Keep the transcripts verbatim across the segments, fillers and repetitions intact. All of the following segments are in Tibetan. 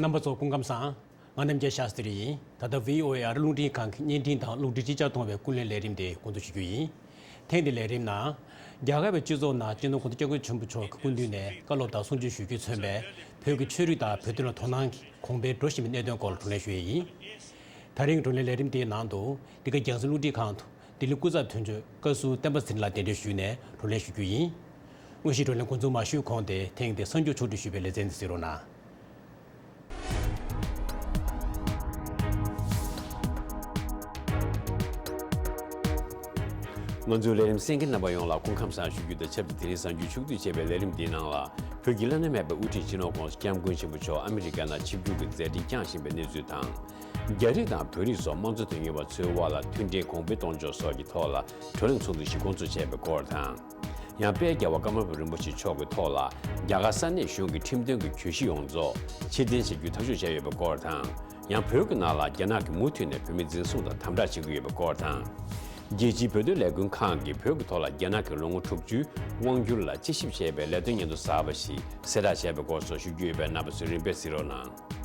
རྣམ་པ་ཚོ་སྐུ་ཁམས་བཟང་། ང་རྣམ་རྒྱལ་ཤཱ་སྟྲི་ཡིན། ད་ལྟ་བྷི་ཨོ་ཨེ་ཨ་རི་རླུང་འཕྲིན་ཁང་གི་བརྙན་འཕྲིན་དང་གློག་འཕྲིན་ཅིག་ཅར་གཏོང་བའི་སྐུ་ལས་ལས་རིམ་དེ་འགོ་འཛུགས་ཞུ་རྒྱུ་ཡིན། ཐེངས་འདིའི་ལས་རིམ་ནང་། རྒྱ་གར་བའི་སྤྱི་ཚོགས་ནང་སྤྱི་ནོར་གོང་ས་སྐྱབས་མགོན་ཆེན་པོ་མཆོག་གི་སྐུ་མདུན་ནས་བཀའ་སློབ་དང་གསུང་ཆོས་ཞུ་རྒྱུས་མཚོན་པའི་བོད་ཀྱི་ཆོས་རིག་དང་བོད་དོན་ལ་དོ་སྣང་གོང་འཕེལ་འགྲོ་བཞིན་པའི་གནད་དོན་སྐོར་ལ་བགྲོ་གླེང་ཞུ་ཡས་ཡིན། ད་རིང་གི་བགྲོ་གླེང་ལས་རིམ་དེའི་ནང་དུ། འདི་ག་རྒྱལ་སྲིད་རླུང་འཕྲིན་ཁང་དུ་ལྡི་ལི་སྐུ་ཚབ་དོན་གཅོད་བཀའ་ཟུར་བསྟན་པ་ཚེ་རིང་ལགས་གདན་འདྲེན་ཞུས་ནས་བགྲོ་གླེང་ཞུ་རྒྱུ་ཡིན། དངོས་གཞིའི་བགྲོ་གླེང་འགོ་འཛུགས་མ་ཞུས་གོང་དེ་ཐེངས་འདིའི་གསར་འགྱུར་ཕྱོགས་བསྒྲིགས་ཞུས་པའི་ལེ་ཚན་དེ་གཟིགས་རོགས་གནང་། ང་ཚོའི་ལས་རིམ་གསན་མཁན་རྣམ་པ་ཡོངས་ལ་སྐུ་ཁམས་བཟང་ཞུ་རྒྱུ་དང་ཆབས་ཅིག་དེ་རིང་གཟའ་མཇུག་ཆུ་ཚོད་བཅུ་པའི་ལས་རིམ་འདིའི་ནང་ལ། བོད་ཀྱི་བླ་ན་མེད་པའི་དབུ་ཁྲིད་སྤྱི་ནོར་༧གོང་ས་༧སྐྱབས་མགོན་ཆེན་པོ་མཆོག་ཨ་མི་རི་ཀའི་ནང་ཆིབས་བསྒྱུར་གྱི་མཛད་འཕྲིན་བསྐྱངས་བཞིན་པའི་གནས་ཚུལ་དང་། རྒྱ་རིགས་དང་བོད་རིགས་སོགས་དམངས་གཙོ་དོན་གཉེར་བ་ཚོའི་དབར་ལ་མཐུན་སྒྲིལ་གོང་འཕེལ་གཏོང་ཕྱོགས་སོགས་ཀྱི་ཐོག་ལ་བགྲོ་གླེང་ཚོགས་འདུ་ཞིག་འགོ་འཛུགས་བྱས་པའི་སྐོར་དང་། ཡང་དཔལ་རྒྱལ་བ་ཀརྨ་པ་རིན་པོ་ཆེ་མཆོག་གི་ཐོག་ལ་རྒྱ་གར་ས་གནས་གཞུང་གི་ཁྲིམས་དོན་གྱི་གྱོད་གཞི་ཡོངས་རྫོགས་ཕྱིར་འཐེན་བྱ་རྒྱུའི་ཐག་གཅོད་བྱས་ཡོད་པའི་སྐོར་དང་། ཡང་བོད་ཀྱི་ནང་ལ་རྒྱ་ནག་གིས་མུ་མཐུད་ནས་བོད་མི་འཛིན་བཟུང་དང་དམ་དྲག་བྱེད་ཀྱི་ཡོད་པའི་སྐོར་དང་། རྒྱལ་སྤྱིའི་བོད་དོན་ལས་འགུལ་ཁང་གིས་བོད་ཀྱི་ཐོག་ལ་རྒྱ་ནག་གི་ལོ་ངོ་དྲུག་ཅུའི་དབང་སྒྱུར་ལ་དཔྱད་ཞིབ་བྱས་པའི་ལས་དོན་སྙན་ཐོ་གསར་པ་ཞིག་གསལ་བསྒྲགས་བྱས་པའི་སྐོར་སོགས་ཞུ་རྒྱུ་ཡོད་པས་རྣམ་པ་ཚོས་རིམ་པས་གཟིགས་རོགས་གནང་།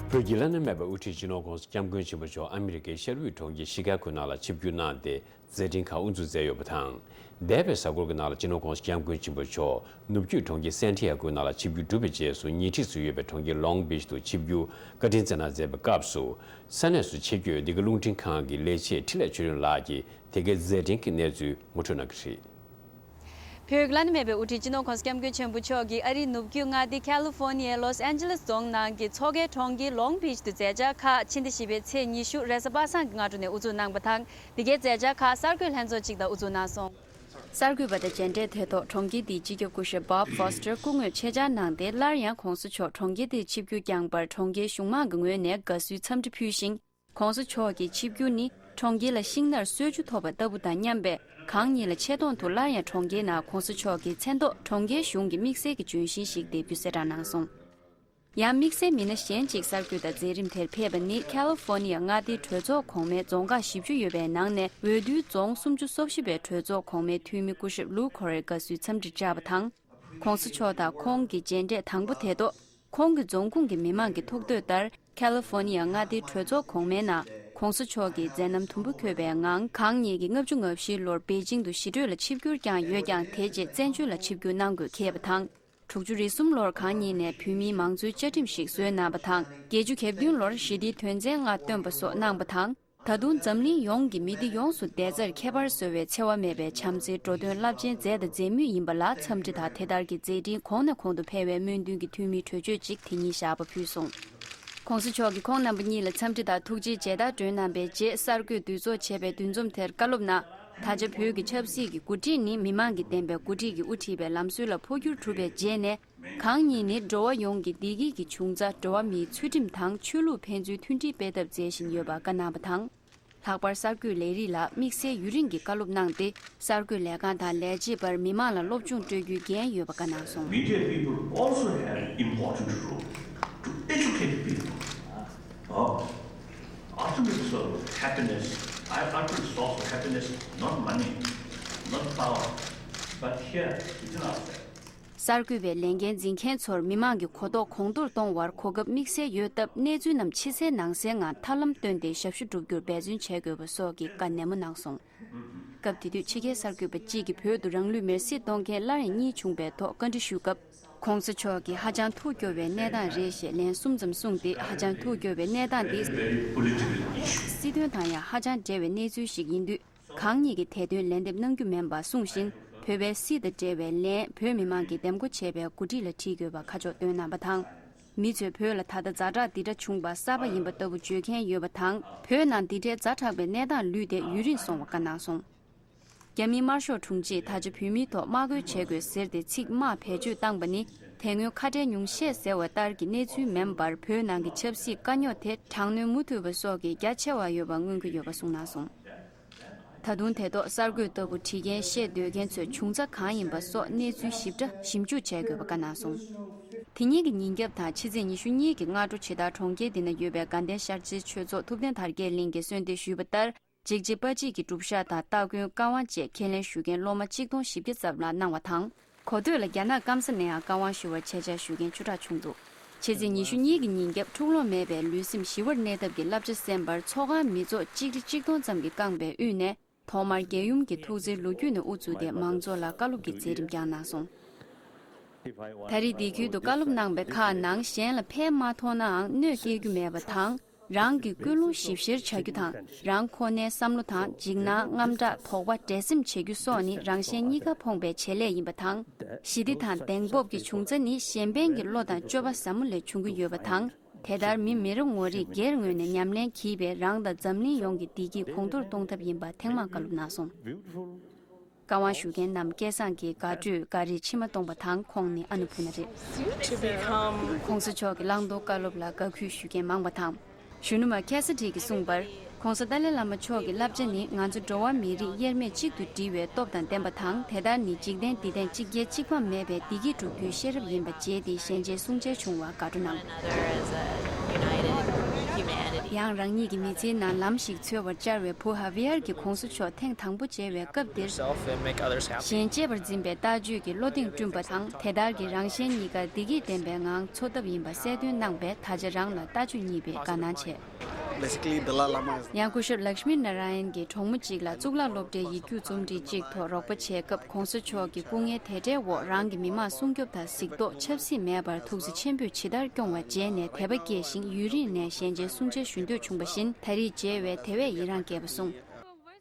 བོད་ཀྱི་བླ་ན་མེད་པའི་དབུ་ཁྲིད་སྤྱི་ནོར་༧གོང་ས་༧སྐྱབས་མགོན་ཆེན་པོ་མཆོག་ཨ་མི་རི་ཀའི་ཤར་དབུས་གྲོང་ཁྱེར་ཤི་ཀ་གོའི་ནང་ལ་ཆིབས་བསྒྱུར་གནང་སྟེ་མཛད་འཕྲིན་ཁག་དབུ་འཛུགས་མཛད་ཡོད་པ་དང་། འདས་པའི་གཟའ་འཁོར་གྱི་ནང་ལ་སྤྱི་ནོར་༧གོང་ས་༧སྐྱབས་མགོན་ཆེན་པོ་མཆོག་ནུབ་རྒྱུད་གྲོང་ཁྱེར་སན་ཏི་ཡ་གོའི་ནང་ལ་ཆིབས་བསྒྱུར་གྲུབ་པའི་རྗེས་སུ་ཉེ་འཁྲིས་སུ་ཡོད་པའི་གྲོང་ཁྱེར་ལོང་བིཆ་དུ་ཆིབས་བསྒྱུར་བཀའ་དྲིན་བསྩལ་གནང་མཛད་པའི་སྐབས་སུ། ས་གནས་སུ་ཆེད་བསྐྱོད་འདི་ག་རླུང་འཕྲིན་ཁང་གི་ལས་བྱེད་འཕྲིན་ལས་ཆོས་སྒྲོན་ལགས་ཀྱིས་དེ་གའི་མཛད་འཕྲིན་གྱི་གནས་ཚུལ་ངོ་སྤྲོད་གནང་གི་རེད། བོད་ཀྱི་བླ་ན་མེད་པའི་དབུ་ཁྲིད་སྤྱི་ནོར་༧གོང་ས་༧སྐྱབས་མགོན་ཆེན་པོ་མཆོག་གིས་ཨ་རིའི་ནུབ་རྒྱུད་མངའ་སྡེ་ཁ་ལི་ཧྥོ་ནི་ཡའི་ལོས་ཨན་ཇེ་ལེས་རྫོང་ནང་གི་མཚོ་ཁའི་གྲོང་ཁྱེར་ལོང་བིཆ་དུ་མཛད་འཆར་ཁག་ཕྱི་ཟླ་བཞི་པའི་ཚེས་ཉི་ཤུ་རེས་གཟའ་པ་སངས་ཀྱི་སྔ་དྲོ་ནས་དབུ་འཛུགས་གནང་བ་དང་། འདི་གའི་མཛད་འཆར་ཁག་གསར་འགོད་ལྷན་ཚོགས་གཅིག་དང་དབུ་འཛུགས་གནང་སོང་། གསར་འགོད་པ་དང་མཇལ་འཕྲད་དེ་ཐོག་གྲོང་ཁྱེར་འདིའི་སྤྱི་ཁྱབ་སྐུ་ཞབས་Bob Foster སྐུ་ངོས་ཆེད་བཅར་གནང་སྟེ། སླར་ཡང་༧གོང་ས་མཆོག་གྲོང་ཁྱེར་དེར་ཆིབས་བསྒྱུར་བསྐྱངས་པར་གྲོང་ཁྱེར་གཞུང་མང་གི་ངོས་ནས་དགའ་བསུའི་འཚམས་འདྲི་ཕུལ་ཞིང་། ༧གོང་ས་མཆོག་གི་ཆིབས་བསྒྱུར་ནི་གྲོང་ཁྱེར་ལ་ཤིང་ནགས་གསོལ་ཆུ་ཐོབ་པ་ལྟ་བུ་དང་མཉམ་པས། གང་ཉིད་ལ་ཆེ་མཐོང་དུ་སླར་ཡང་གྲོང་ཁྱེར་ནང་༧གོང་ས་མཆོག་གི་མཚན་ཐོག་གྲོང་ཁྱེར་གཞུང་གི་དམིགས་བསལ་གྱི་ལྗོན་ཤིང་ཞིག་འདེབས་རྒྱུ་གསལ་བསྒྲགས་གནང་སོང་། ཡང་དམིགས་བསལ་མི་སྣ་གཞན་གཅིག་གསར་འགོད་དང་མཛད་རིམ་དེར་ཕེབས་པ་ནི་ཁ་ལི་ཧྥོ་ནི་ཡ་མངའ་སྡེའི་གྲོས་ཚོགས་གོང་མའི་རྫོང་ཁག་བཞི་བཅུ་ཡོད་པའི་ནང་ནས་འོས་བསྡུའི་རྫོང་སུམ་ཅུ་སོ་བཞི་པའི་གྲོས་ཚོགས་གོང་མའི་འཐུས་མི་སྐུ་ཞབས་ལུའུ་ཁོ་རེར་དགའ་བསུའི་འཚམས་འདྲི་བཅར་བ་དང་། ༧གོང་ས་མཆོག་དང་ཁོང་གི་མཇལ་འཕྲད་དང་པོ་དེ་ཐོག་ཁོང་གི་རྫོང་ཁོངས་ཀྱི་མི་མང་གི་ཐུགས་འདོད་ལྟར། ཁ་ལི་ཧྥོ་ནི་ཡ་མངའ་སྡེའི་གྲོས་ཚོགས་གོང་མའི་ནང་༧གོང་ས་མཆོག་གིས་མཛད་རྣམ་དུམ་བུ་འཁྱོལ་བའི་ངང་། གང་ཉིད་ཀྱིས་ལྔ་བཅུ་ང་བཞིའི་ལོར་པེ་ཅིང་དུ་ཞི་གྲོས་ལ་ཆིབས་བསྒྱུར་བསྐྱངས་ཡོད་ཀྱང་། དེ་རྗེས་བཙན་བྱོལ་ལ་ཆིབས་བསྒྱུར་གནང་དགོས་འཁེལ་བ་དང་། དྲུག་ཅུ་རེ་གསུམ་ལོར་གང་ཉིད་ནས་བོད་མིའི་མང་གཙོའི་བཅའ་ཁྲིམས་ཤིག་བཟོས་གནང་བ་དང་། བརྒྱད་ཅུ་གྱ་བདུན་ལོར་ཞི་བདེའི་དོན་ཚན་ལྔ་བཏོན་པ་སོགས་གནང་བ་དང་། ད་དུང་འཛམ་གླིང་ཡོངས་ཀྱི་མི་སྡེ་ཡོངས་སུ་བདེ་རྩར་ཁྱད་པར་བཟོ་བའི་འཚེ་བ་མེད་པའི་བྱམས་བརྩེའི་འགྲོ་དོན་རླབས་ཆེན་མཛད་དང་མཛད་མུས་ཡིན་པ་ལ་འཚམས་འདྲི་དང་། དེ་ལྟར་གྱི་མཛད་འཕྲིན་གོང་ནས་གོང་དུ་འཕེལ་བའི་སྨོན་འདུན་གྱི་འཐུས་མིའི་གྲོས་ཆོད་ཅིག་དེ་ཉིན་ཞག་པ་ཕུལ་སོང་། ༧གོང་ས་མཆོག་གིས་ཁོང་རྣམ་པ་གཉིས་ལ་འཚམས་འདྲི་དང་ཐུགས་རྗེའི་མཇལ་དར་སྒྲོན་གནང་པའི་རྗེས། གསར་འགོད་འདུ་ཚོགས་བྱས་པའི་འདུ་འཛོམས་དེར་བཀའ་སློབ་ནང་། ད་ཆ་བོད་ཀྱི་ཆབ་སྲིད་ཀྱི་འགོ་ཁྲིད་ནི་མི་མང་གིས་འདེམས་པའི་འགོ་ཁྲིད་ཀྱིས་དབུ་ཁྲིད་པའི་ལམ་སྲོལ་ལ་འཕོ་འགྱུར་གྲུབ་པའི་རྗེས་ནས། གང་ཉིད་ནི་འགྲོ་བ་ཡོངས་ཀྱི་བདེ་སྐྱིད་ཀྱི་འབྱུང་རྩ། འགྲོ་བ་མིའི་ཚུལ་ཁྲིམས་དང་ཆོས་ལུགས་ཕན་ཚུན་མཐུན་སྒྲིལ་སྤེལ་ཐབས་མཛད་བཞིན་ཡོད་པ་བཀའ་གནང་བ་དང་། ལྷག་པར་གསར་འགོད་ལས་རིགས་ལ་དམིགས་བསལ་ཡུན་རིང་གི་བཀའ་སློབ་གནང་སྟེ། གསར་འགོད་ལས་ཁང་དང་ལས་བྱེད་པར་མི་མང་ལ་སློབ་སྦྱོང་སྤྲོད་རྒྱུའི་འགན་ཡོད་པ་བཀའ་གནང་སོང་། Media people also have important role to educate people. Oh, ultimately, so happiness, I ultimately solve for happiness, not money, not power, but here, within ourselves. གསར་འགོད་པའི་ལས་འགན་འཛིན་མཁན་ཚོར་མི་མང་གི་གོ་རྟོགས་གོང་མཐོར་གཏོང་བར་གོ་སྐབས་དམིགས་བསལ་ཡོད་སྟབས། གནས་ཚུལ་རྣམས་ཕྱི་གསལ་ནང་གསལ་ངང་ཐབས་ལམ་བཏོན་ཏེ་ཞབས་ཞུ་བསྒྲུབ་རྒྱུར་འབད་བརྩོན་བྱེད་དགོས་པ་སོགས་ཀྱི་བཀའ་ནན་མོ་གནང་སོང་། སྐབས་དེ་དུས་ཕྱི་རྒྱལ་གསར་འགོད་པ་གཅིག་གིས་བོད་དུ་རང་ལུས་མེར་སྲེག་གཏོང་མཁན་སླར་ཡང་གཉིས་བྱུང་བའི་ཐོག་བཀའ་འདྲི་ཞུས་སྐབས། ྋགོང་ས་མཆོག་གིས་ཧ་ཅང་ཐུགས་སྐྱོ་བའི་གནས་སྟངས་རེད་ཞེས་ལན་གསུམ་ཙམ་གསུངས་ཏེ། ཧ་ཅང་ཐུགས་སྐྱོ་བའི་གནས་སྟངས་འདི་སྲིད་དོན་དང་ཡང་ཧ་ཅང་འབྲེལ་བའི་གནས་ཚུལ་ཞིག་ཡིན་དུས། གང་ཉིད་ཀྱིས་དེ་དོན་ལན་འདེབས་གནང་རྒྱུ་མིན་པ་གསུངས་བཞིན། བོད་པའི་སྲིད་དང་འབྲེལ་བའི་ལན་བོད་མི་མང་གིས་འདེམས་བསྐོ་བྱས་པའི་འགོ་ཁྲིད་ལ་དྲིས་དགོས་པ་ཁ་ཕྱོགས་སྟོན་གནང་བ་དང་། མི་ཚོས་བོད་ལ་ད་ལྟ་ཛ་དྲག་འདི་འདྲ་བྱུང་བ་གསར་པ་ཡིན་པ་ལྟ་བུ་བརྗོད་མཁན་ཡོད་པ་དང་། བོད་ནང་འདི་འདྲའི་ཛ་དྲག་པའི་གནས་སྟངས་ལུས་ཏེ་ཡུན་རིང་སོང་བ་བཀའ་གནང་སོང་། རྒྱ་མིའི་དམར་ཤོག་དྲུང་ཆེས་ད་ཆ་བོད་མིའི་ཐོག་དམག་རྒོལ་བྱེད་དགོས་ཟེར་ཏེ་ཚིག་དམག་བེད་སྤྱོད་བཏང་པ་ནི། དེ་སྔོན་ཁ་བྲལ་ཉུང་ཤས་ཟེར་བ་ལྟར་གྱི་གནས་ཚུལ་མིན་པར། བོད་ནང་གི་ཆབ་སྲིད་དཀའ་རྙོག་དེ་དྲག་གནོན་མུ་མཐུད་པ་སོགས་ཀྱི་རྒྱ་ཆེ་བ་ཡོད་པ་མངོན་གྱི་ཡོད་པ་གསུངས་གནང་སོང་། ད་དུང་དེ་ཐོག་གསར་འགོད་ལྟ་བུ་བྲིས་མཁན་བཤད་འདོད་མཁན་ཚོས་བྱུང་རྩ་གང་ཡིན་པ་སོགས་གནས་ཚུལ་ཞིབ་ཕྲ་ཞིབ་འཇུག་བྱེད་དགོས་པ་བཀའ་གནང་སོང་། དེ་ཉིན་གྱི་ཉིན་རྒྱབ་དང་ཕྱི་ཚེས་ཉི་ཤུ་གཉིས་ཀྱི་སྔ་དྲོ་ཇི་ལྟར་གྲོང་ཁྱེར་འདི་ན་ཡོད་པའི་དགའ་ལྡན་ཤར་རྩེའི་ཆོས་ཚོགས་ཐུབ་བསྟན་དར་རྒྱས་གླིང་གིས་གསོལ་འདེབས་ཞུས་པ་ལྟར། འཇིགས་བྱེད་དཔའ་བརྗིད་ཀྱི་སྒྲུབ་ཞག་དང་སྟ་གོན་བཀའ་དབང་བཅས་ཁས་ལེན་ཞུ་མཁན་སློབ་མ་གཅིག་སྟོང་བཞི་བརྒྱ་ཙམ་ལ་གནང་བ་དང་། གོ་ཐོས་ལ་རྒྱ་ནག་སྐམ་ས་ནས་ཡང་བཀའ་དབང་ཞུ་བར་ཆེད་བཅར་ཞུ་མཁན་ཆུ་དྲག་བྱུང་འདུག་ཕྱི་ཚེས་ཉི་ཤུ་གཉིས་ཀྱི་ཉིན་རྒྱབ་འཁྲུག་ལོང་མེད་པའི་ལུས་སེམས་ཞི་བར་གནས་ཐབས་ཀྱི་བསླབ་བྱ་གསན་པར་ཚོགས་ཁང་མི་ཚོགས་གཅིག་ཁྲི་གཅིག་སྟོང་ཙམ་གྱིས་བསྐངས་པའི་དབུས་ནས། ཐོག་མར་རྒྱལ་ཡུམ་གྱི་ཐུགས་བརྩེའི་ལོ་རྒྱུས་ནས་དབུ་བཙུགས་ཏེ་མང་ཚོགས་ལ་བཀའ་སློབ་ཀྱི་མཛད་རིམ་བསྐྱངས་གནང་སོང་། ད་རེས་འདི་ཁུལ་དུ་བཀའ་སློབ་གནང་བའི་ཁག་ནང་གཞན་ལ་ཕན་མ་ཐོགས་ནའང་གནོད་སྐྱེལ་རྒྱུ་མེད་པ་དང་། རང་གི་ཀུན་སློང་ཞིབ་བཤེར་བྱ་རྒྱུ་དང་། རང་ཁོ་ནའི་བསམ་བློ་དང་འཇིགས་སྣང་། དངངས་སྐྲག་དོགས་པ། འབྲེལ་སེམས་བྱེད་རྒྱུ་སོགས་ནི་རང་གཞན་གཉིས་ཀ་ཕོངས་པའི་བྱེད་ལས་ཡིན་པ་དང་། ཞི་བདེ་དང་གདེང་སྤོབས་ཀྱི་འབྱུང་རྩ་ནི་གཞན་ཕན་གྱི་བློ་དང་སྤྱོད་པ་ཟབ་མོ་ལས་འབྱུང་གི་ཡོད་པ་དང་། དེ་ལྟར་མི་མི་རེ་ངོ་རེས་སྒེར་ངོས་ནས་ཉམས་ལེན་བགྱིས་པས་རང་དང་འཛམ་གླིང་ཡོངས་ཀྱི་བདེ་སྐྱིད་གོང་མཐོར་གཏོང་ཐབས་ཡིན་པ་ཐེངས་མང་བཀའ་སློབ་གནང་སོང་། བཀའ་དབང་ཞུ་མཁན་རྣམས་སྐལ་བཟང་གིས་དགའ་སྤྲོས་དགའ་རིས་མཆི་མ་གཏོང་པ་དང་ཁོང་ནི་ཨ་ནུ་བུ་ན་རེད། To become གོང་ས་མཆོག་གི་བླང་དོར་བཀའ་སློབ་ལ་དགའ་གུས་ཞུ་མཁན་མང་བ་དང་། གཞོན་ནུ་མ་ཁེ་ས་ཌི་གིས་གསུངས་པར། ྋགོང་ས་ཏཱ་ལའི་བླ་མ་མཆོག་གི་བསླབ་བྱ་ནི་ང་ཚོ་འགྲོ་བ་མི་རིགས་དབྱེར་མེད་གཅིག་ཏུ་སྒྲིལ་བའི་སྟོབས་དང་ལྡན་པ་དང་། དེ་ལྟར་ནི་འཇིག་རྟེན་འདི་སྟེང་གཅིག་རྒྱལ་གཅིག་ཕམ་མེད་པའི་བདེ་སྐྱིད་སྒྲུབ་རྒྱུའི་ཤེས་རབ་ཡིན་པ་བརྗེད་དེ་གཞན་ཆེ་གསུང་ཆེ་བྱུང་བར་དགའ་སྤྲོ་གནང་། ཡང་རང་ཉིད་ཀྱི་མི་ཚེའི་ནང་ལམ་ཞིག་འཚོལ་བར་བཅར་བའི་བུ་ཧ་བི་ཡར་གྱིས་ྋགོང་ས་མཆོག་ཐེངས་དང་པོ་མཇལ་བའི་སྐབས་འདིར། གཞན་གཅེས་པར་འཛིན་པའི་ལྟ་སྤྱོད་ཀྱི་བློ་གདེང་བསྐྲུན་པ་དང་། དེ་ལྟར་གྱི་རང་གཞན་གཉིས་ཀར་བདེ་སྐྱིད་ལྡན་པའི་ངང་འཚོ་ཐབས་ཡིན་པ་གསལ་སྟོན་གནང་བས་ད་ཆ་རང་ལ་ལྟ་སྤྱོད་རྙེད་པའི་དགའ་སྣང་ཆེ། Basically, Dalai Lama is ཡང་སྐུ་ཞབས་ལཀྵྨི་ནཱ་ར་ཡན་གྱིས་གྲོགས་མོ་གཅིག་ལ་གཙུག་ལག་སློབ་གྲྭའི་ཡིག་རྒྱུགས་རྩོམ་སྒྲིག་ཅིག་ཐོག་རོགས་པ་བྱས་སྐབས་ྋགོང་ས་མཆོག་གི་སྐུ་ངལ་དེ་འདྲའི་འོག་རང་གི་མི་མང་སྲུང་སྐྱོབ་དང་གཟིགས་རྟོག་ཆབ་སྲིད་མེད་པར་ཐུགས་རྗེ་ཆེན་པོས་ཇི་ལྟར་སྐྱོང་བ་མཇལ་ནས་དད་པ་སྐྱེས་ཤིང་ཡུན་རིང་ནས་ཞལ་མཇལ་གསུང་འཕྲིན་ཞུ་འདོད་བྱུང་བ་བཞིན་ད་རེས་མཇལ་བས་དེ་བས་ཡི་རངས་སྐྱེས་པ་གསུངས།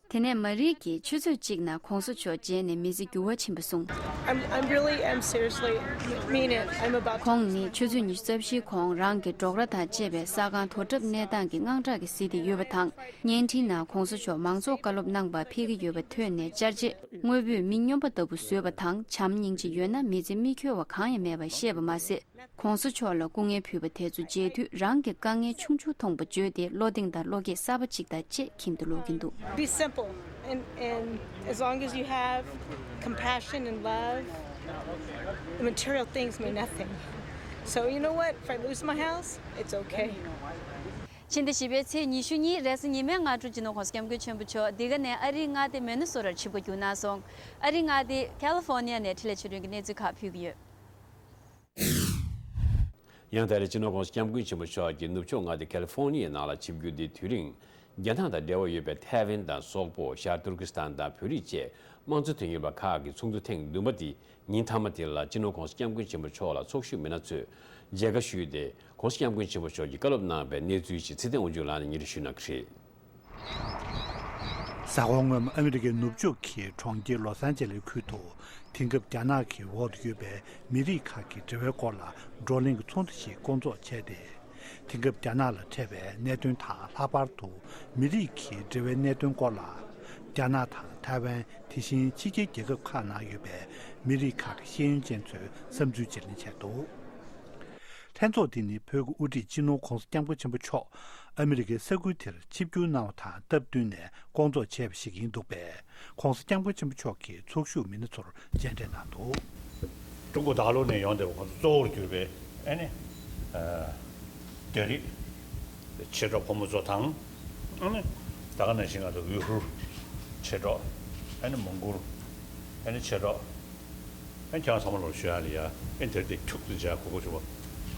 དེ་ནས་མ་རིག་གིས་ཆུ་ཚོད་གཅིག་ནང་ྋགོང་ས་མཆོག་མཇལ་ནས་མི་ཚེ་འགྱུར་བ་ཕྱིན་པ་གསུངས། I'm, I'm really am seriously mean it. I'm about to ཁོང་ནི་ཆུ་ཚོད་ཉི་ཤུ་རྩ་བཞིའི་གོང་རང་གི་ཌོག་ར་དང་བཅས་པའི་ས་ཁང་དོ་འཁྲབ་གནས་སྟངས་ཀྱི་དངངས་སྐྲག་གིས་གཟིར་ཏེ་ཡོད་པ་དང་། བརྙན་འཕྲིན་ནང་ྋགོང་ས་མཆོག་མང་ཚོགས་བཀའ་སློབ་གནང་བ་ཕེབས་ཀྱི་ཡོད་པ་ཐོས་ནས་བཅར་རྗེས་དངོས་པོས་མི་སྨྱོན་པ་ལྟ་བུ་བཟོས་པ་དང་། བྱམས་སྙིང་རྗེ་ཡོད་ན་མི་ཚེ་མི་འཁྱོལ་བ་གང་ཡང་མེད་པ་ཤེས་པ་མ་ཟད། ྋགོང་ས་མཆོག་ལ་སྐུ་ངལ་ཕུལ་བ་དེ་ཚོ་མཇལ་དུས་རང་གི་དཀའ་ངལ་ཆུང་ཆུང་མཐོང་བ་བརྗོད་དེ་བློ་གདེང་དང་བློ་སྐྱེད་གསར་པ་གཅིག་དང་བཅས་ཁྱིམ་དུ་ལོག་གིན་འདུག Be simple, and, and as long as you have compassion and love, the material things mean nothing. So you know what? If I lose my house, it's okay. ཕྱི་ཟླ་བཞི་པའི་ཚེས་ཉི་ཤུ་གཉིས་རེས་གཟའ་ཉི་མའི་སྔ་དྲོ་སྤྱི་ནོར་ྋགོང་ས་ྋསྐྱབས་མགོན་ཆེན་པོ་མཆོག་འདི་ག་ནས་ཨ་རིའི་མངའ་སྡེ་མེ་ནི་སོ་ཊར་ཆིབས་ཁ་བསྒྱུར་གནང་སོང་། ཨ་རིའི་མངའ་སྡེ་ཁ་ལི་ཧྥོ་ནི་ཡ་ནས་འཕྲིན་ལས་ཆོས་སྒྲོན་གྱིས་གནས་ཚུལ་ཁག་ཕུལ་གྱི་ཡོད། ཡང་ད་རེས་སྤྱི་ནོར་༸གོང་ས་༸སྐྱབས་མགོན་ཆེན་པོ་མཆོག་གིས་ནུབ་ཕྱོགས་མངའ་སྡེ་ཁ་ལི་ཧྥོ་ནི་ཡའི་ནང་ལ་ཆིབས་བསྒྱུར་འདིའི་དུས་རིང་རྒྱལ་ནང་དང་འབྲེལ་བ་ཡོད་པའི་ཐའེ་ཝན་དང་སོག་པོ། ཤར་ཏུར་ཀི་སི་ཐན་དང་བོད་རིགས་བཅས་དམངས་གཙོ་དོན་གཉེར་བ་ཁག་གི་ཚོགས་འདུ་ཐེངས་བདུན་པ་འདི་ཉིན་མཐའ་མ་དེ་ལ་སྤྱི་ནོར་༸གོང་ས་༸སྐྱབས་མགོན་ཆེན་པོ་མཆོག་ལ་ཚོགས་ཞུགས་མི་སྣ་ཚོས་མཇལ་ཁ་ཞུས་ཏེ། ༸གོང་ས་༸སྐྱབས་མགོན་ཆེན་པོ་མཆོག་གིས་བཀའ་སློབ་གནང་བའི་གནས་ཚུལ་ཞིག་ཚེ་བརྟན་དབང་ཕྱུག་ལགས་ནས་སྙན་སྒྲོན་ཞུ་གནང་གི་རེད། གཟའ་འཁོར་སྔོན་མ་ཨ་མི་རི་ཀའི་ནུབ་ཕྱོགས་ཀྱི་གྲོང་ཁྱེར་ལོ་སན་ཅེ་ལེ་ཁུལ་དུ་དེང་སྐབས་རྒྱ་ནག་གི་འོག་ཏུ་ཡོད་པའི་མི་རིགས་ཁག་གི་འབྲེལ་བའི་སྐོར་ལ་བགྲོ་གླེང་གི་ཚོགས་འདུ་ཞིག་བསྐོང་ཚོགས་བྱས་ཏེ། དེང་སྐབས་རྒྱ་ནག་ལ་འཕྲད་པའི་གནད་དོན་དང་ལྷག་པར་དུ་མི་རིགས་ཀྱི་འབྲེལ་བའི་གནད་དོན་སྐོར་ལ། རྒྱ་ནག་དང་ཐའེ་ཝན། དེ་བཞིན་ཕྱི་རྒྱལ་རྒྱལ་ཁབ་ཁག་ནང་ཡོད་པའི་མི་རིགས་ཁག་གི་ཤེས་ཡོན་ཅན་ཚོས་བསམ་ཚུལ་བརྗེ་ལེན་བྱས་འདུག་ལྷན་ཚོགས་འདི་ནི་བོད་ཀྱི་དབུ་ཁྲིད་སྤྱི་ནོར་༸གོང་ས་༸སྐྱབས་མགོན་ཆེན་པོ་མཆོག་ཨ་མི་རི་ཀའི་ས་ཁུལ་དེར་ཆིབས་བསྒྱུར་གནང་བ་དང་སྟབས་བསྟུན་ནས་བསྐོང་ཚོགས་བྱས་པ་ཞིག་ཡིན་འདུག་པས། ྋགོང་ས་༸སྐྱབས་མགོན་ཆེན་པོ་མཆོག་གིས་ཚོགས་ཞུགས་མི་སྣ་ཚོར་མཇལ་འཕྲད་གནང་འདུག་ཀྲུང་གོ་ད་ལོ་ནས་ཡོང་བསྡད་པ་ཁོང་ཚོ་གཙོ་བོར་གྱུར་པའི་ཨ་ནི་ཨ་རྡོ་རིགས་མཆེད་གྲོགས་ཕོ་མོ་ཚོ་དང་། ཨ་ནི་ད་ག་ནང་བཞིན་ང་ཚོ་ཝི་ཧུར་མཆེད་གྲོགས། ཨ་ནི་མོང་གུལ། ཨ་ནི་མཆེད་གྲོགས། ཨ་ནི་ཁྱེད་རང་ཚང་མ་ལོ་ཞུ་ཡག་ལ་ཡ་ཨ་ནི་དེར་དེ་ཁྱུག་ཙམ་མཇལ་དགོས་མཁོ་བྱུང་བ་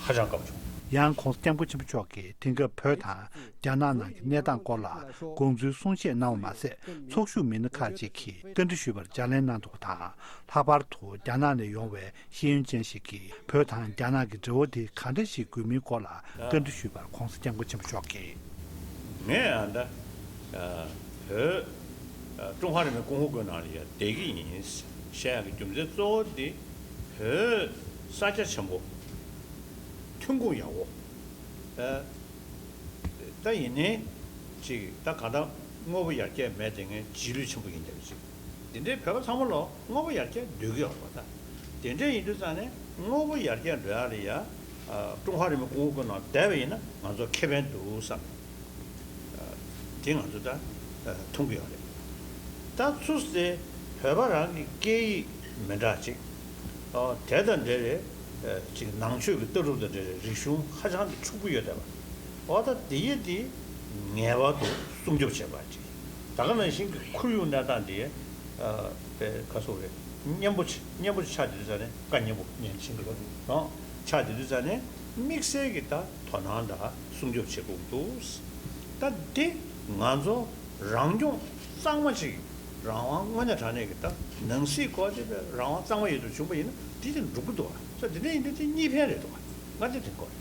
ཧ་ཅང་དགའ་པོ་བྱུང་། ཡང་༸གོང་ས་༸སྐྱབས་མགོན་ཆེན་པོ་མཆོག་གིས་དེང་སྐབས་བོད་དང་རྒྱ་ནག་ནང་གི་གནས་སྟངས་སྐོར་ལ་དགོངས་ཚུལ་གསུང་བཤད་གནང་བ་མ་ཟད། ཚོགས་ཞུགས་མི་སྣ་ཁག་ཅིག་གིས་བཀའ་འདྲི་ཞུས་པར་ལྗགས་ལན་གནང་འདུག་པ་དང་། ལྷག་པར་དུ་རྒྱ་ནག་ནས་ཡོང་བའི་ཤེས་ཡོན་ཅན་ཞིག་གིས་བོད་དང་རྒྱ་ནག་གི་འབྲེལ་བ་དེ་ག་འདྲ་ཞིག་དགོས་མིན་སྐོར་ལ་བཀའ་འདྲི་ཞུས་པར་༸གོང་ས་༸སྐྱབས་མགོན་ཆེན་པོ་མཆོག་གིས། ངས་ཨ་ད་བོད་ཀྲུང་ཧྭ་རིག་གནས་ཀུན་ཧོ་ཀོའི་ནང་ལ་ཡ་བསྡད་ཀྱི་ཡིན་བཤད་ཡག་གི་རྒྱུ་མཚན་གཙོ་བོ་དེ་བོད་ས་རྒྱ་ཆེན་པོ་ཐོན་ཁུངས་ཡག་པོ། ད་ཡིན་ནའི་ཅིག་ད་གང་ལྟར་དངོས་པོ་ཡར་རྒྱས་མེད་དེ་ངས་རྗེས་ལུས་ཆེན་པོ་ཡིན་བསྡད་པ་ཅིག་འདི་འདྲའི་བོད་པ་ཚང་མ་ལོ་དངོས་པོ་ཡར་རྒྱས་འདོད་ཀྱི་ཡོད་པ་ད། དེ་འདྲ་ཡིན་དུས་ཙང་ནས་དངོས་པོ་ཡར་རྒྱས་འགྲོ་ཡག་ལ་ཡ་ཀྲུང་ཧྭ་རིག་གནས་ཀུན་ཧོ་ཀོའི་ནང་བསྡད་པ་ཡིན་ན་ང་ཚོ་ཁེ་ཕན་འདུག་བསམ། དེ་ང་ཚོ་ད་མཐོང་གི་ཡོད་རེད། ད་ཚུར་ཟེར་བོད་པ་རང་གི་སྐད་ཡིག་མི་འདྲ་ཅིག་དེ་དང་འབྲེལ་བའི་ཅིག་ནང་ཆོས་ཀྱི་ལྟ་གྲུབ་དང་འབྲེལ་བའི་རིག་གཞུང་ཧ་ཅང་གི་ཕྱུག་པོ་ཡོད་བསྡད་པ། འོ་ད་དེ་ཡི་དེ་ངེས་པར་དུ་སྲུང་སྐྱོབ་བྱེད་པ་ཅིག་ད་ག་ནང་བཞིན་གྱི་ཁོར་ཡུག་གནས་སྟངས་དེ་དཔེ་ཁ་སོ་རེད། སྙན་པོ་ཆེ་སྙན་པོ་ཆེ་ཆགས་བསྡད་དུས་ཙང་ནས་བཀའ་སྙན་པོ་ཉན་ཤེས་ཀྱི་ལོ་རེད་རང་ཆགས་བསྡད་དུས་ཙང་ནས་དམིགས་བསལ་གྱི་ད་དོ་སྣང་དང་སྲུང་སྐྱོབ་བྱེད་དགོས་ཀྱི་འདུག་ད་འདི་ང་ཚོ་རང་སྐྱོང་གཙང་མ་ཅིག་རང་དབང་དངོས་གནས་དྲང་གནས་ཀྱི་ད་ནང་སྲིད་སྐོར་ཅིག་རང་དབང་གཙང་མ་ཡོད་དུ་བྱུང་པ་ཡིན་ན་འདི་དེ་འགྲུབ་ཀྱི་འདུག་ཨ། ས་འདི་འདྲ་ཡིན་དུས་དེ་གཉིས་ཕན་རེད་འདུག་ཨ། ང་འདི་དྲན་གྱི་ཡོད།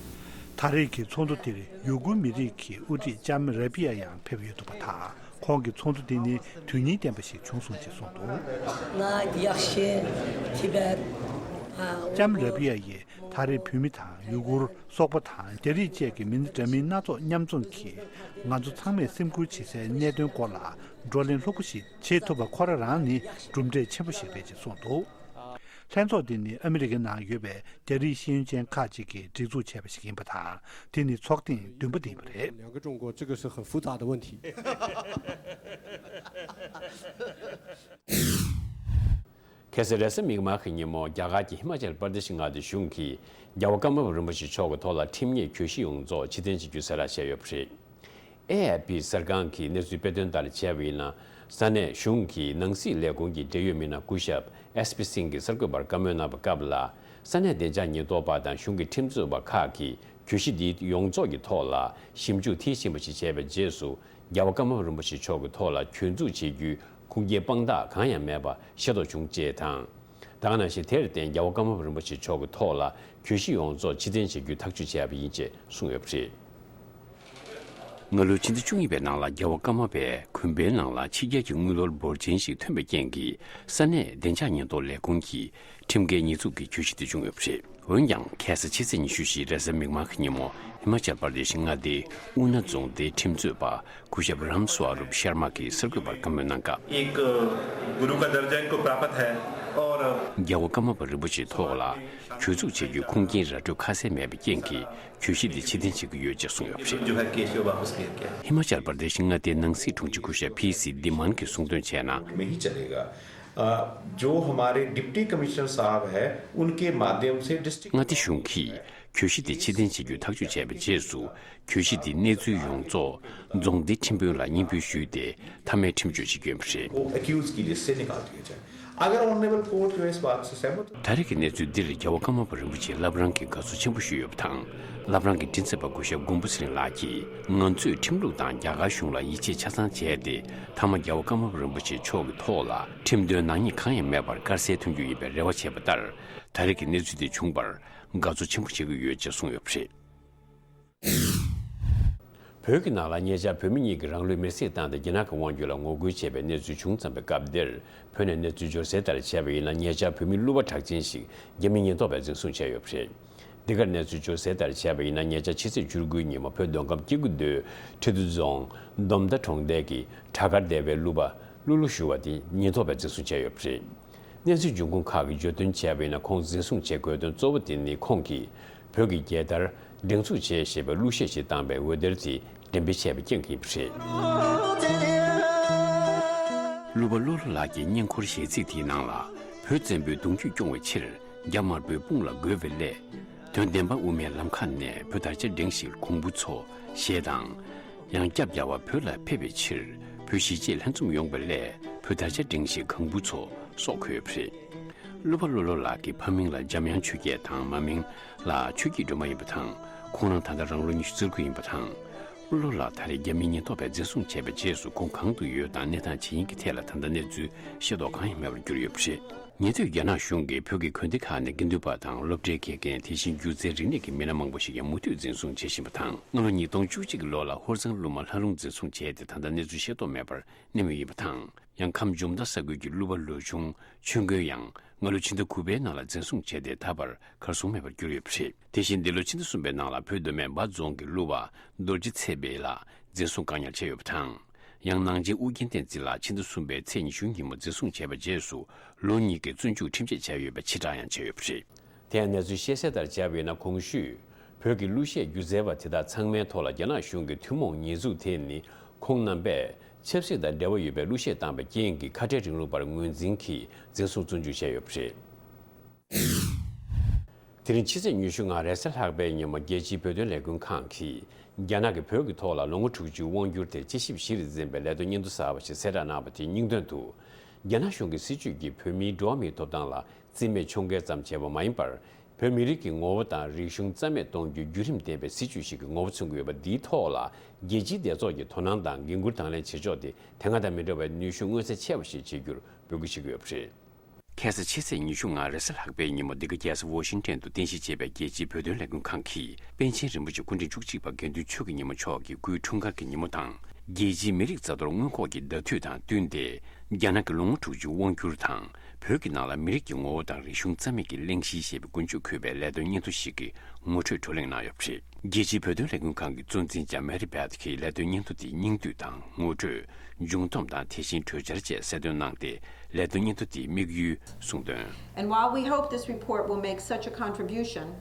ད་རེས་ཀྱི་ཚོགས་འདུ་དེར་ཡུ་གུར་མི་རིགས་ཀྱི་དབུ་ཁྲིད་ལྕམ་ར་བྷི་ཡ་ཡང་ཕེབས་ཡོད་འདུག་པ་དང་། ཁོང་གིས་ཚོགས་འདུ་འདི་ནི་དོན་སྙིང་ལྡན་པ་ཞིག་བྱུང་སོང་ཞེས་གསུངས་འདུག་ལྕམ་ར་བྷི་ཡ་ཡིས་ད་རེས་བོད་མི་དང་ཡུ་གུར། སོག་པོ་དང་རྒྱ་རིགས་བཅས་ཀྱི་མི་སྣ་འདྲ་མིན་སྣ་ཚོགས་མཉམ་འཛོམས་ཀྱིས་ང་ཚོ་ཚང་མས་སེམས་ཁུར་བྱེད་སའི་གནད་དོན་སྐོར་ལ་བགྲོ་གླེང་ལྷུག་པོ་ཞིག་བྱེད་ཐུབ་པ་ཁོ་རང་རང་ནི་གྲུབ་འབྲས་ཆེན་པོ་ཞིག་རེད་ཅེས་གསུངས་འདུག་ལྷན་ཚོགས་འདི་ནི་ཨ་མི་རི་ཀའི་ནང་ཡོད་པའི་རྒྱ་རིགས་ཤེས་ཡོན་ཅན་ཁག་ཅིག་གིས་སྒྲིག་འཛུགས་བྱས་པ་ཞིག་ཡིན་པ་དང་། དེ་ནི་ཚོགས་ཐེངས་བདུན་པ་དེ་ཡིན་པ་རེད། 两个中国，这个是很复杂的问题。 ཁ་སང་རེས་གཟའ་མིག་དམར་གྱི་ཉིན་མོ་རྒྱ་གར་གྱི་ཧི་མ་ཅལ་པར་དེ་ཤི་མངའ་སྡེའི་གཞུང་གིས་རྒྱལ་བ་ཀརྨ་པ་རིན་པོ་ཆེ་མཆོག་གི་ཐོག་ལ་ཁྲིམས་ཉེས་གྱོད་གཞི་ཡོངས་རྫོགས་ཕྱིར་འཐེན་བྱེད་རྒྱུའི་གསལ་བསྒྲགས་བྱས་ཡོད་པ་རེད། ཨེ་ཨེཕ་པི་གསར་ཁང་གིས་གནས་ཚུལ་སྤེལ་དོན་ལྟར་བྱས་པ་ཡིན་ན། ས་གནས་གཞུང་གི་ནང་སྲིད་ལས་ཁུངས་ཀྱི་འབྲེལ་ཡོད་མི་སྣ་སྐུ་ཞབས་ཨེས་པི་སིང་གིས་གསར་འགོད་པར་བཀའ་མོལ་གནང་བའི་སྐབས་ལ། ས་གནས་བདེ་འཇགས་ཉེན་རྟོག་པ་དང་གཞུང་གི་ཁྲིམས་རྩོད་པ་ཁག་གིས་གྱོད་གཞི་འདི་ཡོངས་རྫོགས་ཀྱི་ཐོག་ལ་ཞིབ་འཇུག་མཐིལ་ཕྱིན་པ་ཞིག་བྱས་པའི་རྗེས་སུ། རྒྱལ་བ་ཀརྨ་པ་རིན་པོ་ཆེ་མཆོག་གི་ཐོག་ལ་གྱོད་འཛུགས་བྱེད་རྒྱུའི་ཁུངས་སྐྱེལ་དཔང་རྟགས་གང་ཡང་མེད་པ་ཤེས་རྟོགས་བྱུང་ཅེས་དང་། ད་ག་ནང་བཞིན་དེར་བརྟེན་རྒྱལ་བ་ཀརྨ་པ་རིན་པོ་ཆེ་མཆོག་གི་ཐོག་ལ་གྱོད་གཞི་ཡོངས་རྫོགས་ཕྱིར་འཐེན་བྱེད་རྒྱུའི་ཐག་གཅོད་བྱས་པ་ཡིན་ཅེས་གསུངས་ཡོད་པ་རེད། སྔ་ལོའི་ཕྱི་ཟླ་བཅུ་གཉིས་པའི་ནང་ལ་རྒྱལ་བ་ཀརྨ་པས་གོན་པའི་ནང་ལ་ཕྱི་རྒྱལ་གྱི་དངུལ་ལོར་འབོར་ཆེན་ཞིག་ཐོན་པའི་རྐྱེན་གྱིས་ས་གནས་བདེ་འཇགས་ཉེན་རྟོག་ལས་ཁུངས་ཀྱིས་ཁྲིམས་འགལ་ཉེས་འཛུགས་ཀྱི་གྱོད་གཞི་དེ་བྱུང་ཡོད་པ་རེད། འོན་ཀྱང་ཁ་སང་ཕྱི་ཚེས་ཉི་ཤུ་རེས་གཟའ་མིག་དམར་གྱི་ཉིན་མོ་ཧི་མ་ཅལ་པར་དེ་ཤི་མངའ་སྡེའི་ཨུ་ན་རྫོང་སྡེའི་ཁྲིམས་རྩོད་པ་སྐུ་ཞབས་རམ་སྭ་རུབ་ཤར་མ་གིས་གསར་འགོད་པར་བཀའ་མོལ་གནང་སྐབས། एक गुरु का दर्जा इनको प्राप्त है और རྒྱལ་བ་ཀརྨ་པ་རིན་པོ་ཆེའི་ཐོག་ལ་གྱོད་འཛུགས་བྱེད་རྒྱུའི་ཁུངས་སྐྱེལ་ར་སྤྲོད་ཁ་གསལ་མེད་པའི་རྐྱེན་གྱིས་གྱོད་གཞི་འདི་ཕྱིར་འཐེན་བྱེད་ཀྱི་ཡོད་ཅེས་གསུངས་ཡོད་པ་རེད། जो है केस को वापस लिया गया है। ཧི་མ་ཅལ་པར་དེ་ཤི་མངའ་སྡེའི་ནང་སྲིད་དྲུང་ཆེ་སྐུ་ཞབས་ཕི་སི་དི་མན་གྱིས་གསུངས་དོན་བྱས་ན། में ही चलेगा। अ, जो हमारे डिप्टी कमिश्नर साहब है, उनके माध्यम से डिस्ट्रिक्ट མངའ་སྡེ་གཞུང་གིས་གྱོད་གཞི་དེ་ཕྱིར་འཐེན་བྱེད་རྒྱུའི་ཐག་གཅོད་བྱས་པའི་རྗེས་སུ། གྱོད་གཞི་དེའི་གནས་ཚུལ་ཡོངས་རྫོགས་རྫོང་སྡེའི་ཁྲིམས་དཔོན་ལ་སྙན་འབུལ་ཞུས་ཏེ། མཐའ་མའི་ཁྲིམས་གཅོད་བྱེད་ཀྱི་ཡོད་པ་རེད། को एक्यूज की लिस्ट से निकाल दिया जाए। अगर ऑनरेबल कोर्ट जो है इस बात से सहमत हो। ད་རེས་ཀྱི་གནས་ཚུལ་འདིར་རྒྱལ་བ་ཀརྨ་པ་རིན་པོ་ཆེས་བླ་བྲང་གི་དགའ་བསུ་ཆེན་པོ་ཞུས་ཡོད་པ་དང་། བླ་བྲང་གི་མགྲིན་ཚབ་པ་སྐུ་ཞབས་མགོན་པོ་ཚེ་རིང་ལགས་ཀྱིས། ང་ཚོས་ཁྲིམས་ལུགས་དང་རྒྱ་གར་གཞུང་ལ་ཡིད་ཆེས་ཆ་ཚང་བྱས་ཏེ། མཐའ་མ་རྒྱལ་བ་ཀརྨ་པ་རིན་པོ་ཆེ་མཆོག་གི་ཐོག་ལ་ཁྲིམས་དོན་ནག་ཉེས་གང་ཡང་མེད་པར་དཀར་གསལ་ཐོན་རྒྱུ་ཡིན་པའི་རེ་བ་བྱས་པ་ལྟར། ད་རེས་ཀྱི་གནས་ཚུལ་དེ་བྱུང་བར་དགའ་བསུ་ཆེན་པོ་བྱེད་ཀྱི་ཡོད་ཅེས་གསུངས་ཡོད་པ་རེད། བོད་ཀྱི་ནང་ལ་ཉེ་ཆར་བོད་མི་གཉིས་ཀྱིས་རང་ལུས་མེར་སྲེག་བཏང་སྟེ་རྒྱ་ནག་གི་དབང་སྒྱུར་ལ་ངོ་རྒོལ་བྱས་པའི་གནས་ཚུལ་བྱུང་ཚར་བའི་སྐབས་འདིར། བོད་ནས་གནས་ཚུལ་འབྱོར་གསལ་ལྟར་བྱས་པ་ཡིན་ན། ཉེ་ཆར་བོད་མི་གླུ་པ་གྲགས་ཅན་ཞིག་རྒྱ་མི་ཉེན་རྟོག་པས་འཛིན་བཟུང་བྱས་ཡོད་པ་རེད། འདི་གར་གནས་ཚུལ་འབྱོར་གསལ་ལྟར་བྱས་པ་ཡིན་ན། ཉེ་ཆར་ཕྱི་ཚེས་བཅུ་དགུའི་ཉིན་མོ་བོད་མདོ་ཁམས་སྐྱེ་རྒུ་མདོའི་ཁྲི་འདུ་རྫོང་སྡོམ་མདའ་གྲོང་རྡལ་གྱི་བྲག་དཀར་སྡེ་བའི་གླུ་པ་ཀླུ་ལུ་ཞུ་བ་དེ་ཉེན་རྟོག་པས་འཛིན་བཟུང་བྱས་ཡོད་པ་རེད། གནས་ཚུལ་འབྱུང་ཁུངས་ཁག་གིས་བརྗོད་དོན་བྱས་པ་ཡིན་ན། ཁོང་འཛིན་བཟུང་བྱེད་དགོས་དོན་གཙོ་བོ་དེ་ནི། ཁོང་གིས་བོད་ཀྱི་རྒྱལ་དར་སྒྲེང་འཛུགས་བྱས་ཞེས་པའི་གླུ་གཞས་ཤིག་བཏང་བའི་འོད་སྡེར་དེ་འགྲེམས་སྤེལ་བྱས་པའི་རྐྱེན་གྱིས་ཡིན་པ་རེད། གླུ་པ་བློ་ལྷོ་ལགས་ཀྱི་བརྙན་འཁོར་གཞས་ཚིག་དེའི་ནང་ལ། བོད་བཙན་པོའི་གདུང་རྒྱུད་སྐྱོང་བའི་ཕྱིར། རྒྱ་དམར་པོའི་དཔུང་ལ་རྒོལ་བའི་སླད། དོན་བདེན་པ་དབུ་མའི་ལམ་ཁ་ནས། བོད་དར་ཆ་སྒྲེང་ཞིག་གོང་བུ་མཚོ། ཞེས་དང་། ཡང་སྐྱབས་རྒྱལ་བ་བོད་ལ་ཕེབས་པའི་ཕྱིར། བོད་གཞིས་བྱེས་ལྷན་འཛོམས་ཡོང་བའི་སླད། བོད་དར་ཆ་སྒྲེང་ཞིག་གོང་བུ་མཚོ། སོགས་འཁོད་ཡོད་པ་རེད། གླུ་པ་བློ་ལྷོ་ལགས་ཀྱི་ཕ་མིང་ལ་འཇམ་དབྱངས་ཆོས་རྒྱལ་དང་། མ་མིང་ལ་ཆོས་སྐྱིད་སྒྲོལ་མ་ཡིན་པ་དང་། ཁོང་རང་ད་ལྟ་རང་ལོ་ཉི་ཤུ་རྩ་དགུ་ཡིན་པ་དང་། བློ་ལྷོ་ལགས་ད་རེས་རྒྱ་མིའི་ཉེན་རྟོག་པས་འཛིན་བཟུང་བྱས་པའི་རྗེས་སུ། ཁོང་གང་དུ་ཡོད་དང་གནས་སྟངས་ཇི་ཡིན་གྱི་ཐད་ལ་ད་ལྟ་གནས་ཚུལ་ཤེས་རྟོགས་གང་ཡང་མེད་པར་གྱུར་ཡོད་པ་རེད། ཉེ་དུས་རྒྱ་ནག་གཞུང་གིས་བོད་ཀྱི་དགོན་སྡེ་ཁག་ནས་དགེ་འདུན་པ་དང་སློབ་གྲྭའི་དགེ་རྒན། དེ་བཞིན་སྒྱུ་རྩལ་རིག་གནས་ཀྱི་མི་སྣ་མང་པོ་ཞིག་ཡང་མུ་མཐུད་འཛིན་བཟུང་བྱེད་བཞིན་པ་དང་། སྔ་ལོ་ཉིས་སྟོང་བཅུ་གཅིག་གི་ལོ་ལ་ཧོར་གཙང་གླུ་མ་ལྷ་ལུང་འཛིན་བཟུང་བྱས་ཏེ། ད་ལྟ་གནས་ཚུལ་ཤེས་རྟོགས་མེད་པར་གནས་མུས་ཡིན་པ་དང་། ཡང་ཁམས་འཇོ་མདའ་ས་ཁུལ་གྱི་གླུ་པ་ལོ་ཆུང་ཆོས་མགོན་ཡང་སྔ་ལོ་ཕྱི་ཟླ་དགུ་པའི་ནང་ལ་འཛིན་བཟུང་བྱས་ཏེ། ད་བར་གར་སོང་མེད་པར་གྱུར་ཡོད་པ་རེད། དེ་བཞིན་འདི་ལོ་ཕྱི་ཟླ་གསུམ་པའི་ནང་ལ་བོད་མདོ་སྨད་འབའ་རྫོང་གི་གླུ་པ་རྡོ་རྗེ་ཚེ་འཕེལ་ལགས་འཛིན་བཟུང་བཀག་ཉར་བྱས་ཡོད་པ་དང་། ཡང་ནང་ཆེན་ཨུ་རྒྱན་བསྟན་འཛིན་ལགས་ཕྱི་ཟླ་གསུམ་པའི་ཚེས་ཉི་ཤུ་ཉིན་མོ་འཛིན་བཟུང་བྱས་པའི་རྗེས་སུ་ལོ་གཉིས་ཀྱི་བཙོན་འཇུག་ཁྲིམས་ཆད་བཅད་ཡོད་པའི་ཕྱིར་བསྒྲགས་ཡང་བྱས་ཡོད་པ་རེད། དེ་ཡང་གནས་ཚུལ་ཤེས་གསལ་ལྟར་བྱས་པ་ཡིན་ན། གོང་ཞུས་བོད་ཀྱི་གླུ་གཞས་སྒྱུ་རྩལ་བ་དེ་དག་ཚང་མའི་ཐོག་ལ་རྒྱ་ནག་གཞུང་གི་ཐུན་མོང་ཉེས་འཛུགས་དེ་ནི། ཁོང་རྣམ་པས་ཆབ་སྲིད་དང་འབྲེལ་བ་ཡོད་པའི་གླུ་གཞས་བཏང་བའི་རྐྱེན་གྱིས་ཁ་བྲལ་རིང་ལུགས་པར་ངོས་འཛིན་གྱིས་འཛིན་བཟུང་བཙོན་འཇུག་བྱས་ཡོད་པ་རེད། དེ་རིང་ཕྱི་ཚེས་ཉི་ཤུ་ལྔ་རེས་གཟའ་ལྷག་པའི་ཉིན་མོ། རྒྱལ་སྤྱིའི་བོད་དོན་ལས་འགུལ་ཁང་གིས་རྒྱ་ནག་གིས་བོད་ཀྱི་ཐོག་ལ་ལོ་ངོ་དྲུག་ཅུའི་དབང་བསྒྱུར་དེ་དཔྱད་ཞིབ་གཞིར་འཛིན་པའི་ལས་དོན་སྙིང་བསྡུས་གསར་པ་ཞིག་གསལ་བསྒྲགས་གནང་བ་དེའི་སྙིང་དོན་དུ། རྒྱ་ནག་གཞུང་གི་སྲིད་བྱུས་ཀྱིས་བོད་མིའི་འགྲོ་བ་མིའི་ཐོབ་ཐང་ལ་རྩིས་མེད་ཕྱོགས་འགལ་ཙམ་བྱས་པ་མ་ཡིན་པར། བོད་མི་རིགས་ཀྱི་ངོ་བོ་དང་རིག་གཞུང་རྩ་མེད་གཏོང་རྒྱུའི་བརྒྱུད་རིམ་ལྡན་པའི་སྲིད་བྱུས་ཤིག་གི་ངོ་བོ་མཚོན་གྱི་ཡོད་པ་འདིའི་ཐོག་ལ། རྒྱལ་སྤྱིའི་སྡེ་ཚོགས་ཀྱི་དོ་སྣང་དང་འགན་འཁུར་དང་ལེན་བྱེད་ཕྱོགས་དེ་དེ་སྔ་དང་མི་འདྲ་བའི་ནུས་ཤུགས་མངོན་གསལ་ཆེ་བ་ཞིག་བྱེད་རྒྱུར་འབོད་སྐུལ་བྱེད་ཀྱི་ཡོད་པ་རེད། ཁ་སང་ཕྱི་ཚེས་ཉི་ཤུ་ལྔ་རེས་གཟའ་ལྷག་པའི་ཉིན་མོ་འདི་ག་རྒྱལ་ས་ཝོ་ཤིང་ཊོན་དུ་རྟེན་གཞི་བྱས་པའི་རྒྱལ་སྤྱིའི་བོད་དོན་ལས་འགུལ་ཁང་གིས་པཎ་ཆེན་རིན་པོ་ཆེ་སྐུ་ཕྲེང་བཅུ་གཅིག་པ་དགེ་འདུན་ཆོས་ཀྱི་ཉིན་མོ་མཆོག་གི་སྐུའི་འཁྲུངས་སྐར་གྱི་ཉིན་མོ་དང་། རྒྱལ་སྤྱིའི་མི་རིགས་རྩ་གཏོར་སྔོན་འགོག་གི་ཟླ་དུས་དང་བསྟུན་ཏེ། རྒྱ་ནག་གི་ལོ་ངོ་དྲུག་ཅུའི་དབང་སྒྱུར་དང་། བོད་ཀྱི་ནང་ལ་མི་རིགས་ཀྱི་ངོ་བོ་དང་རིག་གཞུང་རྩ་མེད་ཀྱི་གླེང་གཞི་ཞེས་པའི་ཀུན་སྤྱོད་འཁོད་པའི་ལས་དོན་སྙན་ཐོ་ཞིག་གི་ངོ་སྤྲོད་བགྲོ་གླེང་གནང་ཡོད་པ་རེད། རྒྱལ་སྤྱིའི་བོད་དོན་ལས་འགུལ་ཁང་གི་གཙོ་འཛིན་ལྕམ་མེ་རི་བྷེལ་གྱིས་ལས་དོན་སྙན་ཐོ་དེའི་སྙིང་བསྡུས་དང་ངོ་སྤྲོད། འབྱུང་སྟོབས་དང་དེ་བཞིན་གྲོས་འཆར་བཅས་གསལ་སྟོན་གནང་སྟེ། ལས་དོན་སྙན་ཐོ་དེའི་དམིགས་ཡུལ་གསུངས་དོན། And while we hope this report will make such a contribution,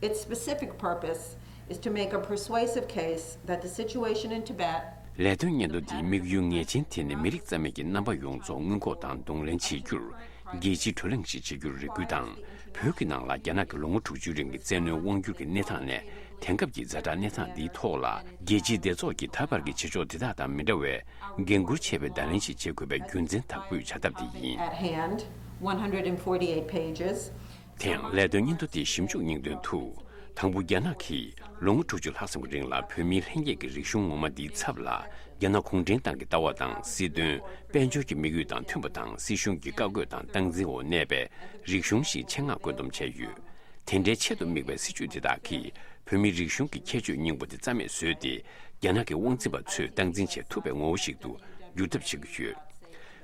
its specific purpose is to make a persuasive case that the situation in Tibet ལས་དོན་སྙན་ཐོ་འདིའི་དམིགས་ཡུལ་ངེས་ཅན་དེ་ནི་མི་རིགས་རྩ་མེད་ཀྱི་རྣམ་པ་ཡོངས་རྫོགས་སྔོན་འགོག་དང་གདོང་ལེན་བྱེད་རྒྱུར། རྒྱལ་སྤྱིའི་བགྲོ་གླེང་ཞིག་བྱེད་རྒྱུར་རེ་སྐུལ་དང་། བོད་ཀྱི་ནང་ལ་རྒྱ་ནག་གི་ལོ་ངོ་དྲུག་ཅུའི་རིང་གི་བཙན་གནོན་དབང་སྒྱུར་གྱི་གནས་སྟངས་ནས། དེང་སྐབས་ཀྱི་ཛ་དྲག་གནས་སྟངས་འདིའི་ཐོག་ལ། རྒྱལ་སྤྱིའི་སྡེ་ཚོགས་ཀྱིས་ད་བར་གྱི་བྱེད་ཕྱོགས་དེ་དག་དང་མི་འདྲ་བའི། འགན་འཁུར་ཆེ་བའི་བརྡ་ལན་ཞིག་བྱེད་དགོས་པའི་རྒྱུ་མཚན་དག་པོའི་བྱ་ཐབས་དེ་ཡིན། At hand, one hundred forty-eight pages. དེ་ཡང་ལས་དོན་སྙན་ཐོ་དེའི་ཞིབ་འཇུག་སྙིང་དོན་དུ། དང་པོ། རྒྱ་ནག་གིས་ལོ་ངོ་དྲུག་ཅུ་ལྷག་ཙམ་གྱི་རིང་ལ་བོད་མིའི་ལྷན་སྐྱེས་ཀྱི་རིག་གཞུང་ངོ་མ་འདིའི་ཚབ་ལ། རྒྱ་ནག་གུང་ཁྲན་ཏང་གི་ལྟ་བ་དང་སྲིད་དོན། དཔལ་འབྱོར་གྱི་དམིགས་ཡུལ་དང་མཐུན་པ་དང་སྲིད་གཞུང་གི་བཀའ་བཀོད་དང་སྟངས་འཛིན་འོག་གནས་པའི་རིག་གཞུང་ཞིག་ཆེད་མངགས་བཀོད་འདོམས་བྱས་ཡོད། དེ་འདྲའི་ཆེད་དུ་དམིགས་པའི་སྲིད་བྱུས་དེ་དག་གིས་བོད་མིའི་རིག་གཞུང་གི་ཁྱད་ཆོས་སྙིང་པོ་དེ་རྩ་མེད་བཟོས་ཏེ། རྒྱ་ནག་གི་དབང་འཛིན་པ་ཚོས་སྟངས་འཛིན་བྱེད་ཐུབ་པའི་ངོ་བོ་ཞིག་ཏུ་འགྱུར་ཐབས་བྱེད་ཀྱི་ཡོད།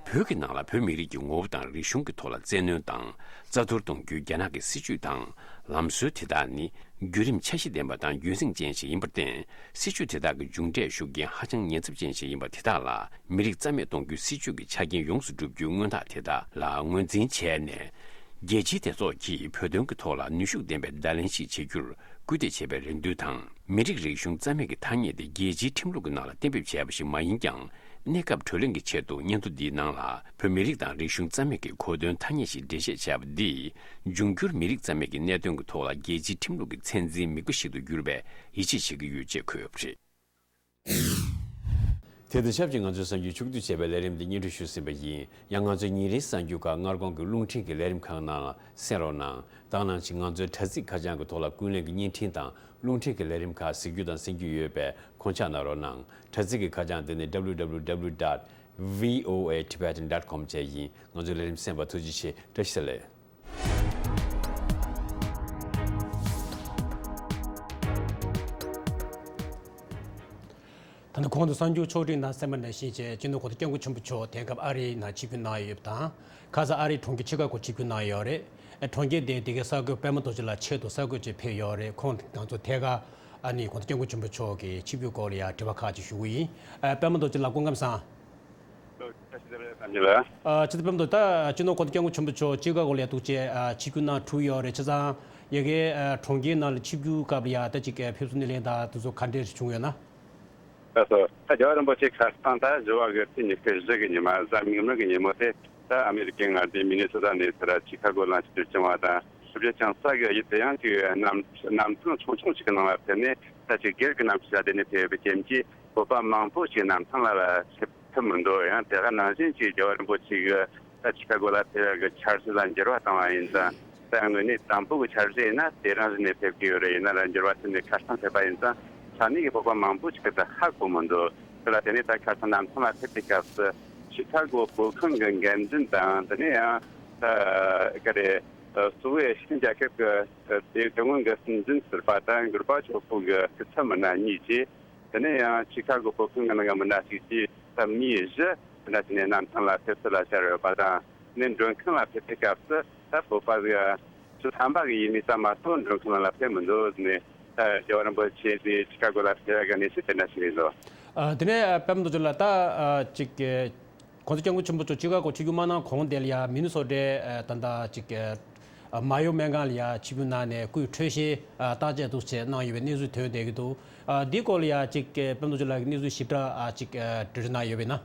བོད་ཀྱི་ནང་ལ་བོད་མི་རིགས་ཀྱི་ངོ་བོ་དང་རིག་གཞུང་གི་ཐོག་ལ་བཙན་གནོན་དང་རྩ་གཏོར་གཏོང་རྒྱུའི་རྒྱ་ནག་གི་སྲིད་བྱུས་དང་ལམ་སྲོལ་དེ་དག་ནི་བརྒྱུད་རིམ་འཆར་གཞི་ལྡན་པ་དང་རྒྱུན་སྲིང་ཅན་ཞིག་ཡིན་པར་བརྟེན། སྲིད་བྱུས་དེ་དག་གི་མཇུག་འབྲས་ཤུགས་རྐྱེན་ཧ་ཅང་ཉེན་ཚབས་ཅན་ཞིག་ཡིན་པ་དེ་དག་ལ། མི་རིགས་རྩ་མེད་གཏོང་རྒྱུའི་སྲིད་བྱུས་ཀྱི་ཆ་རྐྱེན་ཡོངས་སུ་འགྲུབ་རྒྱུའི་མངོན་རྟགས་དེ་དག་ལ་ངོས་འཛིན་བྱས་ནས། རྒྱལ་སྤྱིའི་སྡེ་ཚོགས་ཀྱིས་བོད་དོན་གྱི་ཐོག་ལ་ནུས་ཤུགས་ལྡན་པའི་བརྡ་ལན་ཞིག་བྱེད་རྒྱུར་སྐུལ་འདེད་བྱེད་པའི་རེ་འདུན་དང་། མི་རིགས་རིག་གཞུང་རྩ་མེད་ཀྱི་ཐ་སྙད་དེ་རྒྱལ་སྤྱིའི་ཁྲིམས་ལུགས་ཀྱི་ནང་ལ་གཏན་འབེབས་བྱས་པ་ཞིག་མ་ཡིན་ཀྱང་། གནས་སྐབས་བགྲོ་གླེང་གི་ཆེད་དུ་སྙན་ཐོ་འདིའི་ནང་ལ་བོད་མི་རིགས་དང་རིག་གཞུང་རྩ་མེད་ཀྱི་གོ་དོན་ཐ་སྙད་ཞིག་འགྲེལ་བཤད་བྱས་པ་འདིས། འབྱུང་འགྱུར་མི་རིགས་རྩ་མེད་ཀྱི་གནད་དོན་གྱི་ཐོག་ལ་རྒྱལ་སྤྱིའི་ཁྲིམས་ལུགས་ཀྱི་ཚད་འཛིན་མིག་དཔེ་ཞིག་ཏུ་གྱུར་པའི་ཡིད་ཆེས་བྱེད་ཀྱི་ཡོད་ཅེས་འཁོད་ཡོད་པ་རེད། དེ་དང་ཆབས་ཅིག་ང་ཚོའི་གསར་འགྱུར་ཕྱོགས་བསྡུས་བྱས་པའི་ལས་རིམ་འདི་སྙན་སྒྲོན་ཞུས་ཟིན་པ་ཡིན། ཡང་ང་ཚོའི་ཉིན་རེའི་གསར་འགྱུར་ཁག་སྔ་དགོང་གི་རླུང་འཕྲིན་གྱི་ལས་རིམ་ཁག་ནང་ལ་གསན་རོགས་གནང་། ད་ག་ནང་བཞིན་ང་ཚོའི་དྲ་ཚིགས་ཁ་བྱང་གི་ཐོག་ལ་ཀུན་གླེང་གི་བརྙན་འཕྲིན་དང་རླུང་འཕྲིན་གྱི་ལས་རིམ་ཁག་གཟིགས་རྒྱུ་དང་གསན་རྒྱུ་ཡོད་པས་ཁོང་ཆགས་གནང་རོགས་གནང་། དྲ་ཚིགས་ཀྱི་ཁ་བྱང་དེ་ནི་W W W dot V O A Tibetan dot com བཅས་ཡིན། ང་ཚོའི་ལས་རིམ་གསན་པར་ཐུགས་རྗེ་ཆེ། བཀྲ་ཤིས་བདེ་ལེགས། ད་ནི་གོང་དུ་གསར་འགྱུར་ཕྱོགས་སྒྲིག་ནང་གསན་པ་ནང་བཞིན་བྱས། སྤྱི་ནོར་གོང་ས་སྐྱབས་མགོན་ཆེན་པོ་མཆོག་དེང་སྐབས་ཨ་རིའི་ནང་ཆིབས་བསྒྱུར་གནང་ཡོད་པ་དང་། ཁ་སང་ཨ་རིའི་གྲོང་ཁྱེར་ཆི་ཀ་གོ་ཆིབས་བསྒྱུར་གནང་ཡོད་རེད། གྲོང་ཁྱེར་དེ་དེ་གའི་གསར་འགོད་པད་མ་རྡོ་རྗེ་ལགས་ཆེད་དུ་གསར་འགོད་ཅིག་ཕེབས་ཡོད་རེད། ཁོང་ང་ཚོ་ཐད་ཀར་ཨ་ནི་གོང་ས་སྐྱབས་མགོན་ཆེན་པོ་མཆོག་གི་ཆིབས་བསྒྱུར་སྐོར་ལ་ཡང་དྲི་བ་ཁག་ཅིག་ཞུ་གི་ཡིན། ཨ། པད་མ་རྡོ་རྗེ་ལགས་སྐུ་ཁམས་བཟང་། ལགས། ཨ། སྤྱི་ཚོགས་པད་མ་རྡོ་རྗེ་ལགས། ཨ། སྤྱི་ཚོགས་པད་མ་རྡོ་རྗེ་ལགས། ད་སྤྱི་ནོར་གོང་ས་སྐྱབས་མགོན་ཆེན་པོ་མཆོག་ཆི་ཀ་གོ་ལ་ཡ་འདུག་བྱས། ཨ། ཆིབས་བསྒྱུར་གནང་གྲུབ་ཡོད་རེད། བྱས་ཙང་ཡ་གི་ཨ་གྲོང་ཁྱེར་ནང་ལ་ཆིབས་བསྒྱུར་སྐབས་ལ་ཡ་ད་ཅིག་ཨ་ཕེབས་བསུ་སྣེ་ལེན་དང་དེ་ཚོ་ག་འདྲས་བྱུང་ཡོད་ན། ལགས་སོ། ད་རྒྱལ་བ་རིན་པོ་ཆེ་ཁ་སང་ད་བཞི་པ་གི་ཚེས་ཉི་ཤུ་བཞི་གི་ཉི་མ་གཟའ་མིག་དམར་གི་ཉིན་མོ་དེ་ད་ཨ་མེ་རི་ཀའི་མངའ་སྡེ་མི་ནི་སོ་ཊ་ནས་ཚུར་ཆི་ཀ་གོ་ལ་ཆིབས་བསྒྱུར་བྱུང་བ་དང་། ཆིབས་བསྒྱུར་བྱུང་ས་གི་ཡུལ་དེ་ཡང་ཅིག་གནམ་གནམ་ཐང་ཆུང་ཆུང་ཞིག་གི་ནང་ལ་ཕེབས་ནས། ད་ཅིག་སྒེར་གྱི་གནམ་གཤིས་ལ་བསྡད་ནས་ཕེབས་པའི་རྐྱེན་གྱིས་བོད་པ་མང་པོ་ཞིག་གནམ་ཐང་ལ་ལ་ཕེབས་ཐུབ་མི་འདུག། ཡང་དེ་ག་ནང་བཞིན་ཅིག་རྒྱལ་བ་རིན་པོ་ཆེ་གི་ད་ཆི་ཀ་གོ་ལ་ཕེབས་ཡག་གི་འཆར་གཞི་ལ་འགྱུར་བ་བཏང་བ་ཡིན་ཙང་། ད་ཡང་དངོས་གནས་དང་པོ་གི་འཆར་གཞི་ཡིན་ན་དེ་རང་བཞིན་ནས་ཕེབས་ཀྱི་ཡོད་རེད། ཡིན་ན་ལ་འགྱུར་བ་ཐེབས་ནས་ཁ་སང་ཕེབས་པ་ཡིན་ཙང་། ས་གནས་ཀྱི་བོད་པ་མང་པོ་ཞིག་གིས་ད་ཧ་གོ་མི་འདུག། དེ་ལ་བརྟེན་ནས་ད་ཁ་སང་གནམ་ཐང་ལ་ཕེབས་པའི་སྐབས་སུ་ཆི་ཀ་གོ་བོད་ཁང་གི་འགན་འཛིན་དང་། དེ་ནས་ཡང་ད་ག་རེ། གཙོ་བོའི་ཤིན་རྒྱལ་ཁབ་ཀྱི་དེ་དེ་སྔོན་གྱི་སྲིད་འཛིན་ཟུར་པ་དང་གུར་པ་ཆོ་ཕུ་གི་སྐུ་ཚབ་མི་སྣ་གཉིས་ཀྱིས། དེ་ནས་ཡང་ཆི་ཀ་གོ་བོད་ཁང་གི་ནང་གི་མི་སྣ་གཅིག་གིས་ད་མི་བཞི་དེ་འདྲ་བྱས་ནས་གནམ་ཐང་ལ་ཕེབས་བསུ་ལ་བཅར་ཡོད་པ་དང་། དེ་ནས་མགྲོན་ཁང་ལ་ཕེབས་པའི་སྐབས་སུ་ད་བོད་པ་གི་ཕྱི་ཐམ་པ་གི་ཡུལ་མི་ཙམ་མ་གཏོགས་མགྲོན་ཁང་ནང་ལ་ཕེབས་མི་འདུག་ཟེར་ནས། ད་རྒྱལ་བ་རིན་པོ་ཆེ་དེ་ཆི་ཀ་གོ་ལ་ཕེབས་ཡག་གི་གནས་ཚུལ་དེ་འདྲ་ཞིག་རེད་འདུག། ཨ། དེ་ནས་ཨ་པད་མ་རྡོ་རྗེ་ལགས། ད་ཨ་ཅིག་གི་གོང་ས་སྐྱབས་མགོན་ཆེན་པོ་མཆོག་ཆི་ཀ་གོ་ཆིབས་བསྒྱུར་མ་གནང་གོང་དེ་ལ་ཡ་མི་ནི་སོ་ཊའི་ཨ་ད་ལྟ་ཅིག་གི་ཨ་མ་ཡོ་སྨན་ཁང་ལ་ཡ་ཆིབས་བསྒྱུར་གནང་ནས་སྐུའི་འཕྲོད་བཞེས་ཨ་བརྟག་དཔྱད་འདུག་བྱས་གནང་ཡོད་པའི་གནས་ཚུལ་ཐོན་བསྡད་ཀྱི་འདུག། ཨ་འདིའི་སྐོར་ལ་ཡ་ཅིག་གི་པད་མ་རྡོ་རྗེ་ལགས་ཀྱིས་གནས་ཚུལ་ཞིབ་ཕྲ་ཨ་ཅིག་ཨ་འགྲེལ་བརྗོད་གནང་ཡོད་པས་ན།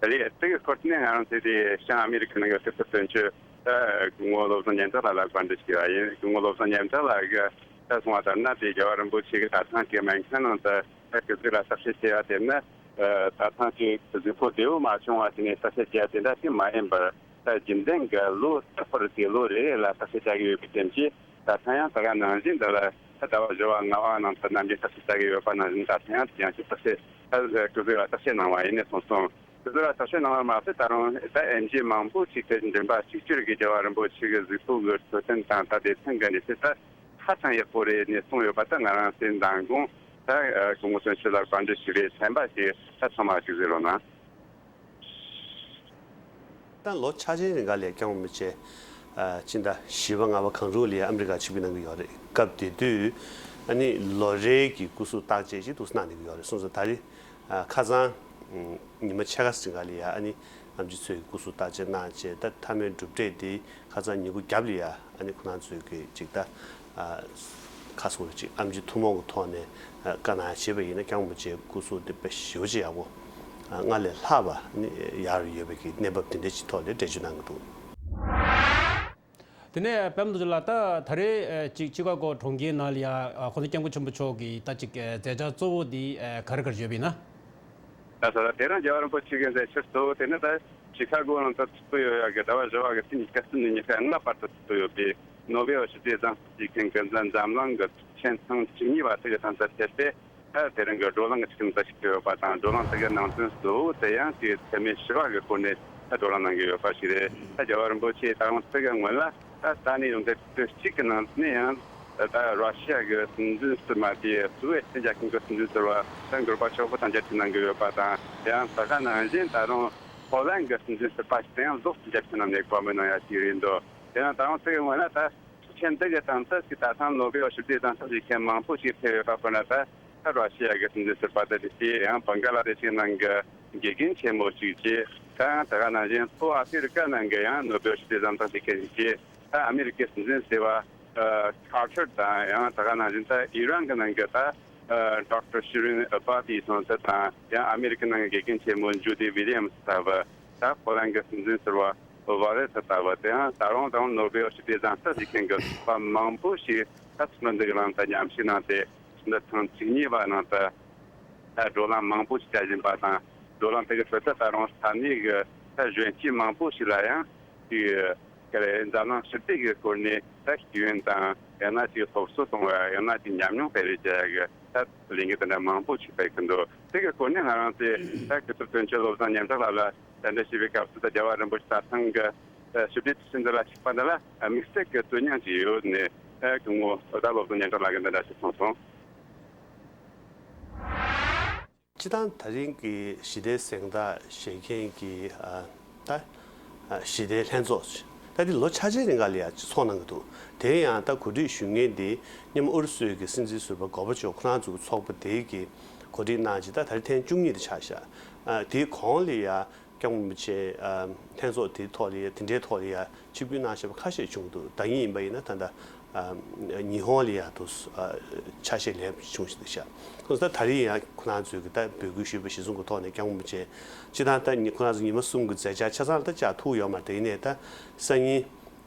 ད་རེས་དེ་གི་སྐོར་དེ་ནས་ང་རང་ཚོའི་དེ་བྱང་ཨ་མི་རི་ཀའི་ནང་གི་སྲིད་ཚབ་དོན་གཅོད་ད་སྐུ་ངོ་བློ་བཟང་སྙན་གྲགས་ལགས་ལ་བཀའ་འདྲི་ཞུས་པ་ཡིན། སྐུ་ངོ་བློ་བཟང་སྙན་གྲགས་ལགས་ཀྱིས་ད་གསུངས་པ་ལྟར་ན། དེ་རྒྱལ་བ་རིན་པོ་ཆེ་གིས་ད་ཐེངས་ཀྱི་སྨན་ཁང་ནང་དུ་ད་སྐུ་གཟུགས་ལ་གསལ་བཤད་བྱས་པ་དེ་ནི། ད་ཐེངས་ཀྱི་གཟིགས་སྤོ་བདེ་བོ་མ་བྱུང་བ་དེ་ནས་གསལ་བཤད་བརྒྱབ་དེ་འདྲ་ཞིག་མ་ཡིན་པར། ད་རྒྱུན་ལྡན་གྱི་ལོ་གསར་པར་དེ་ལོ་རེ་རེ་ལ་གསལ་བཤད་བྱ་གི་ཡོད་པའི་རྐྱེན་གྱིས། ད་ཐེངས་ཡང་ད་ག་ནང་བཞིན་འདི་ལ་ད་ཟླ་བ་བཞི་པ་ལྔ་པ་ནང་དུ་ནམ་རྒྱུན་གསལ་བཤད་བྱ་གི་ཡོད་པ་ནང་བཞིན། ད་ཐེངས་ཡང་ཡང་ཞིག་གསལ་བཤད་ད་སྐུ་གཟུགས་ལ་གསལ་བཤད་གནང་བ་ཡིན་ནས་སོང་སོང་། སྐུ་གཟུགས་ལ་གསལ་བཤད་གནང་བ་མ་ཟད། ད་རུང་ད་ཨེམ་ཆི་མང་པོ་ཞིག་དེ་མགྲིན་པ་གཅིག་གྱུར་གྱི་རྒྱལ་བ་རིན་པོ་ཆེ་གི་གཟིགས་སྤོ་གི་འཕྲོད་བསྟེན་དང་ད་སྡེ་ཚན་གྱི་གནས་ཚུལ་ད་ཧ་ཅང་ཡག་པོ་རེད་ནས་གསུངས་ཡོད་པ་ད་ང་རང་ཚོའི་མདང་དགོང་ད་སྐུ་ངོ་དོན་གཅོད་ལགས་བཀའ་འདྲི་ཞུས་པའི་ཚན་པ་ཞིག་ད་ཚང་མ་ཞིག་གཟིགས་རོགས་གནང་། ད་ལོ་ཆ་ཅན་རིང་ག་ལས་སྐྱབས་མགོན་རིན་པོ་ཆེ་ཨ་སྤྱི་ཟླ་བཞི་པ་ལྔ་པ་གང་རུང་ལ་ཡ་ཨ་མི་རི་ཀ་ཆིབས་བསྒྱུར་གནང་གི་ཡོད་རེད། སྐབས་དེ་དུས་ཨ་ནི་ལོ་རེའི་གི་སྐུ་གཟུགས་བརྟག་དཔྱད་ཅིག་ཏུ་གནང་གནང་གི་ཡོད་རེད་གསུངས་སོང་། ད་རེས་ཨ་ཁ་སང་ཨ་ཉི་མ་ཕྱེད་ཀ་རིང་ག་ལ་ཡ་ཨ་ནི་ཨེམ་ཆི་མཚོ་གི་སྐུ་གཟུགས་བརྟག་དཔྱད་གནང་བྱས། ད་མཐའ་མའི་གྲུབ་འབྲས་དེ་ཁ་སང་ཉིན་གུང་རྒྱབ་ལ་ཡ་ཨ་ནི་ཁོ་རང་ཚོས་གི་ཅིག་ད་ཨ་ཁ་སང་ལ་ཅིག་ཨེམ་ཆི་ཐུན་མོང་གི་ཐོག་ནས་ཨ་བཀའ་གནང་བྱས་པ་ཡིན་ན་སྐྱབས་མགོན་རིན་པོ་ཆེའི་སྐུ་གཟུགས་དེ་དཔེ་ཞེ་པོ་ཅིག་ཡག་པོ་ཨ་སྔར་ལས་ལྷག་པ་ཨ་ནི་ཡག་རུ་ཡོད་པའི་གི་གནས་བབ་དེ་འདྲ་ཅིག་ཐོག་ལ་འགྲེལ་བརྗོད་གནང་གི་འདུག། དེ་ནས་པད་མ་རྡོ་རྗེ་ལགས། ད་ད་རེས་ཨ་ཅིག་ཅི་ཀ་གོ་གྲོང་ཁྱེར་ནང་ལ་ཡ་ཨ་གོང་ས་སྐྱབས་མགོན་ཆེན་པོ་མཆོག་གི་ད་ཅིག་ཨ་མཛད་འཆར་གཙོ་བོ་འདི་ཨ་ག་རེ་ག་རེ་ཡོད་པ་ཡིན་ན། ད་ད་ལྟ་དེ་རིང་རྒྱལ་བ་རིན་པོ་ཆེ་གི་མཛད་འཆར་གཙོ་བོ་དེ་ནི་ད་ཆི་ཁ་གོ་ནང་དུ་ཚོགས་ཡོད་ཡག་གི་ཟླ་བ་བཞི་པ་གི་ཚེས་ཉི་ཤུ་རྩ་གསུམ་ནས་ཉི་ཤུ་རྩ་ལྔ་བར་དུ་ཚོགས་ཡོད་པའི་ནོ་བེལ་ཞི་བདེའི་གཟེངས་རྟགས་བཞེས་མཁན་གྱི་འཛམ་གླིང་གི་ཚོགས་ཆེན་ཐེངས་བཅུ་གཉིས་པ་དེ་གི་དོན་དུ་དེ་སྟེ། ད་དེ་རིང་གི་བགྲོ་གླེང་གི་ཚིག་འདི་ཞིག་ཡོད་པ་དང་། བགྲོ་གླེང་དེ་གི་ནང་དོན་གཙོ་བོ་དེ་ཡང་དེའི་ཚད་མེད་བཞི་པ་གི་སྐོར་ནས་ད་བགྲོ་གླེང་གནང་གི་ཡོད་པ་ཞིག་རེད། ད་རྒྱལ་བ་རིན་པོ་ཆེ་ད་རུང་དེ་གི་སྔོན་ལ་ད་ད་ནས་ཡོང་དེ་དུས་གཅིག་གི་ནང་ནས་ཡང་ད་ར་ཤི་ཡ་གི་སྲིད་འཛིན་ཟུར་པ་དེ་སུ་ཝེ་སི་རྒྱལ་ཁབ་ཀྱི་སྲིད་འཛིན་ཟུར་པ་ད་གུར་པ་ཆོག་པོ་དང་མཇལ་འཕྲད་གནང་གི་ཡོད་པ་དང་། ཡང་ད་ག་ནང་བཞིན་ད་རུང་ཧོ་ལན་གྱི་སྲིད་འཛིན་ཟུར་པ་ཞིག་དང་ཡང་ལོགས་སུ་མཇལ་འཕྲད་གནང་ནས་བཀའ་མོལ་གནང་ཡ་ཞིག་རེད་འདུག། དེ་ཡང་ད་རུང་དེ་གི་སྔོན་ལ་ད། ཚོགས་ཆེན་འདི་གི་སྟེང་དུ་ཅིག་ད་ཐེངས་ནོ་བེལ་ཞི་བདེའི་གཟེངས་རྟགས་བཞེས་མཁན་མང་པོ་ཞིག་ཕེབས་ཡོད་པ་ཁོ་ན། ད་ད་ར་ཤི་ཡ་གི་སྲིད་འཛིན་ཟུར་པ་དེ་དེ་ཡང་བང་ག་ལ་དེ་ཤི་ནང་གི་དགེ་རྒན་ཆེན་མོ་ཞིག་བྱས། ད་ཡང་ད་ག་ནང་བཞིན་ལྷོ་ཨ་ཧྥེ་རི་ཀ་ནང་གི་ཡང་ནོ་བེལ་ཞི་བདེའི་གཟེངས་རྟགས་བཞེས་མཁན་ཞིག་བྱས། ད་ཨ་མི་རི་ཀའི་སྲིད་འཛིན་ཟེར་བ་ཨ་ཀར་ཊར་དང་། ཡང་ད་ག་ནང་བཞིན་ད་ཨི་རན་གི་ནང་གི་ད་ཨ་ཌོག་ཊར་ཤི་རིན་ཨ་བྷ་ཏི་སོང་ཚེ་དང་། ཡང་ཨ་མི་རི་ཀ་ནང་གི་དགེ་རྒན་ཆེན་མོ་ཇུ་ཌི་ཝི་ལི་ཡམ་སི་ལྟ་བུ། ད་ཧོ་ལན་གྱི་སྲིད་འཛིན་ཟུར་པ་ཝ་ལེ་ཐི་ལྟ་བུ། དེ་ཡང་ད་རུང་ད་རུང་ནོ་བེལ་ཞི་བདེའི་གཟེངས་རྟགས་བཞེས་མཁན་གྱི་ཚོགས་པ་མང་པོ་ཞིག་ད་ཚོགས་འདུ་འདི་གི་ནང་དུ་མཉམ་ཞུགས་གནང་སྟེ། ཚོགས་འདུ་ཐེངས་བཅུ་གཉིས་པ་ནང་དུ་ད་བགྲོ་གླེང་མང་པོ་ཞིག་བྱ་བཞིན་པ་དང་། བགྲོ་གླེང་དེ་གི་ཁྲོད་དུ་ད་རུང་ས་གནས་ཀྱི་ད་གཞོན་སྐྱེས་མང་པོ་ཞིག་ལ་ཡང་དེའི་ག་རེ་འཛམ་གླིང་ཞི་བདེ་གི་སྐོར་ནས་ད་ཤེས་ཡོན་དང་། ཡང་ན་དེའི་སློབ་གསོ་གཏོང་བ། ཡང་ན་དེའི་ཉམས་མྱོང་སྤེལ་རེས་བྱ་ཡ་གི་ད་ལས་འགུལ་དེ་འདྲ་མང་པོ་ཞིག་སྤེལ་གྱི་འདུག། དེ་གི་སྐོར་ནས་ང་རང་ཚོས་ད་སྐུ་ཚབ་དོན་གཅོད་བློ་བཟང་སྙན་གྲགས་ལགས་ལ་གདན་འདྲེན་ཞུས་པའི་སྐབས་སུ། ད་རྒྱལ་བ་རིན་པོ་ཆེ་ད་ཐེངས་ཀྱི་ཞི་བདེའི་དུས་ཆེན་འདི་ལ་ཆིབས་པ་འདི་ལ་དམིགས་བསལ་གྱི་དོན་སྙིང་ཅིག་ཡོད་ནས། ད་སྐུ་ངོ་ད་བློ་བཟང་སྙན་གྲགས་ལགས་ཀྱིས་འདི་འདྲ་ཞིག་གསུངས་སོང་། སྤྱིར་བཏང་ད་རིང་གི་ཞི་བདེའི་གཟེངས་རྟགས་བཞེས་མཁན་གྱི་ཨ་ད་ཨ་ཞི་བདེའི་ལྷན་ཚོགས་ད་འདི་ལོ་ཆ་ཅན་རིང་ག་ལ་ཡ་ཚོགས་གནང་གི་འདུག། དེ་ཡང་ད་གོ་སྒྲིག་ཞུ་མཁན་འདི་སྔོན་མ་ཨུ་རུ་སུའི་གི་སྲིད་འཛིན་ཟུར་པ་གོར་བ་ཆོབ་ཁོ་རང་ཚོ་གི་ཚོགས་པ་དེ་གི་གོ་སྒྲིག་གནང་བྱས། ད་ད་རེས་ཐེངས་བཅུ་གཉིས་དེ་ཆགས་ཤག། ཨ་དེའི་གོང་ལ་ཡ་སྐྱབས་མགོན་རིན་པོ་ཆེ་ཨ་ལྷན་ཚོགས་དེའི་ཐོག་ལ་ཡ་དེ་འདྲའི་ཐོག་ལ་ཡ་ཆིབས་བསྒྱུར་གནང་བཞིན་པ་ཁ་ཤས་བྱུང་འདུག། ཟླ་ཉིན་ཡིན་པ་ཡིན་ན་ད་ལྟ་ཨ་ཉི་ཧོང་ལ་ཡ་དུ་ཨ་ཆ་ཤས་ལེན་བྱུང་ཞིག་འདུག་ཤག། སོང་ཙང་ད་རེས་ཡང་ཁོ་རང་ཚོས་ཀྱི་ད་འབོད་སྐུལ་ཞུས་པ་གཞིར་བཟུང་གི་ཐོག་ནས་སྐྱབས་མགོན་རིན་པོ་ཆེ་སྤྱིར་བཏང་ད་ཉི་ཁོ་རང་ཚོ་ཉི་མ་གསུམ་གྱི་མཛད་འཆར་ཆ་ཚང་ལ་ད་བཅར་ཐུབ་ཡོད་མ་རེད། དེ་ཡིན་ནའི་ད་སང་ཉིན་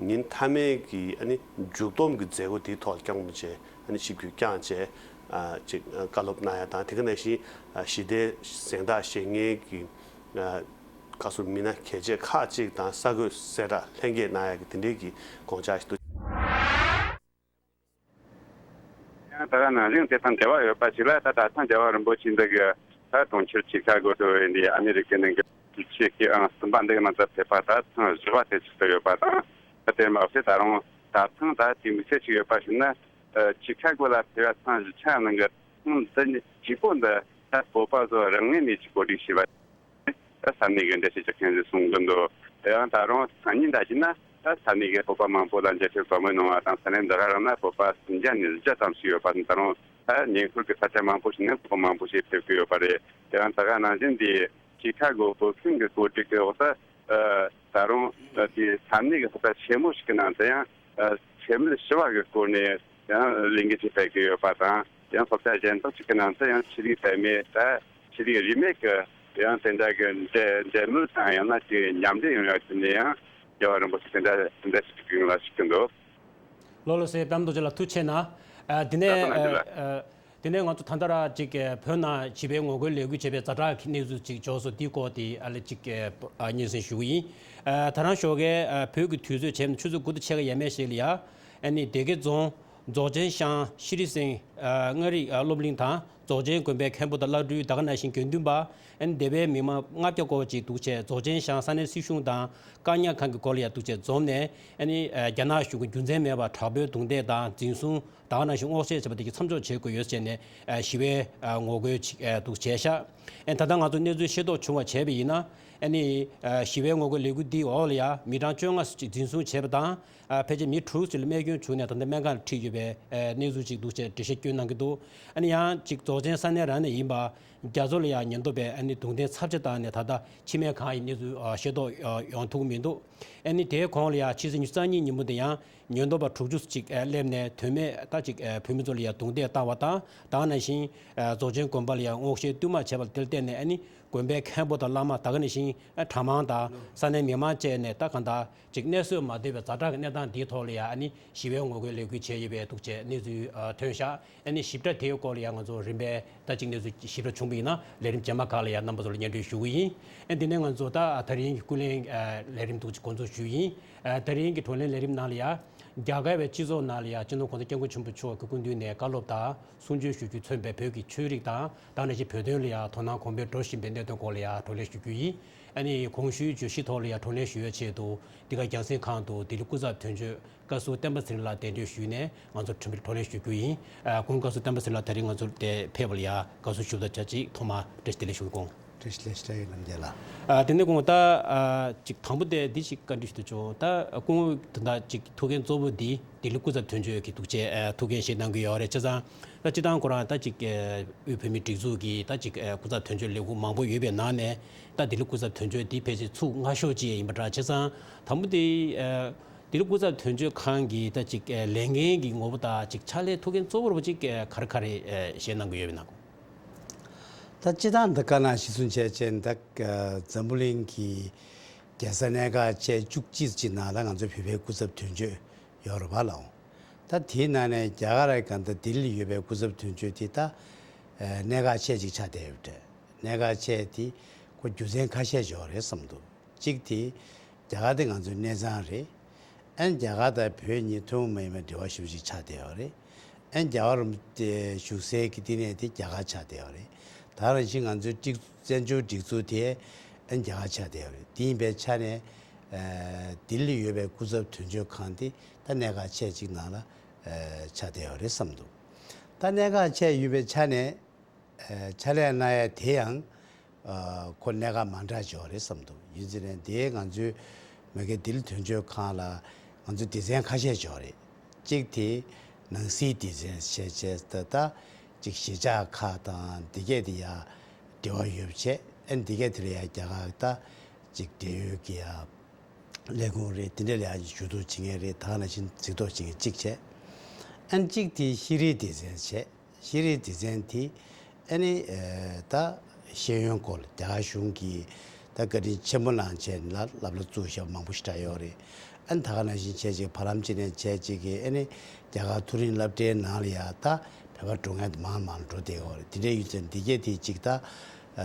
ཉིན་མཐའ་མའི་གི་ཨ་ནི་མཇུག་བསྡོམས་ཀྱི་མཛད་སྒོ་དེའི་ཐོག་ལ་སྐྱབས་མགོན་རིན་པོ་ཆེ་ཨ་ནི་ཆིབས་བསྒྱུར་བསྐྱངས་བྱས་ཨ་ཅིག་བཀའ་སློབ་གནང་ཡ་དང་། དེ་ག་ནང་བཞིན་ཨ་ཞི་བདེའི་གཟེངས་རྟགས་བཞེས་མཁན་གྱི་ཨ་བཀའ་ཟུར་མི་སྣ་གལ་ཆེ་ཁག་ཅིག་དང་གསར་འགོད་གསལ་བསྒྲགས་ལྷན་རྒྱས་གནང་ཡ་གི་དེ་འདྲའི་གི་དགོངས་འཆར་ཞིག་འདུག། ཡང་ད་ག་ནང་བཞིན་དེ་དང་འབྲེལ་བ་ཡོད་པ་ཞིག་ལ། ད་ད་ཐེངས་རྒྱལ་བ་རིན་པོ་ཆེ་འདི་གི་ད་གྲོང་ཁྱེར་ཆི་ཁ་གོ་འགྲོ་བའི་འདི་ཨ་མི་རི་ཀའི་ནང་གི་ཆེས་ཀྱི་ཨང་གསུམ་པ་འདི་གི་ནང་དུ་ཕེབས་པ་ད་ཐེངས་བཞི་པ་དེ་ཆགས་ཀྱི་ཡོད་པ་དང་། ད་དེར་མ་ཟད་ད་རུང་ད་ཐེངས་ད་དེ་དམིགས་བསལ་ཞིག་ཡོད་པ་ཞིག་ནི། ཨ་ཆི་ཁ་གོ་ལ་ཕེབས་པ་ཐེངས་བཞི་ཆ་ནང་གི་ཐེངས་འདི་ནི་གཅིག་པོ་འདི་ད་བོད་པ་ཚོ་རང་ངོས་ནས་ཅིག་གོ་སྒྲིག་བྱས་པ། ད་ས་གནས་ཀྱི་འགྲེལ་བཤད་བྱེད་མཁན་ཞིག་གསུང་གི་འདུག། ཡང་ད་རུང་སང་ཉིན་ད་ཅི་ན་ད་ས་གནས་ཀྱི་བོད་པ་མང་པོ་ལ་མཇལ་འཕྲད་བཀའ་མོལ་གནང་བ་དང་། ས་གནས་འདི་ག་རང་ན་བོད་པ་སུམ་བརྒྱ་ནས་བཞི་བརྒྱ་ཙམ་ཞིག་ཡོད་པ་དང་། ད་རུང་ད་ཉེ་འཁོར་གྱི་ས་ཆ་མང་པོ་ཞིག་ནས་བོད་པ་མང་པོ་ཞིག་ཕེབས་ཀྱི་ཡོད་པ་རེད། དེ་ཡང་ད་ག་ནང་བཞིན་འདི་ཆི་ཁ་གོ་བོད་ཁྱིམ་གྱི་གོ་སྒྲིག་གི་འོག་ཏུ། ཨ་ད་རུང་ཨ་དེ་ས་གནས་ཀྱི་ཚོགས་པ་ཆེན་མོ་ཞིག་གི་ནང་དུ་ཡང་ཨ་འཚེ་མེད་ཞི་བ་གི་སྐོར་ནས་ཡང་ལས་འགུལ་ཅིག་སྤེལ་གྱི་ཡོད་པ་དང་། ཡང་ཚོགས་པ་གཞན་དག་ཅིག་གི་ནང་དུ་ཡང་ཆོས་ལུགས་དད་མོས་ད་ཆོས་ལུགས་རིས་མེད་ཀྱི་ཡང་དེ་འདྲ་གི་འབྲེལ་འབྲེལ་མོལ་དང་། ཡང་ན་དེ་མཉམ་འབྲེལ་ཡོང་ཡག་དེ་ནས་ཡང་རྒྱལ་བ་རིན་པོ་ཆེ་དེ་འདྲ་དེ་འདྲ་ཞིག་གི་ཡོང་ལ་ཞུ་གི་འདུག། ལགས་ལགས་སོ། པད་མ་རྡོ་རྗེ་ལགས་ཐུགས་རྗེ་ཆེ་གནང་། ཨ་དེ་ནས་ད་ལྟ་ནང་ཨ་ལ། ཨ། དེ་ནས་ང་ཚོ་ད་ལྟ་ར་ཅིག་བོད་ནང་ཞི་བའི་ངོ་རྒོལ་ལས་འགུལ་བྱས་པའི་ཛ་དྲག་གི་གནས་ཚུལ་ཅིག་འབྱོར་སོང་། འདིའི་སྐོར་དེ་ཨ་ལེ་ཅིག་སྙན་སེང་ཞུ་གི་ཡིན། ད་རང་ཞོགས་ཀས་བོད་ཀྱི་དུས་ཚོད་བྱས་ན་ཆུ་ཚོད་དགུ་དང་ཕྱེད་ཀ་ཡས་མས་ཤིག་ལ་ཡ། ཨ་ནི་སྡེ་དགེ་རྫོང་རྫོགས་ཆེན་ཤང་ཤྲི་སེང་ལྔ་རིག་སློབ་གླིང་དང་རྫོགས་ཆེན་དགོན་པའི་མཁན་པོ་དང་བླ་སྤྲུལ་ད་ག་ནང་བཞིན་དགེ་འདུན་པ། ཨ་ནི་སྡེ་བའི་མི་མང་ལྔ་བརྒྱ་སྐོར་ཅིག་འདུག་བྱས་རྫོགས་ཆེན་ཤང་ས་གནས་སྲིད་གཞུང་དང་བཀག་ཉར་ཁང་གི་སྐོར་ལ་ཡ་འདུག་བྱས་འཛོམས་ནས། ཨ་ནི་རྒྱ་ནག་གཞུང་གི་རྒྱུ་མཚན་མེད་པར་དྲག་པོའི་རྡུང་རྡེག་དང་འཛིན་བཟུང་ད་ག་ནང་བཞིན་སྔོག་བཤེར་བྱས་པ་དེ་གི་མཚམས་འཇོག་བྱེད་དགོས་ཡོད་ཟེར་ནས་ཞི་བའི་ངོ་རྒོལ་ཅིག་འདུག་བྱས་ཤག་ཨ་ནི་ད་ལྟ་ང་ཚོ་གནས་ཚུལ་ཤེས་རྟོགས་བྱུང་བ་བྱས་པ་ཡིན་ན། ཨ་ནི་ཞི་བའི་ངོ་རྒོལ་ལས་འགུལ་འདིའི་འོག་ལ་ཡ་མི་གྲངས་བཅོ་ལྔ་ཙམ་ཅིག་འཛིན་བཟུང་བྱས་པ་དང་། ཕལ་ཆེར་མི་དྲུག་ཙམ་ལ་རྨས་སྐྱོན་བྱུང་ནས་ད་ལྟ་སྨན་ཁང་ལ་ཁྲིད་ཡོད་པའི་གནས་ཚུལ་ཅིག་འདུག་ཅེས་འགྲེལ་བཤད་སྐྱོན་གནང་གི་འདུག་ཨ་ནི་ཡང་ཅིག་རྫོགས་ཆེན་ས་གནས་རང་ནས་ཡིན་པ་རྒྱ་མཚོ་ལ་ཡང་ཉེན་རྟོག་པས་ཨ་ནི་རྡུང་རྡེག་ཚབས་ཆེ་བཏང་ནས་ད་ལྟ་འཆི་རྨས་གང་ཡིན་གནས་ཚུལ་ཤེས་རྟོགས་ཡོང་ཐུབ་ཀྱི་མི་འདུག་ཨ་ནི་དེའི་གོང་ལ་ཡང་ཕྱི་ཚེས་ཉི་ཤུ་རྩ་གཉིས་ཉིན་མོ་དེ་ཡང་ཉེན་རྟོག་པ་དྲུག་ཅུ་ཅིག་སླེབས་ནས་དོན་མེད་ད་ཅིག་བོད་མི་ཚོ་ལ་ཡང་རྡུང་རྡེག་བཏང་བ་དང་། ད་ག་ནང་བཞིན་རྫོགས་ཆེན་དགོན་པ་ལ་ཡང་སྔོག་བཤེར་བསྟུད་མར་བྱས་པ་དེར་བརྟེན་ནས་ཨ་ནི་དགོན་པའི་མཁན་པོ་དང་བླ་མ་ད་ག་ནང་བཞིན་གྲྭ་མང་དང་ས་གནས་མི་མང་བཅས་ནས་ད་གང་ལྟར་ཅིག་གནས་སོས་མ་བསྡད་པའི་ཛ་དྲག་གི་གནས་སྟངས་འདིའི་ཐོག་ལ་ཡང་ཨ་ནི་ཞི་བའི་ངོ་རྒོལ་ལས་འགུལ་བྱས་ཡོད་པའི་འདུག་ཅེས་གནས་ཚུལ་ཐོན་ཤག་ཨ་ནི་ཞིབ་ཕྲ་དེའི་སྐོར་ལ་ཡང་ང་ཚོ་རིམ་པས་ད་ཅིག་གནས་ཚུལ་ཞིབ་ཕྲ་བྱུང་བ་ཡིན་ན་ལས་རིམ་རྗེས་མ་ཁག་ལ་ཡང་རྣམ་པ་ཚོ་ལ་སྙན་སྒྲོན་ཞུ་གི་ཡིན། ཨ་ནི་དེ་ནས་ང་ཚོ་ད་དེ་རིང་གི་ཀུན་གླེང་ལས་རིམ་འདུག་ཅིག་འགོ་འཛུགས་ཞུ་ཡིན། དེ་རིང་གི་བགྲོ་གླེང་ལས་རིམ་ནང་ལ་ཡང་རྒྱ་གར་བའི་སྤྱི་ཚོགས་ནང་ལ་ཡང་སྤྱི་ནོར་༸གོང་ས་༸སྐྱབས་མགོན་ཆེན་པོ་མཆོག་གི་སྐུ་མདུན་ནས་བཀའ་སློབ་དང་གསུང་ཆོས་ཞུ་རྒྱུས་མཚོན་པའི་བོད་ཀྱི་ཆོས་རིག་དང་། ད་ནང་བཞིན་བོད་དོན་ལ་ཡང་དོ་སྣང་གོང་འཕེལ་འགྲོ་བཞིན་པའི་གནད་དོན་སྐོར་ལ་ཡང་བགྲོ་གླེང་ཞུ་རྒྱུ་ཡིན། ཨ་ནི་གོང་ཞུས་བརྗོད་གཞི་ཐོག་ལ་ཡང་བགྲོ་གླེང་ཞུ་ཡའི་ཆེད་དུ་འདི་ག་རྒྱང་སྲིང་ཁང་དུ་ལྡི་ལི་སྐུ་ཚབ་དོན་གཅོད་བཀའ་ཟུར་བསྟན་པ་ཚེ་རིང་ལགས་གདན་འདྲེན་ཞུས་ནས་ང་ཚོ་གྲུབ་འབྲས་བགྲོ་གླེང་ཞུ་རྒྱུ་ཡིན། ཨ་སྐུ་ངོ་བཀའ་ཟུར་བསྟན་པ་ཚེ་རིང་ལགས་དེ་རིང་ང་ཚོར་དེ་ཕེབས་པ་ལ་ཡང་དགའ་བསུ་ཞུ་བ་དང་ཆབས་ཅིག་ཐོག་མར་བཀྲ་ཤིས་བདེ་ལེགས་ཞུ་གི་ཡིན། སྐུ་ངོ་། བཀྲ་ཤིས་བདེ་ལེགས་རྣམ་རྒྱལ་ལགས། ཨ་དེ་ནས་སྐུ་ངོ་ད་ཨ་ཅིག་དང་པོ་དེ་འདི་ཞིག་བཀའ་འདྲི་ཞུ་འདོད་བྱུང་། ད་སྐུ་ངོ་དེ་འདྲ་ཅིག་ཐུགས་འགན་གཙོ་བོ་འདི་ལྡི་ལི་སྐུ་ཚབ་དོན་གཅོད་ཀྱི་ཐུགས་རྗེ་ཨ་ཐུགས་འགན་བཞེས་གནང་གི་ཡོད་རེད། བྱས་ཙང་ད་སྤྱིར་བཏང་ཁོ་རང་ད་ཅིག་ཨ་དབུས་བོད་མིའི་སྒྲིག་འཛུགས་ཀྱི་ད་ཅིག་ཨ་སྐུ་ཚབ་དོན་གཅོད་ལས་ཁུངས་མང་པོ་ཡོད་པའི་ནང་ནས་ད་ལྡི་ལི་སྐུ་ཚབ་དོན་གཅོད་འདི་ཕལ་ཆེར་ཚུགས་སྔ་ཤོས་ཅིག་ཡིན་པ་འདྲ། བྱས་ཙང་དང་པོ་དེ་ཨ་ལྡི་ལི་སྐུ་ཚབ་དོན་གཅོད་ཁང་གི་ད་ཅིག་ཨ་ལས་འགན་གྱི་ངོ་བོ་དང་ཅིག་ཕྱག་ལས་ཐུགས་འགན་གཙོ་བོ་རུ་ཅིག་ཨ་ག་རེ་ག་རེ་ཨ་བཞེས་གནང་གི་ཡོད་པ་ན། ད་སྤྱིར་བཏང་འདི་ག་ན་གཞི་བཟུང་བྱས་བྱས་ད་འཛམ་བུ་གླིང་གི་རྒྱལ་ས་གནད་འགག་ཅན་བཅུ་གཅིག་ཅིག་ནང་ལ་ང་ཚོ་བོད་པའི་སྐུ་ཚབ་དོན་གཅོད་ཡོད་རེད་པ་ལགས། ད་དེའི་ནང་ནས་རྒྱ་གར་གང་ལྟར་ལྡི་ལི་ཡོད་པའི་སྐུ་ཚབ་དོན་གཅོད་དེ་ད་གནད་འགག་ཆེ་ཅིག་ཆགས་བསྡད་ཡོད་པ་རེད། གནད་འགག་ཆེ་དེ་ཁོ་རྒྱུ་མཚན་ཁ་ཤས་ཡོད་རེད་བསམ་འདུག་གཅིག་དེ་རྒྱ་གར་དེ་ང་ཚོའི་གནས་ཚང་རེད། ཨན་རྒྱ་གར་དང་བོད་གཉིས་ཐུན་མོང་མ་ཡིན་པའི་འབྲེལ་བ་ཞེ་པོ་ཅིག་ཆགས་བསྡད་ཡོད་རེད། ཨན་རྒྱལ་བ་རིན་པོ་ཆེ་བཞུགས་སའི་གི་བསྟི་གནས་དེ་རྒྱ་གར་ཆགས་བསྡད་ཡོད་རེད། ད་ག་ནང་བཞིན་ང་ཚོའི་སྒྲིག་བཙན་བྱོལ་སྒྲིག་འཛུགས་དེ་ཨན་རྒྱ་གར་ཆགས་བསྡད་ཡོད་རེད། དེ་ཡིན་པའི་ཆ་ནས་ཨ་ལྡི་ལི་ཡོད་པའི་སྐུ་ཚབ་དོན་གཅོད་ཁང་དེ་ད་གནད་འགག་ཆེ་ཅིག་ནང་ལ་ཨ་ཆགས་བསྡད་ཡོད་རེད་བསམ་འདུག་ད་གནད་འགག་ཆེ་ཡོད་པའི་ཆ་ནས། ཨ་ཕྱག་ལས་གནང་ཡ་དེ་ཡང་ཨ་ཁོ་གནད་འགག་མང་དྲགས་ཅིག་ཡོད་རེད་བསམ་འདུག་ཡིན་ཟེར་ནས་དེ་ང་ཚོའི་མ་གི་ལྡི་ལི་དོན་གཅོད་ཁང་ལ་ང་ཚོའི་སྡེ་ཚན་ཁ་ཤས་ཅིག་ཡོད་རེད། གཅིག་དེ་ནང་སྲིད་སྡེ་ཚན་བྱས་བྱས་ད་ལྟ་གཅིག་གཞིས་ཆགས་ཁག་དང་འདི་གས་དེ་ཡ་འབྲེལ་བ་ཡོད་བྱས། ཨ་འདི་གས་དེ་ལ་ཡ་རྒྱ་གར་ད་གཅིག་འབྲེལ་ཡོད་ཀྱི་ཡ་ལས་ཁུངས་རེད། དེ་འདྲ་ལ་ཡ་ཞུ་གཏུག་བྱེད་མཁན་རེད། ད་ག་ནང་བཞིན་གཟིགས་རྟོག་བྱེད་མཁན་གཅིག་བྱས། ཨ་གཅིག་དེ་ཤེས་རིག་སྡེ་ཚན་བྱས། ཤེས་རིག་སྡེ་ཚན་དེ་ཨ་ནི་ཨ་ད་ཤེས་ཡོན་སྐོར་རྒྱ་གར་གཞུང་གིས་ད་བཀའ་དྲིན་ཆེན་པོ་གནང་བྱས་ལ་སློབ་གྲྭ་བཙུགས་བཞག་པ་མང་པོ་ཞེ་དྲག་ཡོད་རེད། ཨ་ནི་ད་ག་ནང་བཞིན་བྱས་ཅིག་བར་ལམ་ཅིག་ནས་བྱས་ཅིག་གིས་ཨ་ནི་རྒྱ་གར་མཐོ་རིམ་སློབ་གྲྭའི་ནང་ལ་ཡ་ད་བོད་པ་འགྲོ་མཁན་མང་མང་འགྲོ་བསྡད་ཡོད་རེད། དེ་འདྲའི་ཡུལ་ཚན་འདི་གས་དེ་ཅིག་ད་ཨ་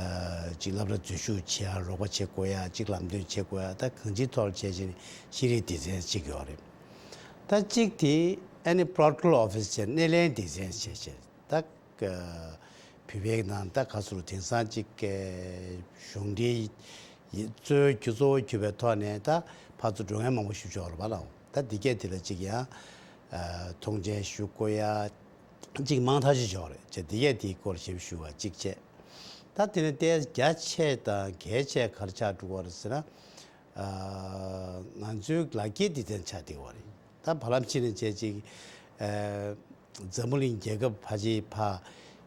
ཅིག་སློབ་གྲྭ་འཛུལ་ཞུགས་བྱེད་ཡ་རོགས་པ་བྱེད་དགོས་ཡ་ཅིག་ལམ་སྟོན་བྱེད་དགོས་ཡ་ད་གང་ཅིའི་ཐོག་ལ་བྱས་བྱས་ནས་ཤེས་རིག་སྡེ་ཚན་ཅིག་ཡོད་རེད། ད་གཅིག་དེ་ཨ་ནི་protocol office་བྱས་སྣེ་ལེན་སྡེ་ཚན་བྱས་བྱས་ད་བོད་པའི་ནང་ད་ག་ཚོད་དེང་སང་གཅིག་གི་གཞུང་འབྲེལ་གཙོས་རྒྱུ་གཙོ་བོ་གྱུར་པའི་ཐོག་ནས་ད་ཕར་ཚུར་འགྲོ་མཁན་མང་པོ་ཞིག་འབྱོར་བ་ལ། ད་འདི་གས་དེ་ལ་གཅིག་ཡང་མཐོང་མཆན་ཞུ་དགོས་ཡ་གཅིག་མང་ཐག་ཆོད་འབྱོར་རེད། བྱས་འདི་གས་དེའི་སྐོར་ཞིབ་ཞུ་བ་གཅིག་བྱས། ད་དེ་ནས་ཏོག་ཙམ་རྒྱ་ཆེ་དང་གལ་ཆེ་ག་རེ་ཆགས་འགྲོ་གི་ཡོད་རེད་ཟེར་ན། ང་ཚོའི་ལག་འཁྱེར་སྡེ་ཚན་ཆགས་བསྡད་ཡོད་རེད། ད་བར་ལམ་ཕྱིན་ནས་བྱས་ཅིག་ཨ་འཛམ་བུ་གླིང་རྒྱལ་ཁབ་ཕལ་ཆེར་ཕར་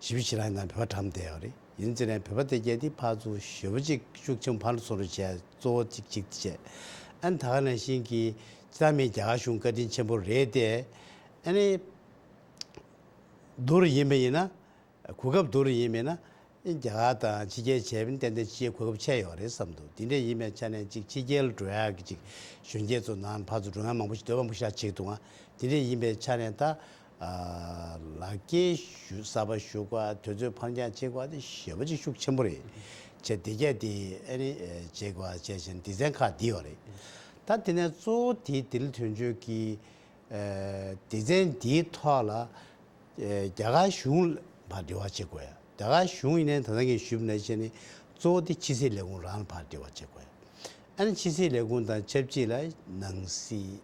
བཞི་བཅུ་ཞེ་ལྔ་ནང་བོད་པ་གྲམ་བསྡད་ཡོད་རེད། ཡིན་ཟེར་ནས་བོད་པ་དེ་གས་དེ་ཕར་ཚུར་ཞེ་པོ་ཅིག་ཤུགས་ཆེན་པོ་ཕར་ཚུར་བྱས་གཙོ་བོ་གཅིག་གཅིག་བྱས། ཨ་ནི་ད་ག་ནང་བཞིན་གྱི་སྤྱི་བཏང་མི་རྒྱ་གར་གཞུང་བཀའ་དྲིན་ཆེན་པོ་རེད་དེ། ཨ་ནི་བསྡུར་ཡིན་པ་ཡིན་ན། གོ་སྐབས་བསྡུར་ཡིན་མིན་ན། རྒྱ་གར་དང་ཕྱི་རྒྱལ་བྱས་པ་ཡིན་ཏན་ཏན་ཕྱི་རྒྱལ་གོ་སྐབས་ཆེ་ཡོད་རེད་བསམ་འདུག་དེ་འདྲ་ཡིན་པའི་ཆ་ནས་ཅིག་ཕྱི་རྒྱལ་ལ་འགྲོ་ཡག་གི་ཅིག་གཞོན་སྐྱེས་ཚོ་ནང་ཕར་ཚུར་འགྲོ་མཁན་མང་པོ་ཞིག་འདོད་པ་མང་པོ་ཞིག་ལ་བྱེད་ཀྱི་འདུག་ང་། དེ་འདྲ་ཡིན་པའི་ཆ་ནས་ད་ ཨ་ལག་འཁྱེར་ཞུ་གསར་པ་ཞུ་དགོས། དུས་ཚོད་ཕར་འགྱངས་བྱེད་དགོས་དེ་ཞེ་པོ་ཅིག་ཤུགས་ཆེན་པོ་རེད། བྱས་དེ་གས་དེ་ཨ་ནི་ཨེ་བྱེད་དགོས་བྱས་བྱས་སྡེ་ཚན་ཁག་འདི་ཡོད་རེད། ད་དེ་ནས་གཙོ་བོ་དེ་ལྡི་ལི་དོན་གཅོད་ཀྱི་ཨེ་སྡེ་ཚན་འདིའི་ཐོག་ལ་ཨེ་རྒྱ་གར་གཞུང་ལ་ཕར་འབྲེལ་བ་བྱེད་དགོས་ཡ། རྒྱ་གར་གཞུང་ཡིན་ནའི་ད་ལྟ་ངས་ཞུས་པ་ནང་བཞིན་ནི་གཙོ་བོ་དེ་ཕྱི་སྲིད་ལས་ཁུངས་རང་ལ་ཕར་འབྲེལ་བ་བྱེད་དགོས་ཡ། ཨ་ནི་ཕྱི་སྲིད་ལས་ཁུངས་དང་ཆབས་ཅིག་ལ་ནང་སྲིད།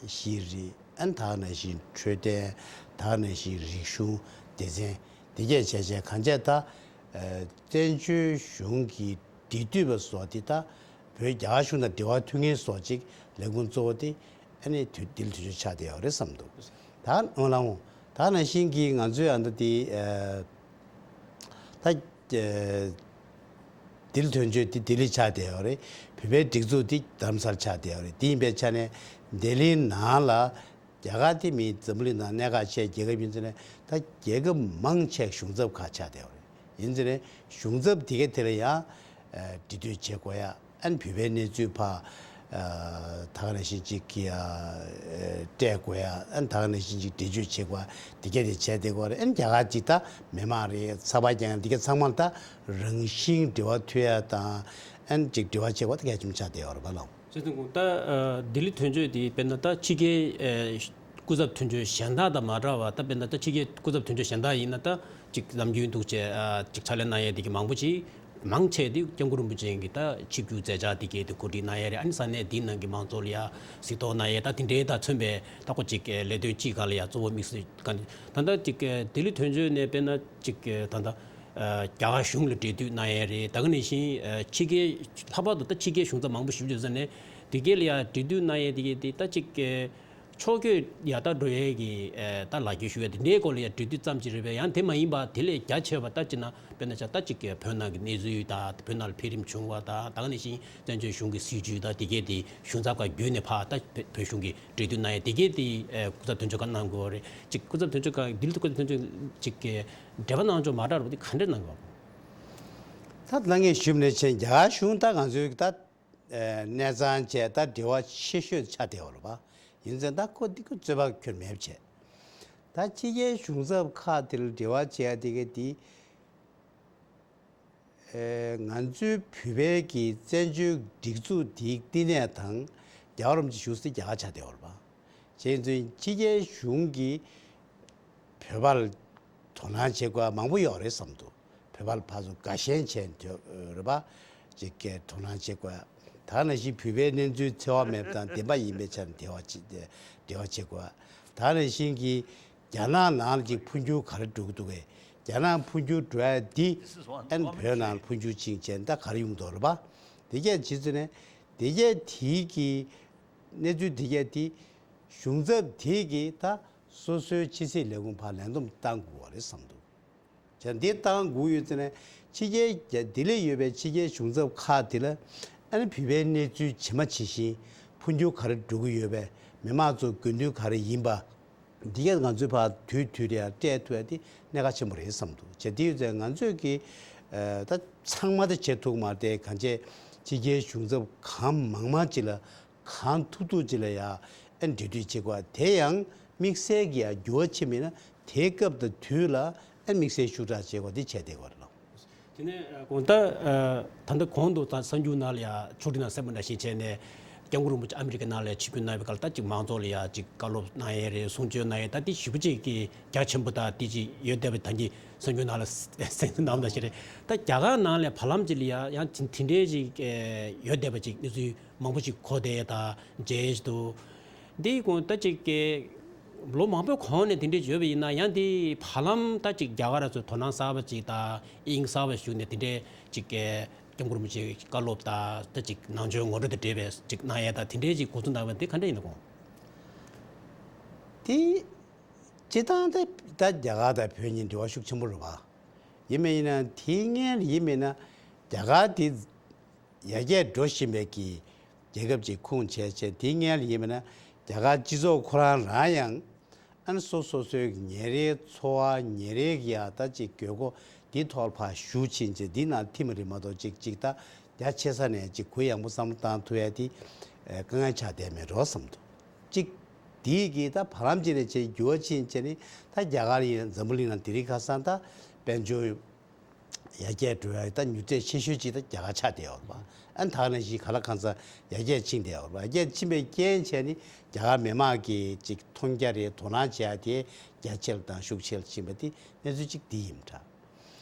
ཤེས་རིག་ཨན་ད་ག་ནང་བཞིན་འཕྲོད་བསྟེན། ད་ག་ནང་བཞིན་རིག་གཞུང་སྡེ་ཚན་འདི་གས་བྱས་བྱས་གང་བྱས་ད་ཨ་བཙན་བྱོལ་གཞུང་གི་འབྲེལ་མཐུད་པ་སོགས་འདི་ད་བོད་རྒྱ་གར་གཞུང་དང་འབྲེལ་བ་མཐུད་མཁན་སོགས་ཅིག་ལས་ཁུངས་གཙོ་བོ་དེ་ཨ་ནི་དུས་འདི་ལ་དུས་ཚོད་ཆགས་བསྡད་ཡོད་རེད་བསམ་འདུག་ད་འོང་ལ་འོང་ད་ག་ནང་བཞིན་གྱི་ང་ཚོའི་ཨ་ད་དེ་ཨ་ད་ཨ། ལྡི་ལི་དོན་གཅོད་དེ་ལྡི་ལི་ཆགས་བསྡད་ཡོད་རེད། བོད་པའི་སྒྲིག་འཛུགས་དེ་རྡ་རམ་ས་ལ་ཆགས་བསྡད་ཡོད་རེད། དེ་ཡིན་པའི་ཆ་ནས་ལྡི་ལིའི་ནང་ལ་རྒྱ་གར་དེ་མིན་འཛམ་བུ་གླིང་ནང་གནས་ཁག་ཆེ་རྒྱལ་ཁབ་ཡིན་ཙང་ནས་ད་རྒྱལ་ཁབ་མང་ཆེ་གཞུང་ཚབ་ཁག་ཆགས་བསྡད་ཡོད་རེད། ཡིན་ཙང་ནས་གཞུང་ཚབ་དེ་ག་དེ་ལ་ཡང་འབྲེལ་མཐུད་བྱེད་དགོས་ཡ། ཨན་བོད་པའི་གནས་ཚུལ་ཕར་ཨ་ད་ག་ནང་བཞིན་ཅིག་གི་ཨ་སྤྲད་དགོས་ཡ། ཨན་ད་ག་ནང་བཞིན་ཅིག་འགྲེལ་བརྗོད་བྱེད་དགོས་ཡ། འདི་གས་དེ་བྱས་བསྡད་དགོས་རེད། ཨན་རྒྱ་གར་ཅིག་ད་མི་མང་རེད། ཚགས་པར་རྒྱག་མཁན་འདི་གས་ཚང་མ་ལ་ད་རང་བཞིན་འབྲེལ་བ་མཐུད་ཡ་དང་ཨན་ཅིག་འབྲེལ་བ་བྱེད་དགོས་ད་གལ་ཆེན་པོ་ཆགས་བསྡད་ཡོད་རེད་པ་ལགས། བྱས་ཙང་ད་ལྡི་ལི་དོན་གཅོད་དེ་དཔེར་ན་ད་ཕྱི་རྒྱལ་སྐུ་ཚབ་དོན་གཅོད་གཞན་དག་དང་མ་འདྲ་བ་ད་དཔེར་ན་ད་ཕྱི་རྒྱལ་སྐུ་ཚབ་དོན་གཅོད་གཞན་དག་ཡིན་ན་ད་ཅིག་ནམ་རྒྱུན་འདུག་བྱས་ཅིག་ཕྱག་ལས་གནང་ཡས་དེ་གི་མང་པོ་ཅིག་མང་ཆེ་དེ་སྐྱབས་མགོན་རིན་པོ་ཆེ་གི་ད་ཆིབས་བསྒྱུར་མཛད་འཆར་དེ་གའི་དེ་གོ་སྒྲིག་གནང་ཡས་རེད། ཨ་ནི་ས་གནས་དེའི་ནང་གི་མང་ཚོགས་ལ་ཡ་གཟིགས་རྟོག་གནང་ཡས་ད་དེ་འདྲའི་ད་མཚོན་པའི་ད་ཁོ་ཅིག་ལས་དོན་ཅིག་སྒང་ལ་ཡ་གཙོ་བོ་དམིགས་སུ་བཀར་ད་ལྟ་ཅིག་ལྡི་ལི་དོན་གཅོད་ནས་དཔེར་ན་ཅིག་ད་ལྟ་རྒྱ་གར་གཞུང་ལ་འབྲེལ་མཐུད་གནང་ཡས་རེད། ད་ག་ནང་བཞིན་ཕྱི་རྒྱལ་ལྷག་པར་དུ་ད་ཕྱི་རྒྱལ་གཞུང་ཚབ་མང་པོ་ཞིག་ཡོད་ས་ནས་དེ་གའི་ལ་ཡ་འབྲེལ་མཐུད་གནང་ཡས་དེ་གའི་དེ་ད་ཅིག་ཕྱོགས་བསྐྱོད་ཡར་ལྟ་འགྲོ་ཡས་ཀྱི་ཨེ་ད་ལག་འཁྱེར་ཞུ་ཡས་དེ་འདྲའི་སྐོར་ལ་ཡང་གྲོས་བསྡུར་ཙམ་ཅིག་རེད་པས། ཡང་དེ་མ་ཡིན་པ་དེ་ལས་རྒྱ་ཆེ་བ་ད་ཅིག་ན་དཔེར་ན་ཆ་ད་ཅིག་གི་བོད་ནང་གི་གནས་ཚུལ་དང་བོད་ནང་ལ་འཕེལ་རིམ་བྱུང་བ་དང་ད་ག་ནང་བཞིན་བཙན་བྱོལ་གཞུང་གི་སྲིད་བྱུས་དང་དེ་གས་དེ་གཞུང་ཚབ་ཁག་བརྒྱུད་ནས་ཕར་ད་བོད་བོད་གཞུང་གི་གྲོས་བསྡུར་གནང་ཡས་དེ་གས་དེ་ཨེ་སྐུ་ཚབ་དོན་གཅོད་ཁག་གནང་དགོས་པ་རེད། ཅིག་སྐུ་ཚབ་དོན་གཅོད་ཁག་ལྡི་ལི་སྐུ་ཚབ་དོན་གཅོད་ཅིག་གི་འབྲེལ་བ་གནང་ཕྱོགས་མ་འདྲ་བ་དེ་ག་འདྲས་གནང་དགོས་པ། ད་ལྟ་ངས་ཞུས་པ་ནང་བཞིན་རྒྱ་གར་གཞུང་ད་ང་ཚོའི་ད། ཨེ་གནས་ཚང་བཅས་ད་འབྲེལ་བ་ཆེ་ཤོས་ཆགས་བསྡད་ཡོད་རེད་པ། ཡིན་ཙང་ད་ཁོ་འདི་ཁོ་རྩོད་པ་ཁྱོན་མེད་པ་བྱས། ད་ཕྱི་རྒྱལ་གཞུང་ཚབ་ཁག་དེ་ལ་འབྲེལ་བ་བྱེད་ཡ་དེ་ག་དེ་ཨེ་ང་ཚོའི་བོད་པའི་གི་བཙན་བྱོལ་སྒྲིག་འཛུགས་དེའི་བསྟི་གནས་དང་རྒྱལ་བ་རིན་པོ་ཆེ་བཞུགས་སའི་རྒྱ་གར་ཆགས་བསྡད་ཡོད་རེད་པ། བྱས་ཙང་ཕྱི་རྒྱལ་གཞུང་གིས་བོད་པ་ལ་དོ་སྣང་བྱེད་དགོས་པ་མང་པོ་ཡོད་རེད་བསམ་འདུག་བོད་པ་ལ་ཕར་ཚུར་དགའ་ཞེན་བྱས་འདུག་རེད་པ། ཅིག་གི་དོ་སྣང་བྱེད་དགོས་པ། ད་ག་ནང་བཞིན་བོད་པའི་གནས་ཚུལ་འཚེ་བ་མེད་པ་དང་བདེན་པ་ཡིན་པའི་ཆ་ནས་འབྲེལ་བ་བྱེད་འབྲེལ་བ་བྱེད་དགོས་པ། ད་ག་ནང་བཞིན་གྱི་རྒྱ་ནག་ནང་ལ་ཅིག་འཕོ་འགྱུར་ག་རེ་འགྲོ་གི་འདུག་གས། རྒྱ་ནག་འཕོ་འགྱུར་འགྲོ་ཡ་འདི་ཨན་བོད་ནང་ལ་འཕོ་འགྱུར་ཕྱིན་བྱས་ད་ག་རེ་ཡོང་གི་འདུག་རེད་པ། དེ་གས་བྱེད་ཚུལ་ནས་དེ་གས་དེའི་གི་གནས་ཚུལ་དེ་གས་དེ་གཞུང་ཚབ་དེ་གིས་ད་སོ་སོའི་ཕྱི་སྲིད་ལས་ཁུངས་ཕར་ལན་འདེབས་བཏང་དགོས་པ་རེད་བསམ་འདུག་བྱས་འདི་བཏང་དགོས་ཡོད་ཙང་ནས་ཕྱི་རྒྱལ་རྒྱ་ལྡི་ལི་ཡོད་པའི་ཕྱི་རྒྱལ་གཞུང་ཚབ་ཁག་དེ་ལ་ཨ་ནི་བོད་པའི་གནས་ཚུལ་ཇི་མ་ཇི་བཞིན་འཕོ་འགྱུར་ག་རེ་འགྲོ་གི་ཡོད་པས་མི་མང་ཚོ་དགོས་འདུན་ག་རེ་ཡིན་པ་འདི་གས་ང་ཚོའི་ཕར་དུས་དུས་ལ་ཡང་སྤྲད་ཐུབ་ཡ་དེ་གནད་འགག་ཆེན་པོ་རེད་བསམ་འདུག་བྱས་འདི་ཡོད་ཙང་ང་ཚོས་ཀྱི་ཨ་ད་ཚང་མ་དེ་བྱེད་ཐུབ་མ་རེད་དེ་གང་བྱས་ཕྱི་རྒྱལ་གཞུང་ཚབ་གང་མང་མང་ཅིག་ལ་གང་ཐུབ་ཐུབ་ཅིག་ལ་ཡ་ཨ་འབྲེལ་མཐུད་བྱེད་དགོས་དེ་ཡང་དམིགས་བསལ་གྱི་ཡ་འགྱུར་བ་ཕྱིན་མེད་ན་དེའི་སྐབས་དང་དུས་ལ་ཨ་དམིགས་བསལ་ཤུགས་དྲག་བྱེད་དགོས་དེ་བྱས་བསྡད་དགོས་རེད་ལགས། དེ་ནས་གོང་ད་ད་ལྟ་གོང་དུ་ད་གསར་འགྱུར་ནང་ལ་ཡ་ཕྱོགས་སྒྲིག་ནང་གསལ་པོ་འདྲ་ཞིག་བྱས་ནས་སྐྱབས་མགོན་རིན་པོ་ཆེ་ཨ་མི་རི་ཀའི་ནང་ལ་ཆིབས་བསྒྱུར་གནང་བའི་སྐབས་ལ་ད་ཅིག་མང་ཚོགས་ལ་ཡ་ཅིག་བཀའ་སློབ་གནང་ཡས་རེད། གསུང་ཆོས་གནང་ཡས་ད་དེ་ཞེ་པོ་ཅིག་གི་རྒྱ་ཆེན་པོ་ད་དེ་ཅིག་ཡོད་བསྡད་པ་ད་གིན་གསར་འགྱུར་ནང་ལ་གསལ་གསལ་གནང་བ་ཞིག་རེད། ད་རྒྱ་གར་ནང་ལ་བར་ལམ་ཅིག་ལ་ཡ་ཡང་དེ་དེ་འདྲའི་ཅིག་ཡོད་བསྡད་པ་ཅིག་གནས་ཚུལ་མང་པོ་ཞིག་གོ་བསྡད་ཡ་ད་མཇལ་ཡས་ཞིག་འདུག་འདིའི་གོང་ད་ཅིག་གི་ལོ་མང་པོའི་གོང་ནས་དེ་འདྲའི་བརྗོད་པ་ཡིན་ན་ཡང་དེ་བར་ལམ་ད་ཅིག་རྒྱ་གར་ཚོས་དོ་སྣང་གསར་པ་ཅིག་དང་དབྱིངས་གསར་པ་ཞུགས་ནས་དེ་འདྲའི་ཅིག་གི་སྐྱབས་མགོན་རིན་པོ་ཆེའི་བཀའ་སློབ་དང་ད་ཅིག་ནང་ཆོས་ངོ་སྤྲོད་དང་འབྲེལ་བའི་ཅིག་གནང་ཡས་དང་དེ་འདྲའི་ཅིག་འགོ་འཛུགས་གནང་བ་དེ་ག་འདྲ་ཡིན་ན་གོང་། དེ་སྤྱིར་བཏང་དེ་ད་རྒྱ་གར་དང་བོད་གཉིས་འབྲེལ་བ་ཤུགས་ཆེན་པོ་རེད་པ། ཡིན་མིན་ཡིན་ན་དེའི་སྔོན་ཡིན་མིན་ན་རྒྱ་གར་དེ། ཡར་རྒྱས་འགྲོ་བཞིན་པའི་གི་རྒྱལ་ཁབ་ཅིག་ཁུངས་བྱས་བྱས་དེའི་སྔོན་ལ་ཡིན་པ་ན་རྒྱ་གར་སྤྱི་ཚོགས་ཁོ་རང་རང་ཡང་ཨ་ནི་སོ་སོ་སོའི་ཉིན་རེའི་འཚོ་བ་ཉིན་རེའི་གི་ཡ་ད་ཅིག་དགོས་མཁོ་འདི་ཐོག་ལ་ཕར་ཞུགས་ཕྱིན་བྱས་འདི་ནང་ཐིམ་རེད་མ་གཏོགས་ཅིག་ཅིག་ད་རྒྱ་ཆེ་ས་ནས་ཅིག་གུ་ཡངས་པོ་བསམ་བློ་བཏང་ཐུབ་ཡ་དེ་དཀའ་ངལ་ཆགས་བསྡད་མེད་འགྲོ་བསམ་འདུག་ཅིག་ དེའི་གི་ད་བར་ལམ་ཅིག་ནས་བྱས་འགྱུར་བ་ཕྱིན་བྱས་ནི་ད་རྒྱ་གར་ཡིན་འཛམ་བུ་གླིང་ནང་དེ་རིང་ཁ་སང་ད་དཔལ་འབྱོར་ཡར་རྒྱས་འགྲོ་ཡ་ད་མྱུར་ཚད་ཆེ་ཤོས་ཅིག་ད་རྒྱ་གར་ཆགས་བསྡད་ཡོད་རེད་པ། ཨ་ནི་ད་ག་ནང་བཞིན་ག་ལ་གང་འཚམ་ཡར་རྒྱས་ཕྱིན་བསྡད་ཡོད་རེད་པ། ཡར་རྒྱས་ཕྱིན་པའི་རྐྱེན་བྱས་ནི་རྒྱ་གར་མི་མང་གི་ཅིག་མཐོང་རྒྱ་རེད། དོ་སྣང་བྱེད་ཡ་དེ་རྒྱ་ཆེ་ལ་དང་ཤུགས་ཆེ་ལ་ཕྱིན་པ་དེ་གནས་ཚུལ་གཅིག་དེ་ཡིན་འདྲ།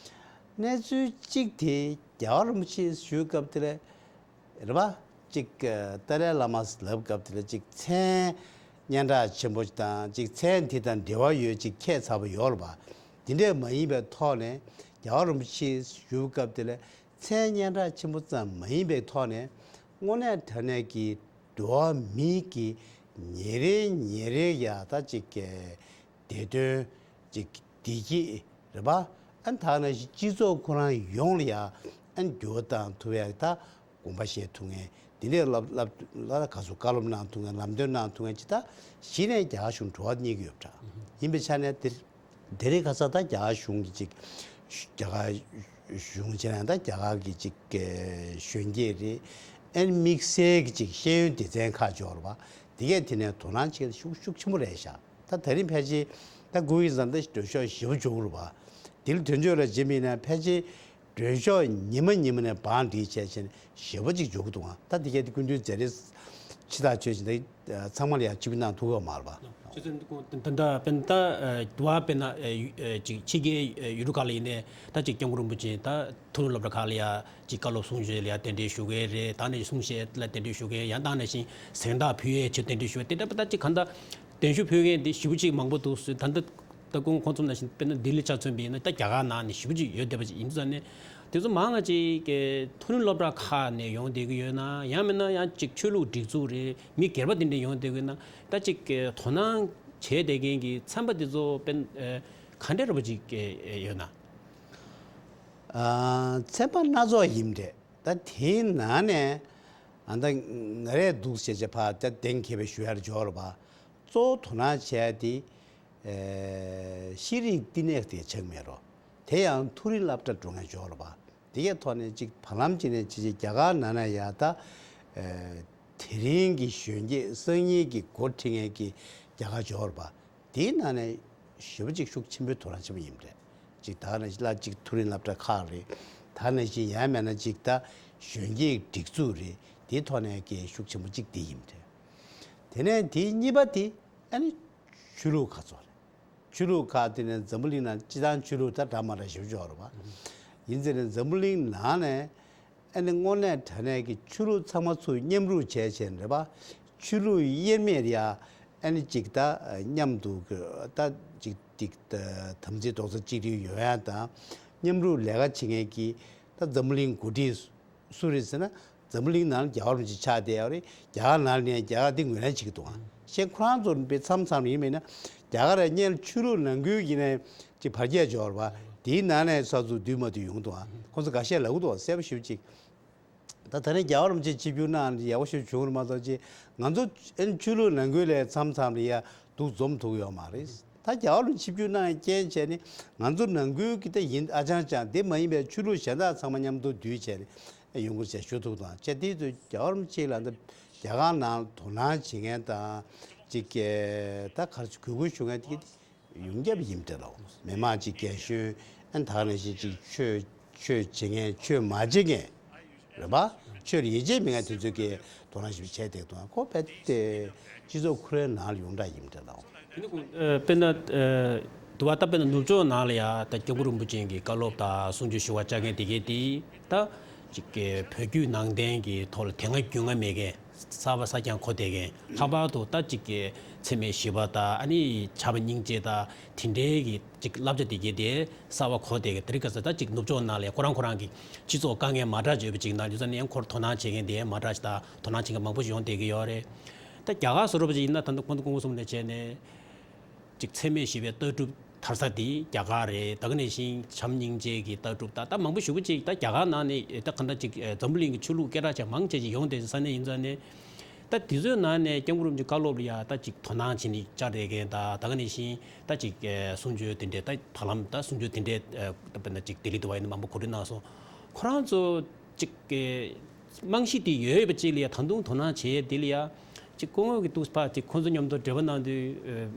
གནས་ཚུལ་གཅིག་དེ་རྒྱལ་བ་རིན་པོ་ཆེ་ཞུ་སྐབས་དེ་ལ་རེད་པ། གཅིག་ཏཱ་ལའི་བླ་མ་ལབ་སྐབས་དེ་ལ་གཅིག་མཚན་སྙན་གྲགས་ཆེན་པོ་དང་གཅིག་མཚན་དེ་དང་འབྲེལ་བ་ཡོད་ཅིག་ཁྱད་མཚར་པོ་ཡོད་རེད་པ། དེ་འདྲས་མ་ཡིན་པའི་ཐོག་ནས་རྒྱལ་བ་རིན་པོ་ཆེ་ཞུ་སྐབས་དེ་ལ་མཚན་སྙན་གྲགས་ཆེན་པོ་ཙམ་མ་ཡིན་པའི་ཐོག་ནས་དངོས་གནས་དྲང་གནས་ཀྱི་འགྲོ་བ་མི་གི་ཉིན་རེ་ཉིན་རེ་ཡ་ད་ཅིག་གི་བདེ་དོན་ཅིག་བདེ་སྐྱིད་རེད་པ། ཨ་ནི་ད་ག་ནང་བཞིན་སྤྱི་ཚོགས་ཁོ་རང་ཡོངས་ལ་ཡ་ཨ་ནི་འགྱུར་བ་བཏང་ཐུབ་ཡ་ད་དགོངས་པ་བཞེས་ཐུབ་མཁན་དེ་འདྲས་བསླབ་བསླབ་ལ་ག་ཚོད་བཀའ་སློབ་གནང་ཐུབ་མཁན་ལམ་སྟོན་གནང་ཐུབ་མཁན་ཅིག་ད་གཞི་ནས་རྒྱ་གར་གཞུང་འགྲོ་བ་གཉེར་གྱི་ཡོད་པ་འདྲ། ཡིན་པའི་ཆ་ནས་དེ། དེ་རིང་ཁ་སང་ད་རྒྱ་གར་གཞུང་གི་ཅིག་རྒྱ་གར་གཞུང་བྱས་ན་ད་རྒྱ་གར་གི་ཅིག་གཞོན་སྐྱེས་རེད། ཨན་དམིགས་བསལ་གྱི་ཅིག་ཤེས་ཡོན་སྡེ་ཚན་ཁག་འབྱོར་བ་དེ་གས་དེ་ནས་དོ་སྣང་བྱེད་ཤུགས་ཤུགས་ཆེན་པོ་རེད་ཤག་ད་དེ་རིང་ཕལ་ཆེར་ད་སྐུ་ཡི་བཟང་ད་འགྲོ་ཤོག་ཞེ་པོ་འབྱོར་བ་དེ་ལ་དོན་གཅོད་ལ་བྱེད་མིན་ན་ཕལ་ཆེར། མགྲོན་ཤོག་ཉི་མ་ཉི་མ་ནས་བང་སྒྲིག་བྱས་བྱས་ནས་ཞེ་པོ་ཅིག་འཇོག་གི་འདུག་ཨང་། ད་དེ་གས་དེ་སྐུ་མདུན་མཛད་རེས་ཕྱི་ཐག་ཆོད་ཅིག་ད་ཚང་མ་ལ་ཡང་ཕྱི་པོ་གནང་ཐུབ་ཡོད་མ་རེད་པ། ཅེས་ཟེར་འདུག་གོ། ད་ད་དཔེར་ན་ད་དུ་བ་དཔེར་ན་ཅིག་ཕྱི་རྒྱལ་ཡུལ་གྲུ་ཁག་ལ་ཡིན་ནའི་ད་ཅིག་སྐྱབས་མགོན་རིན་པོ་ཆེ་ད་མཐོ་རིམ་སློབ་གྲྭ་ཁག་ལ་ཡང་ཅིག་བཀའ་སློབ་གསུང་ཆོས་ལ་ཡང་གདན་འདྲེན་ཞུ་གི་རེད། ད་ནས་གསུང་བཤད་ལ་གདན་འདྲེན་ཞུ་གི་ཡང་ད་ནས་བཞིན་གཟེངས་རྟགས་ཕུལ་ཡས་ཆེད་གདན་འདྲེན་ཞུ་གི་དེ་འདྲ་པ་ད་ཅིག་གང་ལྟར། གདན་ཞུ་ཕུལ་མཁན་དེ་ཞེ་པོ་ཅིག་མང་པོ་འདུག་ཟེར། ད་ལྟ་ད་སྐུ་ངོ་ཁོང་ཚོ་ནང་བཞིན་དཔེར་ན་ལྡི་ལི་ཆ་མཚོན་པ་ཡིན་ན་ད་རྒྱ་གར་ནང་ནས་ཞེ་པོ་ཅིག་ཡོད་བསྡད་པ་ཅིག་ཡིན་ཙང་ནས་དེ་ཚོ་མང་ང་ཅིག་གི་མཐོ་རིམ་སློབ་གྲྭ་ཁག་ནས་ཡོང་བསྡད་ཀྱི་ཡོད་ན་ཡང་མིན་ན་ཡང་ཅིག་ཆོས་ལུགས་སྒྲིག་འཛུགས་རེད་མི་སྒེར་པ་དེ་འདྲས་ཡོང་བསྡད་ཀྱི་ཡོད་ན་ད་ཅིག་གི་དོ་སྣང་བྱས་བསྡད་མཁན་གྱི་ཚན་པ་དེ་ཚོ་དཔེར་ན་ག་འདྲས་རེད་པ་ཅིག་ཡོད་ན། ཚན་པ་སྣ་ཚོགས་ཡིན་འདྲས། ད་དེའི་ནང་ནས་ཨ་ད་ང་རས་འདུག་བྱས་བྱས་ཕར་ད་གཏན་འཁེལ་བའི་ཞུ་ཡར་འབྱོར་བ། གཙོ་བོ་དོ་སྣང་བྱས་ཏེ། ཤེས་རིག་བསྟི་གནས་དེ་ཆགས་མེད་རོ། དེ་ཡང་མཐོ་རིམ་སློབ་གྲྭ་འགྲོ་མཁན་འབྱོར་བ། དེ་གའི་ཐོག་ནས་ཅིག་བར་ལམ་ཅིག་ནས་ཅིག་ཅིག་རྒྱ་གར་ནང་ན་ཡ་ད། དེ་རིང་གི་གཞོན་སྐྱེས་སང་ཉིན་གྱི་འགོ་ཁྲིད་མཁན་གྱི་རྒྱ་གར་འབྱོར་བ། དེའི་ནང་ནས་ཞེ་པོ་ཅིག་ཤུགས་ཆེན་པོའི་དོ་སྣང་ཆེན་པོ་ཡིན་པ་རེད། ཅིག་ད་ནང་བཞིན་ལ་ཅིག་མཐོ་རིམ་སློབ་གྲྭ་ཁག་རེད། ད་ནང་བཞིན་ཡང་མེད་ན་ཅིག་ད་གཞོན་སྐྱེས་སྒྲིག་འཛུགས་རེད། དེའི་ཐོག་ནས་ཀྱི་ཤུགས་ཆེན་པོ་ཅིག་དེ་ཡིན་པ་རེད། དེ་ནས་དེའི་གཉིས་པ་དེ་ཨ་ནི་ཆོས་ལུགས་ཁག་ཚོ་རེད། ཆོས་ལུགས་ཁག་དེ་ནས་འཛམ་བུ་གླིང་ནང་སྤྱི་བཏང་ཆོས་ལུགས་ད་འདྲ་མ་འདྲ་ཞེ་པོ་ཅིག་ཡོད་རེད་པ། ཡིན་ཟེར་ནས་འཛམ་བུ་གླིང་ནང་ནས། ཨ་ནི་དངོས་གནས་དྲང་གནས་ཀྱི་ཆོས་ལུགས་ཚང་མ་ཚུར་མཉམ་རུབ་བྱས་བྱས་རེད་པ། ཆོས་ལུགས་དབྱེར་མེད་རེད་ཡ། ཨ་ནི་ཅིག་ད་མཉམ་དུ་ད་ཅིག་ཏིག་དམ་ཚིག་རྡོག་རྩ་གཅིག་སྒྲིལ་ཡོང་ཡ་དང་། མཉམ་རུབ་ལས་ཀ་བྱེད་མཁན་གྱི་ད་འཛམ་བུ་གླིང་འགོ་ཁྲིད་སུ་རེད་ཟེར་ན་འཛམ་བུ་གླིང་ནང་ལ་རྒྱལ་བ་རིན་པོ་ཆེ་ཆགས་བསྡད་ཡོད་རེད། རྒྱ་གར་ནང་ལ་ནས་རྒྱ་གར་འདི་ངོས་ལེན་བྱེད་ཀྱི་འདུག་ཨང་། གཞན་ཁོ་རང་ཚོ་དཔེ་མཚམས་མཚམས་ཡིན་མིན་ན་རྒྱ་གར་ལ་སྔོན་ཆོས་ལུགས་ནང་ཁུལ་གྱི་ནས། ཅིག་བར་ཁྱད་འབྱོར་བ་དེའི་ནང་ནས་ས་ཚུགས་བསྡུས་མ་བསྡུས་ཡོང་འདུག་ཨ། ཁོང་ཚོ་འགའ་ཤས་ལབ་ཀྱི་འདུག་ཨ། གསལ་པོ་ཞེ་པོ་ཅིག་ད་ད་ནི་རྒྱལ་བ་རིན་པོ་ཆེ་ཆིབས་བསྒྱུར་གནང་ཡག་པོ་ཞེ་པོ་བྱུང་རེད་མ་གཏོགས་ཅིག་ང་ཚོ་ཨན་ཆོས་ལུགས་ནང་ཁུལ་ལས་མཚམས་མཚམས་ལ་ཡ་འདུག་འཛོམས་ཐུབ་ཡོད་མ་རེད། ད་རྒྱལ་བ་རིན་པོ་ཆེ་ཆིབས་བསྒྱུར་གནང་རྐྱེན་བྱས་ནི་ང་ཚོ་ནང་ཁུལ་གྱི་ད་ཡིན་ཨ་ཅང་ཅང་དེ་མ་ཡིན་པའི་ཆོས་ལུགས་གཞན་དག་ཚང་མ་མཉམ་དུ་བསྡུས་བྱས་ནི་ཡོང་གི་ཟེར་ཞུ་ཐུབ་དང་བྱས་དེ་ཚོ་རྒྱལ་བ་རིན་པོ་ཆེ་ལ་ད་རྒྱ་གར་ནང་དོ་སྣང་བྱེད་མཁན་དང་ཅིག་གི་ད་ག་རེ་གུས་བཀུར་ཞུ་མཁན་དེ་གི་ཡོངས་ཁྱབ་ཡིན་འདྲ་ལོ། མི་མང་གཅིག་རྒན་གཞོན་ཨན་ད་ག་ནང་བཞིན་གཅིག་ཆོས་ཆོས་བྱེད་མཁན་ཆོས་མ་བྱེད་མཁན་རེད་པ། ཆོས་ལ་ཡིད་ཆེས་མེད་མཁན་དེ་ཚོ་གིས་དོ་སྣང་ཞིབ་བྱས་བསྡད་འདུག་ཁོ་བས་ཏེ་སྤྱི་ཚོགས་ཁོ་རའི་ནང་ལ་ཡོང་འདྲ་ཡིན་འདྲ་ལོ། དེ་ནི་ཁོང་དཔེར་ན་དུ་བ་ད་དཔེར་ན་ནུབ་ཕྱོགས་ནང་ལ་ཡ་ད་སྐྱབས་མགོན་རིན་པོ་ཆེ་གི་བཀའ་སློབ་དང་གསུང་ཆོས་ཞུ་བ་བཅར་མཁན་དེ་གས་དེ་ད་ཅིག་གི་བོད་བརྒྱུད་ནང་བསྟན་གྱི་ཐོག་ལ་དེ་སྔ་རྒྱུས་མངའ་མེད་མཁན། གསར་པ་གསར་རྐྱང་གོ་བསྡད་མཁན་ལྷག་པར་དུ་ད་ཅིག་གི་འཚེ་མེད་ཞི་བ་དང་ཨ་ནི་བྱམས་པ་སྙིང་རྗེ་དང་དེ་འདྲའི་གི་ཅིག་བསླབ་བྱ་དེ་གའི་དེ་གསར་པ་གོ་བསྡད་མཁན་དེ་རིང་ཁ་སང་ད་ཅིག་ནུབ་ཕྱོགས་ནང་ལ་ཁོ་རང་ཁོ་རང་གི་སྤྱི་ཚོགས་དཀའ་ངལ་མ་འདྲ་ཅིག་ཡོད་པ་ཅིག་ནང་ཡོད་ཙང་ནས་ཁོར་དོ་སྣང་བྱེད་མཁན་དེ་མ་འདྲ་ཞིག་དང་དོ་སྣང་བྱེད་མཁན་མང་པོ་ཞིག་ཡོང་བསྡད་ཀྱི་ཡོད་རེད། ད་རྒྱ་གར་བཟོ་འདྲ་པོ་ཅིག་ཡིན་ན་ད་ལྟ་ཁོང་ཚོ་སྐུ་ངོ་གསུམ་ནས་བྱས་ནས། ཅིག་འཚེ་མེད་ཞི་བའི་ལྟ་གྲུབ་དར་ས་དེ་རྒྱ་གར་རེད། ད་ག་ནང་བཞིན་བྱམས་སྙིང་རྗེ་གི་ལྟ་གྲུབ་ད་ད་མང་པོ་ཞེ་པོ་ཅིག་ད་རྒྱ་གར་ནང་ནས་ད་གང་ལྟར་ཅིག་འཛམ་བུ་གླིང་གི་ཆོས་ལུགས་སྐད་གྲགས་ཅན་མང་ཆེ་ཅིག་ཡོང་བསྡད་ས་ནས་ཡིན་ཙང་ནས། ད་དེ་ཚོའི་ནང་ནས་སྐྱབས་མགོན་རིན་པོ་ཆེ་བཀའ་སློབ་ལ་ཡ་ད་ཅིག་དོ་སྣང་བྱེད་ནས་བཅར་བསྡད་མཁན་ད་ད་ག་ནང་བཞིན་ད་ཅིག་གསུང་ཆོས་དེ་འདྲའི་ད་བར་ལམ་ད་གསུང་ཆོས་དེ་འདྲའི་ད་དཔེར་ན་ཅིག་ལྡི་ལི་དུ་བ་ཡིན་ན་མང་པོ་གོ་སྒྲིག་གནང་སོང་། ཁོ་རང་ཚོ་ཅིག་རྨང་གཞི་དེ་ཡོད་པ་ཅིག་ལ་ཡ་ད་དུང་དོ་སྣང་བྱེད་ཡས་དེ་ལ་ཡ་ ཅིག་སྐུ་ངོ་གིས་ཏུ་ཕར་ཅིག་ཁོང་ཚོ་མཉམ་དུ་འབྲེལ་བ་གནང་དུས། ཨ།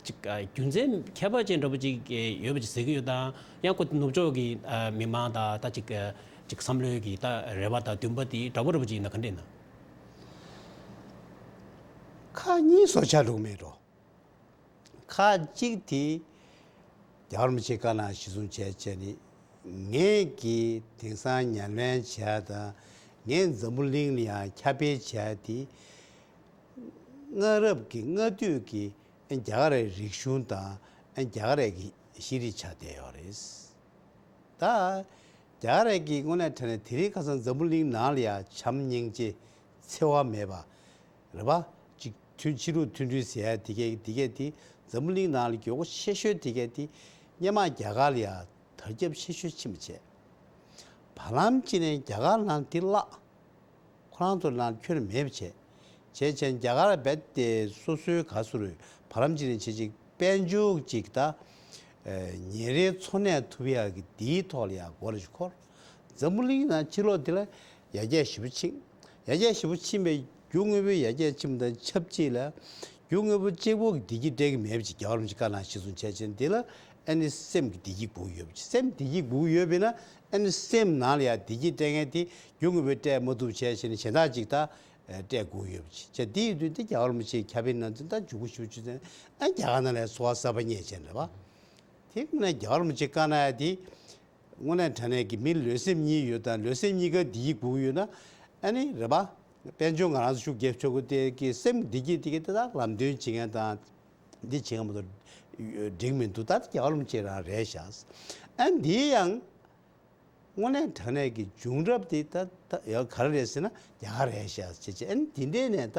ཅིག་ཨ། རྒྱུ་མཚན་ཁྱད་པར་ཅན་འདྲ་པོ་ཅིག་ཨ། ཡོད་པ་ཅིག་ཟེར་གྱི་ཡོད་དམ། ཡང་ཁོ་ནུབ་ཕྱོགས་ཀྱི་ཨ། མི་མང་དང་ད་ཅིག་ཨ། ཅིག་བསམ་བློའི་གི་ད་རེ་བ་དང་འདུན་པ་དེ་འདྲ་པོ་འདྲ་པོ་ཅིག་ཡིན་ན་ག་འདྲ་ཡིན་ན། ཁག་གཉིས་བཟོ་ཆགས་འགྲོ་གི་མེད་འགྲོ། ཁག་གཅིག་དེ་རྒྱལ་བ་རིན་པོ་ཆེ་བཀའ་གནང་གཞི་བཟུང་བྱས་བྱས་ནི། ངས་ཀྱིས་དེང་སང་ཉམས་ལེན་བྱས་དང་། ངས་འཛམ་བུ་གླིང་ལ་ཡང་ཁྱབ་སྤེལ་བྱས་དེ། སྔ་རབས་ཀྱི་སྔ་དུས་ཀྱི་ཨ། རྒྱ་གར་རིག་གཞུང་དང་ཨ། རྒྱ་གར་གྱི་ཤེས་རིག་ཆགས་བསྡད་ཡོད་རེད། ད་རྒྱ་གར་གྱི་དངོས་གནས་དྲང་གནས་དེ་རིང་ཁ་སང་འཛམ་བུ་གླིང་ནང་ལ་ཡང་བྱམས་སྙིང་རྗེ་འཚེ་བ་མེད་པ་རེད་པ། ཅིག་མཐུན། ཕྱི་ལུགས་མཐུན་སྒྲིལ་ཟེར་ཡ་དེ་གས་དེ་གས་དེ་འཛམ་བུ་གླིང་ནང་ལ་མགྱོགས་པོ་ཆེ་ཤོས་དེ་གས་དེ་སྔོན་མ་རྒྱ་གར་ལ་ཡང་དར་ཁྱབ་ཆེ་ཤོས་ཕྱིན་པ་བྱས། བར་ལམ་ཅིག་ནས་རྒྱ་གར་ནང་དེ་བརླག་ཁོ་རང་ཚོ་ནང་ཁྱོན་ནས་མེད་པ་བྱས། བྱས་བྱས་རྒྱ་གར་རྦད་དེ་སོ་སོའི་ག་ཟེར་རུང་བར་ལམ་ཅིག་ནས་བྱས་ཅིག་དཔལ་འབྱོར་ཅིག་ད་ཨ། ཉིན་རེའི་འཚོ་གནས་ཐུབ་ཡག་གི་དེའི་ཐོག་ལ་ཡང་མགོ་ལ་ཅིག་འཁོར། འཛམ་བུ་གླིང་ནང་ཕྱི་ལོགས་དེ་ལ་ཡར་རྒྱས་ཞེ་པོ་ཕྱིན། ཡར་རྒྱས་ཞེ་པོ་ཕྱིན་པའི་རྒྱུ་དངོས་པོའི་ཡར་རྒྱས་ཕྱིན་པ་དང་ཆབས་ཅིག་ལ། རྒྱུ་དངོས་པོ་གཅིག་པོ་གིས་བདེ་སྐྱིད་སྤྲད་ཀྱི་མེད་པ་ཅིག་རྒྱལ་བ་རིན་པོ་ཆེ་བཀའ་གནང་གཞི་བཟུང་བྱས་བྱས་འདི་ལ་ཨ་ནི་སེམས་ཀྱི་བདེ་སྐྱིད་དགོས་ཀྱི་ཡོད་པ་ཅིག་སེམས་བདེ་སྐྱིད་དགོས་ཀྱི་ཡོད་པས་ན། ཨ་ནི་སེམས་ནང་ལ་ཡང་བདེ་སྐྱིད་སྤྲད་མཁན་དེ་རྒྱུ་དངོས་པོས་སྤྲད་མ་ཐུབ་བྱས་བྱས་ནས་གཞན་དག་ཅིག་ད་སྤྲད་དགོས་ཀྱི་ཡོད་པ་ཅིག་བྱས། དེ་ཡིན་དུས་དེ་རྒྱལ་བ་རིན་པོ་ཆེས་ཁྱབ་སྤེལ་གནང་དུས་ད་འཇུག་སྒོ་ཞེ་པོ་ཅིག་བཙལ་ནས་ཨ་རྒྱ་གར་ནང་ལ་འཚོ་བ་གསར་པ་རྙེད་བྱས་རེད་པ། དེ་ནས་རྒྱལ་བ་རིན་པོ་ཆེས་བཀའ་གནང་ཡ་དེ། དངོས་གནས་དྲང་གནས་ཀྱི་མི་ལུས་སེམས་གཉིས་ཡོད་དང་ལུས་སེམས་གཉིས་ཀ་བདེ་སྐྱིད་དགོས་ཀྱི་ཡོད་ན། ཨ་ནི་རེད་པ། དཔལ་འབྱོར་ང་རང་ཚོ་ཤུགས་རྒྱབ་ཆོག་གི་དེ་གི་སེམས་བདེ་སྐྱིད་དེ་གི་དེ་དག་ལམ་སྟོན་བྱེད་མཁན་དང་། འདི་བྱེད་མཁན་མ་གཏོགས་འགྲིག་མི་འདུག་ད་རྒྱལ་བ་རིན་པོ་ཆེ་རང་རེད་ཤག་ཨ་འདི་ཡང་དངོས་གནས་དྲང་གནས་ཀྱི་བྱུང་རབས་དེ་ད་ད་ཡང་ག་རེ་རེད་ཟེར་ན་རྒྱ་གར་རེད་ཤག་བྱས་བྱས། ཨ་ནི་དེ་འདྲས་ནས་ད་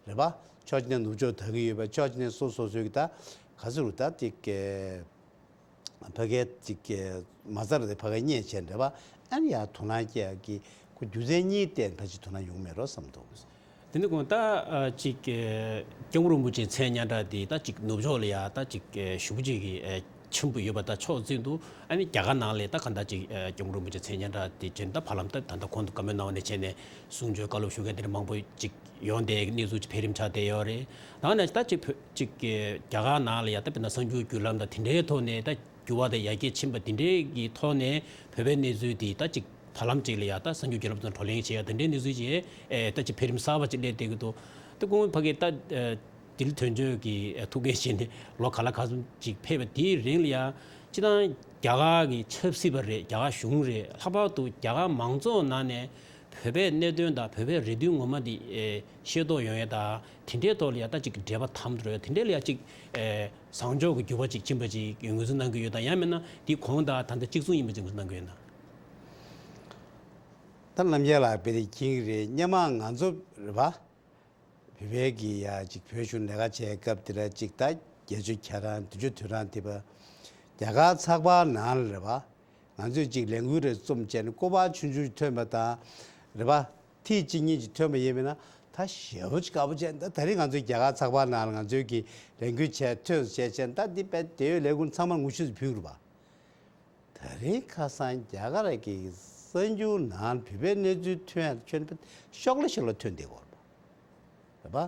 རེད་པ། ཕྱོགས་གཅིག་ནས་ནུབ་ཕྱོགས་དར་གྱི་ཡོད་པ། ཕྱོགས་གཅིག་ནས་སོ་སོ་སོའི་གི་ད་ག་ཚོད་རུ་ད་དེ་གི་ཕ་གིའི་ཅིག་གི་མ་རྩ་རེད་དེ་ཕ་གིའི་བརྙས་བྱས་འདྲ་པ། ཨ་ནི་ཡར་དོ་སྣང་སྐྱེ་ཡག་གི་ཁོ་རྒྱུ་མཚན་གཉིས་བརྟེན་ཕལ་ཆེར་དོ་སྣང་ཡོང་མེད་རོགས་བསམ་འདུག་དེ་ནི་གོང་ད་ཨ་ཅིག་གི་སྐྱབས་མགོན་རིན་པོ་ཆེའི་མཚན་སྙན་གྲགས་དེ་ད་ཅིག་ནུབ་ཕྱོགས་ལ་ཡ་ད་ཅིག་གི་ཞེ་པོ་ཅིག་གི་ཨ་ཆེན་པོ་ཡོད་པ་ད་ཕྱོགས་གཅིག་ཏུ། ཨ་ནི་རྒྱ་གར་ནང་ལ་ད་གང་ལྟར་ཅིག་ཨ་སྐྱབས་མགོན་རིན་པོ་ཆེའི་མཚན་སྙན་གྲགས་དེ་བྱས་ད་བར་ལམ་ད་ད་ལྟ་གོང་དུ་བཀའ་མོལ་གནང་བ་ནས་བྱས་ནས་གསུང་ཆོས་བཀའ་སློབ་ཞུ་མཁན་དེ་འདྲ་མང་པོ་ཅིག་ཡོང་བསྡད་གནས་ཚུལ་ཅིག་འཕེལ་རིམ་ཆགས་བསྡད་ཡོད་རེད། ད་ནས་ད་ཅིག་བོད་ཅིག་གི་རྒྱ་གར་ནང་ལ་ཡ་ད་དཔེར་ན་གསར་འགྱུར་བརྒྱུད་ལམ་དང་དེ་འདྲའི་ཐོག་ནས་ད་འགྱུར་བ་དང་ཡར་རྒྱས་ཕྱིན་པ་དེ་འདྲའི་གི་ཐོག་ནས་བོད་པའི་གནས་ཚུལ་དེ་ད་ཅིག་བར་ལམ་ཅིག་ལ་ཡ་ད་གསར་འགྱུར་བརྒྱུད་ལམ་དང་བགྲོ་གླེང་བྱེད་ཡ་དེ་འདྲའི་གནས་ཚུལ་ཅིག་ཨེ་ད་ཅིག་འཕེལ་རིམ་གསར་པ་ཅིག་སླེབས་བསྡད་ཀྱི་འདུག་དེ་ཁོང་ཕ་གི་ད་ཨེ་དིལ་དོན་གཅོད་ཀྱི་ཨེ་ཐུགས་འགན་བཞེས་ནས་ལོ་ག་ལ་ག་ཚོད་ཅིག་ཕེབས་པ་དེའི་རིང་ལ་ཡ་སྤྱིར་བཏང་རྒྱ་གར་གྱི་ཆབ་སྲིད་པ་རེད། རྒྱ་གར་གཞུང་རེད། ལྷག་པར་དུ་རྒྱ་གར་མང་ཚོགས་ནང་ནས་བོད་པའི་གནད་དོན་དང་བོད་པའི་རེ་འདུན་ངོ་མ་འདི་ཨེ་ཤེས་རྟོགས་ཡོང་ཡ་དང་དེ་འདྲའི་ཐོག་ལ་ཡ་ད་ཅིག་འབྲེལ་བ་དམ་དུ་རེད། དེ་འདྲའི་ལ་ཡ་ཅིག་ཨེ་བཟང་ཕྱོགས་ཀྱི་འགྱུར་བ་ཅིག་ཕྱིན་པ་ཅིག་ངོས་འཛིན་གནང་གི་ཡོད་དམ། ཡང་མིན་ན་འདི་གོང་དང་ད་ལྟ་གཅིག་མཚུངས་ཡིན་པ་ཅིག་ངོས་འཛིན་གནང་གི་ཡོད་ན། ད་རྣམ་རྒྱལ་ལགས་དཔེ་དེ་མཁྱེན་གྱི་རེད། སྔོན་མ་ང་ཚོ་རེད་པ། བོད་པའི་གི་ཡ་ཅིག་བོད་གཞུང་ལས་ཀ་བྱེད་སྐབས་དེ་ལ་ཅིག་ད་བརྒྱད་ཅུ་གྱ་གྲངས་བདུན་ཅུ་དོན་གྲངས་དེ་བ། རྒྱ་གར་ཚགས་པར་ནང་ལ་རེད་པ། ང་ཚོས་ཅིག་ལས་འགུལ་རེ་རྩོམ་བྱས་ནས་སྐོར་པ་ཆུང་ཆུང་ཐོན་པ་དང་། རེད་པ། ཐིག་གཅིག་གཉིས་ཅིག་ཐོན་པ་ཡིན་པས་ན་ད་ཞེ་པོ་ཅིག་དགའ་པོ་བྱས། ད་ད་རེས་ང་ཚོའི་རྒྱ་གར་ཚགས་པར་ནང་ལ་ང་ཚོའི་གི་ལས་འགུལ་བྱས་ཐོན་བྱས་བྱས་ད་འདི་དཔེ་དེ་ཡོད་ལས་འགུལ་ཚང་མ་ངོ་ཤུས་སུ་ཕུལ་དགོས་པ། ད་རེས་ཁ་སང་རྒྱ་གར་གྱི་གསར་འགྱུར་ནང་བོད་པའི་གནས་ཚུལ་ཐོན་ཡ་ཁྱོན་ཤོག་ལེ་ཤོག་ལེ་ཐོན་བསྡད་ཡོད་རེད་པ། རེད་པ།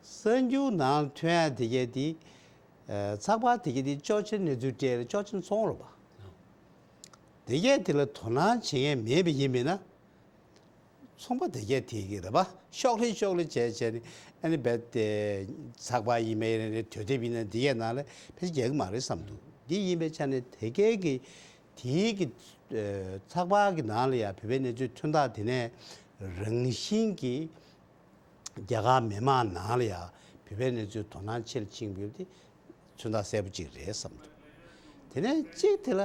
གསར་འགྱུར་ནང་ཐོན་ཡ་དེ་གས་དེ། ཨ། ཚགས་པར་དེ་གས་དེ་ཅོག་ཆེན་གནས་ཚུལ་སྤྲད་ལ་ཅོག་ཆེན་ཚོང་རེད་པ། དེ་གས་དེ་ལ་དོ་སྣང་བྱེད་མཁན་མེད་པ་ཡིན་མིན་ན། ཚོང་པ་དེ་གས་དེ་གི་རེད་པ། ཤོག་ལེ་ཤོག་ལེ་བྱས་བྱས་ནས་ཨ་ནི་རྦད་དེ་ཚགས་པར་ཡིན་མིན་རེད། དུས་དེབ་ཡིན་ན་འདི་གས་ནང་ལ་ཕལ་ཆེར་རྒྱག་གི་མ་རེད་བསམ་འདུག་འདི་ཡིན་པའི་ཆ་ནས་དེ་གས་ཀྱི་དེའི་གི་ཨ་ཚགས་པར་གི་ནང་ལ་ཡང་བོད་པའི་གནས་ཚུལ་ཐོན་སྟངས་དེ་ནས་རང་བཞིན་གྱིས་རྒྱ་གར་མི་མང་ནང་ལ་ཡང་བོད་པའི་གནས་ཚུལ་དོ་སྣང་ཆེ་རུ་ཕྱིན་ཡོད་དེ། མཚོན་རྟགས་གསལ་པོ་གཅིག་རེད་བསམ་འདུག་དེ་ནས་གཅིག་དེ་ལ་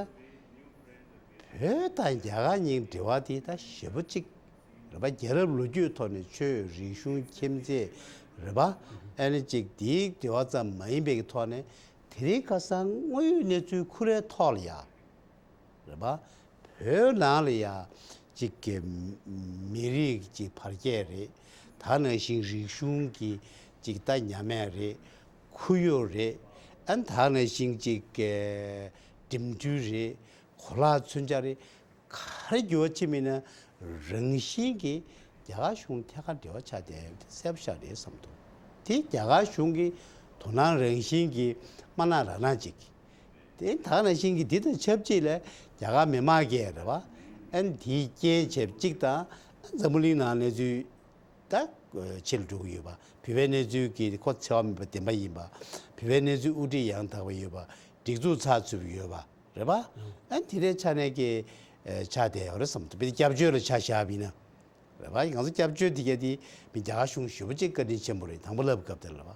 བོད་དང་རྒྱ་གར་གཉིས་འབྲེལ་བ་དེ་ད་ཞེ་པོ་གཅིག་རེད་པ། རྒྱལ་རབས་ལོ་རྒྱུས་ཐོག་ནས་ཆོས་རིག་གཞུང་ཁྱིམ་མཚེས་རེད་པ། ཨ་ནི་གཅིག་དེའི་འབྲེལ་བ་ཙམ་མ་ཡིན་པའི་གི་ཐོག་ནས་དེ་རིང་ཁ་སང་དངོས་ཡོད་གནས་ཚུལ་ཁུ་རེ་ཐོག་ལ་ཡ། རེད་པ། བོད་ནང་ལ་ཡ་ཅིག་གི་མི་རིགས་ཀྱི་བར་ཁྱད་རེད། ད་ནང་བཞིན་རིག་གཞུང་གི་ཅིག་ད་ཉམས་དམས་རེད། ཁུར་ཡོད་རེད། ཨ་ནི་ད་ནང་བཞིན་ཅིག་གི་འགྲིམ་འགྲུལ་རེད། གོ་ལག་མཚོན་ཆ་རེད། ག་རེ་འགྱུར་བ་ཕྱིན་མིན་ན་རང་བཞིན་གྱི་ རྒྱ་གར་གཞུང་ཐད་ཀར་འབྲེལ་བ་ཆགས་བསྡད་ཡོད་དེ་གསལ་པོ་ཤར་རེད་བསམ་འདུག་དེ་རྒྱ་གར་གཞུང་གི་དོ་སྣང་རང་བཞིན་གྱིས་མ་གནང་རང་གནང་ཅིག་དེ་ད་ག་ནང་བཞིན་གྱི་འདི་དང་ཆབས་ཅིག་ལ་རྒྱ་གར་མི་མང་གིས་རེད་པ། ཨ་ནི་དེའི་རྐྱེན་བྱས་པ་གཅིག་དང་། འཛམ་བུ་གླིང་ནང་གནས་ཚུལ་ད་ཕྱི་ལ་འགྲོ་གི་ཡོད་པ། བོད་པའི་གནས་ཚུལ་གྱི་ཁོ་འཚེ་བ་མེད་པ་བདེན་པ་ཡིན་པ། བོད་པའི་གནས་ཚུལ་དབུ་ཁྲིད་ཡང་དག་པ་ཡོད་པ། སྒྲིག་འཛུགས་ཚགས་ཚུད་པ་ཡོད་པ་རེད་པ། ཨ་ནི་དེ་འདྲའི་ཆ་ནས་ཀྱི་ཆགས་བསྡད་ཡོད་རེད་བསམ་འདུག་དཔེར་ན་སྐྱབས་བཅོལ་ལ་ཆ་བཞག་པ་ཡིན་ན། རེད་པ། ང་ཚོ་སྐྱབས་བཅོལ་དེ་ག་དེ་མི་རྒྱ་གར་གཞུང་ཞེ་པོ་ཅིག་བཀའ་དྲིན་ཆེན་པོ་རེད། དང་པོ་ལབ་སྐབས་དེར་ལབ་པ།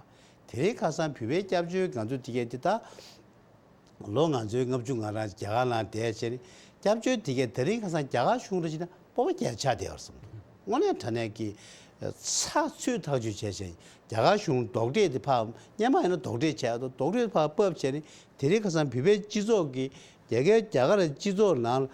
དེ་རིང་ཁ་སང་བོད་པའི་སྐྱབས་བཅོལ་ང་ཚོ་དེ་ག་དེ་ད་ལོ་ང་ཚོའི་ལྔ་བཅུ་ང་རང་རྒྱ་གར་ནང་བསྡད་བྱས་ནས་སྐྱབས་བཅོལ་དེ་ག་དེ་རིང་ཁ་སང་རྒྱ་གར་གཞུང་རེ་བྱས་ན་སྤོབས་པ་རྒྱག་ཆགས་བསྡད་ཡོད་རེད་བསམ་འདུག་དངོས་གནས་དྲང་གནས་ཀྱི་ཚགས་ཚུད་ཐག་གཅོད་བྱས་བྱས་རྒྱ་གར་གཞུང་རྡོག་ཁྲེས་དེ་ཕར་སྔོན་མ་ཡིན་ན་རྡོག་ཁྲེས་བྱས་ཡོད་དོ། རྡོག་ཁྲེས་ཕར་ཕབ་བྱས་ནས་དེ་རིང་ཁ་སང་བོད་པའི་སྤྱི་ཚོགས་ཀྱི་རྒྱ་གར་རྒྱ་གར་སྤྱི་ཚོགས་ནང་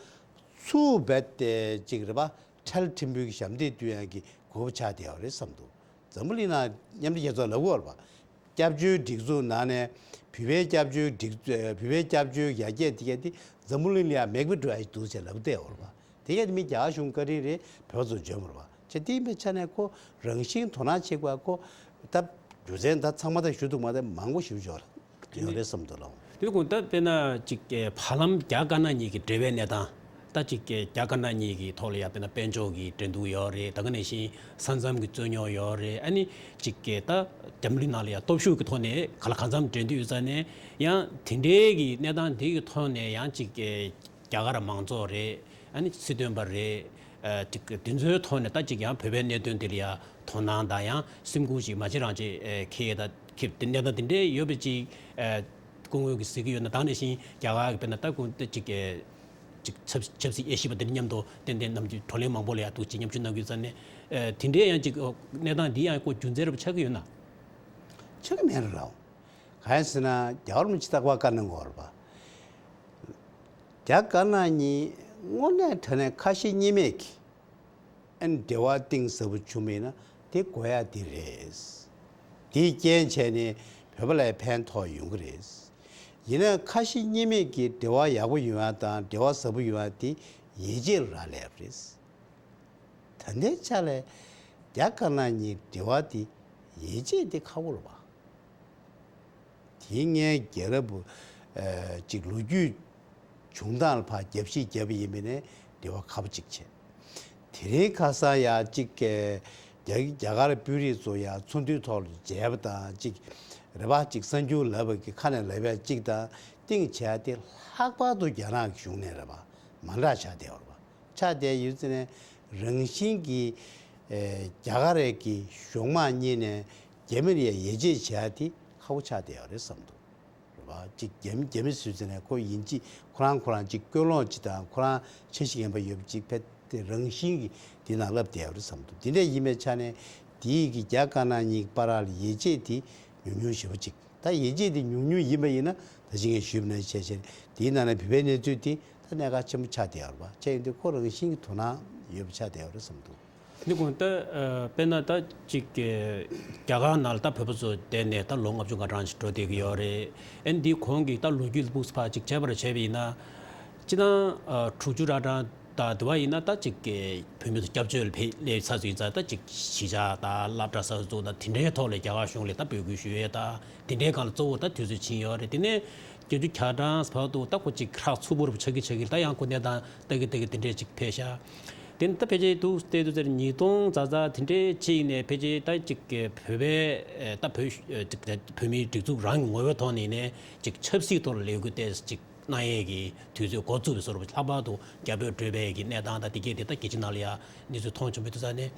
ཚུར་རྦད་དེ་ཅིག་རེད་པ། ཁྲལ་ཕྲན་བུའི་ཞབས་འདེགས་སྟོན་ཡག་གི་གོ་སྐབས་ཆགས་བསྡད་ཡོད་རེད་བསམ་འདུག་འཛམ་བུ་གླིང་ནང་མཉམ་འབྲེལ་རྒྱལ་ཚོགས་ལབ་ཀྱི་ཡོད་རེད་པ། སྐྱབས་བཅོལ་སྒྲིག་འཛུགས་ནང་ནས་བོད་པའི་སྐྱབས་བཅོལ་སྒྲིག་བོད་པའི་སྐྱབས་བཅོལ་ཡར་རྒྱས་དེ་ག་དེ་འཛམ་བུ་གླིང་ལ་ཡང་མེད་པའི་འགྲོ་ཡག་འདུག་ཟེར་ལབ་བསྡད་ཡོད་རེད་པ། དེ་ག་དེ་མི་རྒྱ་གར་གཞུང་བཀའ་དྲིན་རེད། བོད་པ་ཚོ་འཇོན་པ་རེད་པ། བྱས་དེ་ཡིན་པའི་ཆ་ནས་ཁོ་རང་བཞིན་དོ་སྣང་བྱེད་དགོས་པ། ཁོ་ད་རྒྱུ་མཚན་ད་ཚང་མ་ད་ཞུ་ཐུབ་མ་ད་མང་པོ་ཞུ་ཆོག་ལ་ཡོད་རེད་བསམ་འདུག་ལགས། དེ་ཀུན་ད་དཔེར་ན་ཅིག་བར་ལམ་རྒྱ་དཀར་ནག་གཉིས་ཀྱི་འབྲེལ་བའི་གནས་སྟངས། ད་ཅིག་རྒྱ་དཀར་ནག་གཉིས་ཀྱི་ཐོག་ལ་ཡང་དཔེར་ན་དཔལ་འབྱོར་གྱི་འགྲན་བསྡུར་ཡོད་རེད། ད་ག་ནང་བཞིན་ས་མཚམས་ཀྱི་རྩོད་རྙོག་ཡོད་རེད། ཨ་ནི་ཅིག་ད་འཛམ་གླིང་ནང་ལ་ཡང་སྟོབས་ཤུགས་ཀྱི་ཐོག་ནས་ག་ལ་གང་འཚམ་འགྲན་བསྡུར་ཡོད་ས་ནས་ཡང་དེ་འདྲའི་གི་གནས་སྟངས་འདི་གི་ཐོག་ནས་ཡང་ཅིག་རྒྱ་གར་མང་ཚོགས་རེད། ཨ་ནི་སྲིད་དོན་པ་རེད། ཨ་ཅིག་དེ་ཚོའི་ཐོག་ནས་ད་ཅིག་ཡང་བོད་པའི་གནད་དོན་འདི་ལ་ཡང་དོ་སྣང་དང་ཡང་སེམས་ཁུར་ཞིག་མ་བྱེད་རང་བྱེད་ཨེ་འཁྱེར་ཡས་ད་འཁྱེར་དེ་གནས་སྟངས་དེ་འདྲའི་ཡོད་པ་ཅིག་ཨེ་སྐུ་ངོ་གིས་གཟིགས་ཀྱི་ཡོད་ན། ད་ག་ནང་བཞིན་རྒྱ་གར་གྱི་དཔེར་ན་ད་ཁོང་ད་ཅིག་ཨེ་ཅིག་ཆབ་ཆབ་སྲིད་དབྱེ་ཞིབ་པ་དེ་འདྲ་མཉམ་དུ་ཏན་ཏན་ནམ་རྒྱུན་བགྲོ་གླེང་མང་པོ་ལ་ཡང་འདུག་ཅིག་མཉམ་ཞུགས་གནང་གི་ཡོད་ས་ནས། ཨེ་དེ་འདྲའི་ཡང་ཅིག་གནས་སྟངས་འདི་ཡང་ཁོ་རྒྱུ་མཚན་རེ་བ་ཆགས་ཀྱི་ཡོད་ན། ཆགས་ཀྱི་མེད་རེད་ལགས། གང་ཡིན་ཟེར་ན་རྒྱལ་བ་རིན་པོ་ཆེས་རྟག་པར་བཀའ་གནང་གི་ཡོད་རེད་པ། རྒྱ་དཀར་ནག་གཉིས་དངོས་གནས་དྲང་གནས་ཁ་ཞེ་གཉིས་མེད་ཀྱི་ཨ་ནི་འབྲེལ་བ་གཏིང་ཟབ་པོ་བྱུང་བ་ཡིན་ན་དེ་དགོས་ཡག་དེ་རེད། དེའི་རྐྱེན་བྱས་ནས་བོད་པ་ལ་ཕན་ཐོགས་ཡོང་གི་རེད། ཡིན་ན་ཁ་ཞེ་གཉིས་མེད་ཀྱི་འབྲེལ་བ་ཡག་པོ་ཡོང་ཡག་དང་འབྲེལ་བ་ཟབ་པོ་ཡོང་ཡག་དེ་ཡིད་ཆེས་ལ་རག་ལས་པ་རེད། ད་ལྟའི་ཆ་ལ་རྒྱ་དཀར་ནག་གཉིས་འབྲེལ་བ་དེ་ཡིད་ཆེས་དེ་ཁག་པོ་རེད་པ། དེ་སྔའི་རྒྱལ་རབས་ཨ་ཅིག་ལོ་རྒྱུས་བྱུང་སྟངས་ལ་ཕར་རྒྱབ་བཤིག་བརྒྱབ་པ་ཡིན་པས་ནས་འབྲེལ་བ་ཁག་པོ་ཅིག་བྱས། དེ་རིང་ཁ་སང་ཡང་ཅིག་རྒྱ་རྒྱ་གར་དཔོན་རིགས་ཚོ་ཡང་ཚོགས་འདུའི་ཐོག་ལ་མཇལ་བ་དང་ཅིག་རེད་པ། ཅིག་གསར་འགྱུར་ལབ་པ་གི་ཁ་ནས་ལབ་ཡག་ཅིག་དང་སྟེང་བྱས་ཏེ་ལྷག་པར་དུ་རྒྱ་ནག་གི་གཞུང་ནས་རེད་པ། མ་འདྲ་ཆགས་བསྡད་ཡོད་རེད་པ། ཆགས་བསྡད་ཡོད་ཙང་ནས་རང་བཞིན་གྱིས་ཨེ་རྒྱ་གར་རེད་ཀྱི་གཞུང་མང་གཉིས་ནས་རྒྱ་མི་ལ་ཡ་ཡིད་ཆེས་བྱེད་ཡག་དེ་ཁག་པོ་ཆགས་བསྡད་ཡོད་རེད་བསམ་འདུག་རེད་པ། ཅིག་རྒྱ་མི་རྒྱ་མི་སུ་ཟེར་ནས་ཁོ་ཡིན་གཅིག་ཁོ་རང་ཁོ་རང་ཅིག་དཀོན་ལོག་ཅིག་དང་ཁོ་རང་འཆར་གཞི་ངན་པ་ཡོད་པ་ཅིག་ཕེ་དེ་རང་བཞིན་གྱིས་དེ་ནང་ལབ་བསྡད་ཡོད་རེད་བསམ་འདུག་དེ་འདྲ་ཡིན་པའི་ཆ་ནས་དེའི་གི་རྒྱ་དཀར་ནག་གཉིས་བར་ལ་ཡིད་ཆེས་དེ་ཉུང་ཉུང་ཞེ་པོ་ཅིག་ད་ཡིད་ཆེས་དེ་ཉུང་ཉུང་ཡིན་པ་ཡིན་ན་ད་ཅི་ངས་ཞུས་པ་ནང་བཞིན་བྱས་བྱས་དེའི་ནང་ནས་བོད་པའི་གནས་ཚུལ་དེ་ད་གནད་འགག་ཆེན་པོ་ཆགས་བསྡད་ཡོད་རེད་པ། ཆ་ཡིན་དུས་ཁོ་རང་བཞིན་གྱི་དོ་སྣང་ཡོད་པ་ཆགས་བསྡད་ཡོད་རེད་བསམ་འདུག་འདི་ཀུན་ད་ཨ་དཔེར་ན་ད་ཅིག་གི་རྒྱ་གར་ནང་ལ་ད་བོད་པ་ཚོ་བསྡད་ནས་ད་ལོ་ལྔ་བཅུ་ང་གྲངས་ཤིག་འགྲོ་བསྡད་ཀྱི་ཡོད་རེད། ཨན་འདི་གོང་གི་ད་ལོ་རྒྱུས་ལ་དཔུགས་ཕར་ཅིག་བྱས་པར་བྱས་པ་ཡིན་ན། སྤྱིར་བཏང་ཨ་དྲུག་ཅུ་ར་གྲངས་ད་དེ་བ་ཡིན་ན་ད་ཅིག་གི་བོད་མི་ཚོ་སྐྱབས་བཅོལ་ལ་ཕེབས་སླེབས་ཚར་ཚོད་ཡིན་ཙང་ད་ཅིག་གཞིས་ཆགས་ད་སློབ་གྲྭ་གསར་འཛུགས་ད་དེ་འདྲའི་ཐོག་ལ་རྒྱ་གར་གཞུང་ལ་ད་འབོད་སྐུལ་ཞུ་ཡས་ད་དེ་འདྲའི་སྒང་ལ་གཙོ་བོ་ད་དུས་ཚོད་ཕྱིན་ཡོད་རེད། དེ་ནས་བརྒྱད་ཅུ་གྱ་གྲངས་བར་དུ་ད་ཁོ་ཅིག་ཧྲག་ཚུགས་པོ་རུ་ཆགས་ཀྱི་ཆགས་ཀྱི་ད་ཡང་ཁོ་གནས་སྟངས་ལྟ་གི་ལྟ་གི་དེ་འདྲས་ཅིག་ཕེབས་ཤག་དེ་ནི་ད་ཕལ་ཆེར་འདུག་བལྟས་དུས་ཙམ་ཉིས་སྟོང་ཙ་ཙ་དེ་འདྲས་ཅིག་ནས་ཕལ་ཆེར་ད་ཅིག་བོད་པའི་ད་བོད་བོད་མིའི་སྒྲིག་འཛུགས་རང་གི་ངོ་བོའི་ཐོག་ནས་ནས་ཅིག་ཆབ་སྲིད་ཐོག་ལ་ལས་འགུལ་ཏོག་ཙམ་ཅིག་གནང་ཡས་ཀྱི་དུས་ཚོད་འགོ་བཙུགས་པའི་བཟོ་འདྲ་ལྷག་པར་དུ་རྒྱ་བོད་འབྲེལ་བའི་གི་གནས་སྟངས་དང་དེ་གས་དེ་ད་རྒྱལ་སྤྱི་ནང་ལ་ཡ་གནས་ཚུལ་མཐོང་བྱུང་བའི་དུས་ཙམ་ནས་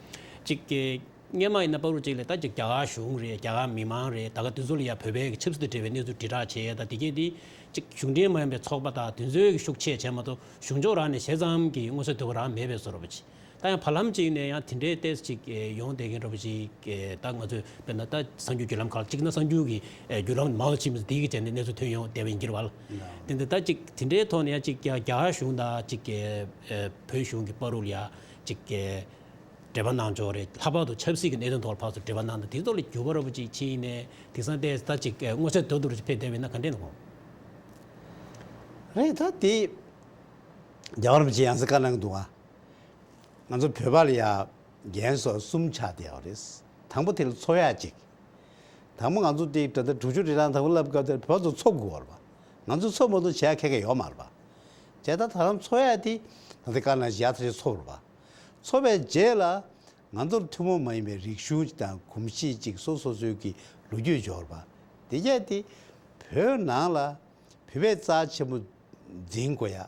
ཅིག་གི་སྔོན་མ་ཡིན་ན་བར་དུ་ཅིག་ལ་ད་ཅིག་རྒྱ་གར་གཞུང་རེད། རྒྱ་གར་མི་མང་རེད། ད་ག་དེ་ཚོ་ལ་ཡ་བོད་པའི་གི་ཆབ་སྲིད་དང་འབྲེལ་བའི་གནས་ཚུལ་དྲིལ་བསྒྲགས་བྱས་ཡས་ད་དེ་གས་དེ་ཅིག་གཞུང་འབྲེལ་མ་ཡིན་པའི་ཚོགས་པ་དང་དེ་ཚོའི་གི་ཤུགས་ཆེ་བྱས་མ་གཏོགས་གཞུང་ཕྱོགས་རང་ནས་ཞེ་ཙམ་གི་མངོན་གསལ་དོད་པོ་རང་མེད་པའི་བཟོ་འདྲ་པོ་ཅིག་ད་ཡང་བར་ལམ་ཅིག་ནས་ཡང་དེ་འདྲའི་ཏོག་ཙམ་ཅིག་ཡོང་བསྡད་མཁན་འདྲ་པོ་ཅིག་ད་ང་ཚོས་དཔེར་ན་ད་གསར་འགྱུར་བརྒྱུད་ལམ་ཁག་ཅིག་ན་གསར་འགྱུར་གྱི་བརྒྱུད་ལམ་མང་ལ་ཕྱིན་མི་འདི་གི་བྱས་ནས་གནས་ཚུལ་ཐོན་ཡོང་བསྡད་པ་ཡིན་གྱི་རེད་བ། དེ་འདྲ་ད་ཅིག་དེ་འདྲའི་ཐོག་ནས་ཡང་ཅིག་ཡ་རྒྱ་གར་གཞུང་དང་ཅིག་བོད་གཞུང་གི་བར་དུ་ལ་ཡ་ཅིག་འབྲེལ་བ་གནང་ཕྱོགས་རེད། ལྷག་པར་དུ་ཆབ་སྲིད་ཀྱི་གནད་དོན་ཐོག་ལ་ཕར་ཚུར་འབྲེལ་བ་གནང་དང་དེ་ཚོ་ལ་འགྱུར་བ་འདྲ་པོ་ཅིག་ཕྱིན་ནས་དེང་སང་ཏོག་ཙམ་ད་ཅིག་མངོན་གསལ་དོད་པོ་ཅིག་ཕེབས་བསྡད་པ་ཡིན་ན་ག་འདྲས་ཡིན་ནམ། རེད། ད་དེ་རྒྱལ་བ་རིན་པོ་ཆེ་ཡང་སེ་བཀའ་གནང་གི་འདུག་ཨ། ང་ཚོ་བོད་པ་ལ་ཡ་ འགན་སོགས་གསུམ་ཆགས་བསྡད་ཡོད་རེད། དང་པོ་དེ་ལ་འཚོ་ཡག་ཅིག་དང་པོ་ང་ཚོ་དེ་ད་ལྟ་དྲུག་ཅུ་རེ་གྲངས་དང་པོ་ལབ་སྐབས་དེར་བོད་ཚོ་འཚོ་དགོས་པ་རེད་པ། ང་ཚོ་འཚོ་མ་ཐུབ་བྱས་ཁེ་ཁེ་ཡོད་མ་རེད་པ། བྱས་ད་ད་རང་འཚོ་ཡག་དེ་ད་ལྟ་དཀར་ནག་བཞི་ཐ་ཆད་འཚོ་བ་རེད་པ། འཚོ་བའི་རྗེས་ལ་ང་ཚོར་ཐུན་མོང་མ་ཡིན་པའི་རིག་གཞུང་དང་གོམས་གཤིས་ཅིག་སོ་སོ་སོའི་གི་ལོ་རྒྱུས་འབྱོར་བ་དེ་གས་དེ་བོད་ནང་ལ་བོད་པའི་རྩ་ཆེན་པོ་འཛིན་དགོས་ཡ།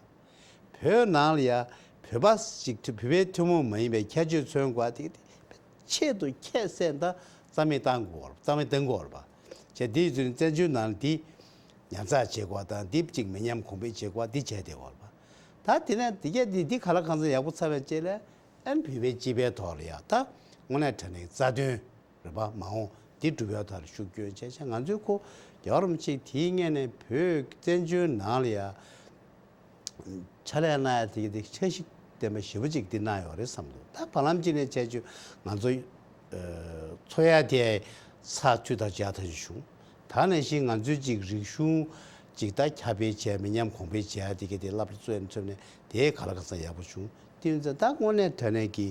བོད་ནང་ལ་ཡ་བོད་པ་ཞིག་བོད་པའི་ཐུན་མོང་མ་ཡིན་པའི་ཁྱད་ཆོས་མཚོན་དགོས་དེ་ཆེད་དུ་ཁྱད་བསད་ད་རྩ་མེད་བཏང་དགོས་རྩ་མེད་བཏང་དགོས་རེད་པ། བྱས་དེའི་ཚུན་བཙན་བྱོལ་ནང་ལ་འདི་ཉར་ཚགས་བྱེད་དགོས་དང་འདི་གཅིག་མི་ཉམས་གོང་འཕེལ་བྱེད་དགོས་འདི་བྱས་བསྡད་དགོས་རེད་པ། ད་དེ་ནས་དེ་གས་འདི་འདི་ག་ལ་གང་འཚམ་ཡག་པོ་ཚར་བའི་རྗེས་ལ་ཨན་བོད་པའི་སྤྱི་པའི་ཐོག་ལ་ཡ་ད་དངོས་གནས་དྲང་གནས་རྩ་དོན། རེད་པ། མ་འོངས་འདི་སྒྲུབ་ཡག་ཐོག་ལ་ཤུགས་སྐྱོན་བྱས་བྱས་ང་ཚོའི་ཁོ་རྒྱལ་བ་རིན་པོ་ཆེ་དེའི་སྔོན་ནས་བོད་བཙན་བྱོལ་ནང་ལ་ཡ་ཕྱག་ལས་གནང་ཡ་དེ་གི་དེ་འཆར་གཞི་ལྡན་པ་ཞེ་པོ་ཅིག་འདི་གནང་ཡོད་རེད་བསམ་འདུག་ད་བར་ལམ་གཅིག་ནས་བྱས་བྱུང་ང་ཚོ་འཚོ་ཡ་དེ་ཚགས་ཚུད་དང་བྱ་ཐབས་ཤིག་བྱུང་། ད་ནང་བཞིན་ང་ཚོའི་ཅིག་རིག་གཞུང་ཅིག་ད་ཁྱབ་སྤེལ་བྱས་མི་ཉམས་གོང་འཕེལ་བྱས་ཡ་དེ་གི་དེ་བསླབ་གྲྭ་བཙུགས་ཡ་མཚོན་ནས་དེ་ག་ལ་ག་ཚང་ཡག་པོ་བྱུང་། དེ་ཡིན་ཙང་ད་དངོས་གནས་དྲང་གནས་ཀྱི་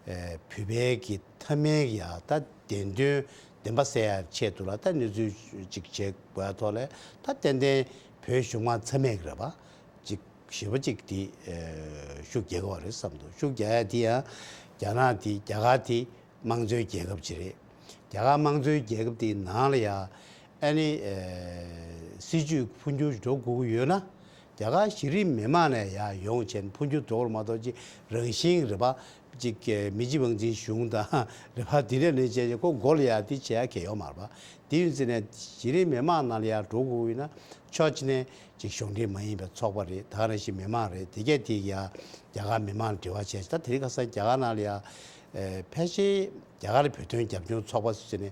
ཨེ་བོད་པའི་གི་མཐའ་མའི་ཡ་ད་བདེན་དོན་བདེན་པ་གསལ་ཡ་ཆེད་དུ་ལ་ད་གནས་ཚུལ་ཅིག་བྱེད་དགོས་ཐོག་ལས་ད་ཏན་ཏན་བོད་གཞུང་མང་ཚང་མས་རེད་པ། ཅིག་ཞེ་པོ་ཅིག་དེ་ཨེ་ཤུགས་རྒྱག་གི་བ་རེད་བསམ་འདུག་ཤུགས་རྒྱག་ཡ་དེ་ཡང་རྒྱ་ནག་དེ་རྒྱ་གར་དེ་དམངས་གཙོའི་རྒྱལ་ཁབ་ཅིག་རེད། རྒྱ་གར་དམངས་གཙོའི་རྒྱལ་ཁབ་དེའི་ནང་ལ་ཡ་ཨ་ནི་ཨེ་སྲིད་ཇུས་འཕོ་འགྱུར་འགྲོ་དགོས་ཀྱི་ཡོད་ན། རྒྱ་གར་གཞི་རིམ་མི་མང་ནས་ཡར་ཡོང་བྱས་ནས་འཕོ་འགྱུར་འགྲོ་བར་མ་གཏོགས་ཅིག་རང་བཞིན་རེད་པ། ཅིག་མི་སྤྱི་དབང་འཛིན་གཞུང་དང་རེད་པ་དེ་འདྲ་ལས་བྱས་ཀྱི་ཁོ་མགོ་ལ་ཡར་དེ་བྱེད་ཡ་གལ་ཡོད་མ་རེད་པ། དེ་ཡིན་ཟེར་ནས་གཞི་རིམ་མི་མང་ནང་ལ་ཡར་འགྲོ་དགོས་ཡིན་ན་ཕྱོགས་གཅིག་ནས་ཅིག་གཞུང་འབྲེལ་མ་ཡིན་པའི་ཚོགས་པ་རེད། ད་ག་ནང་བཞིན་མི་མང་རེད། དེ་གས་དེ་ཡར་རྒྱ་གར་མི་མང་ལ་འབྲེལ་བ་བྱས་ད་དེ་རིང་ཁ་སང་རྒྱ་གར་ནང་ལ་ཡར་ཕལ་ཆེར་རྒྱ་གར་བོད་དོན་རྒྱབ་སྐྱོར་ཚོགས་པ་ཟེར་ནས།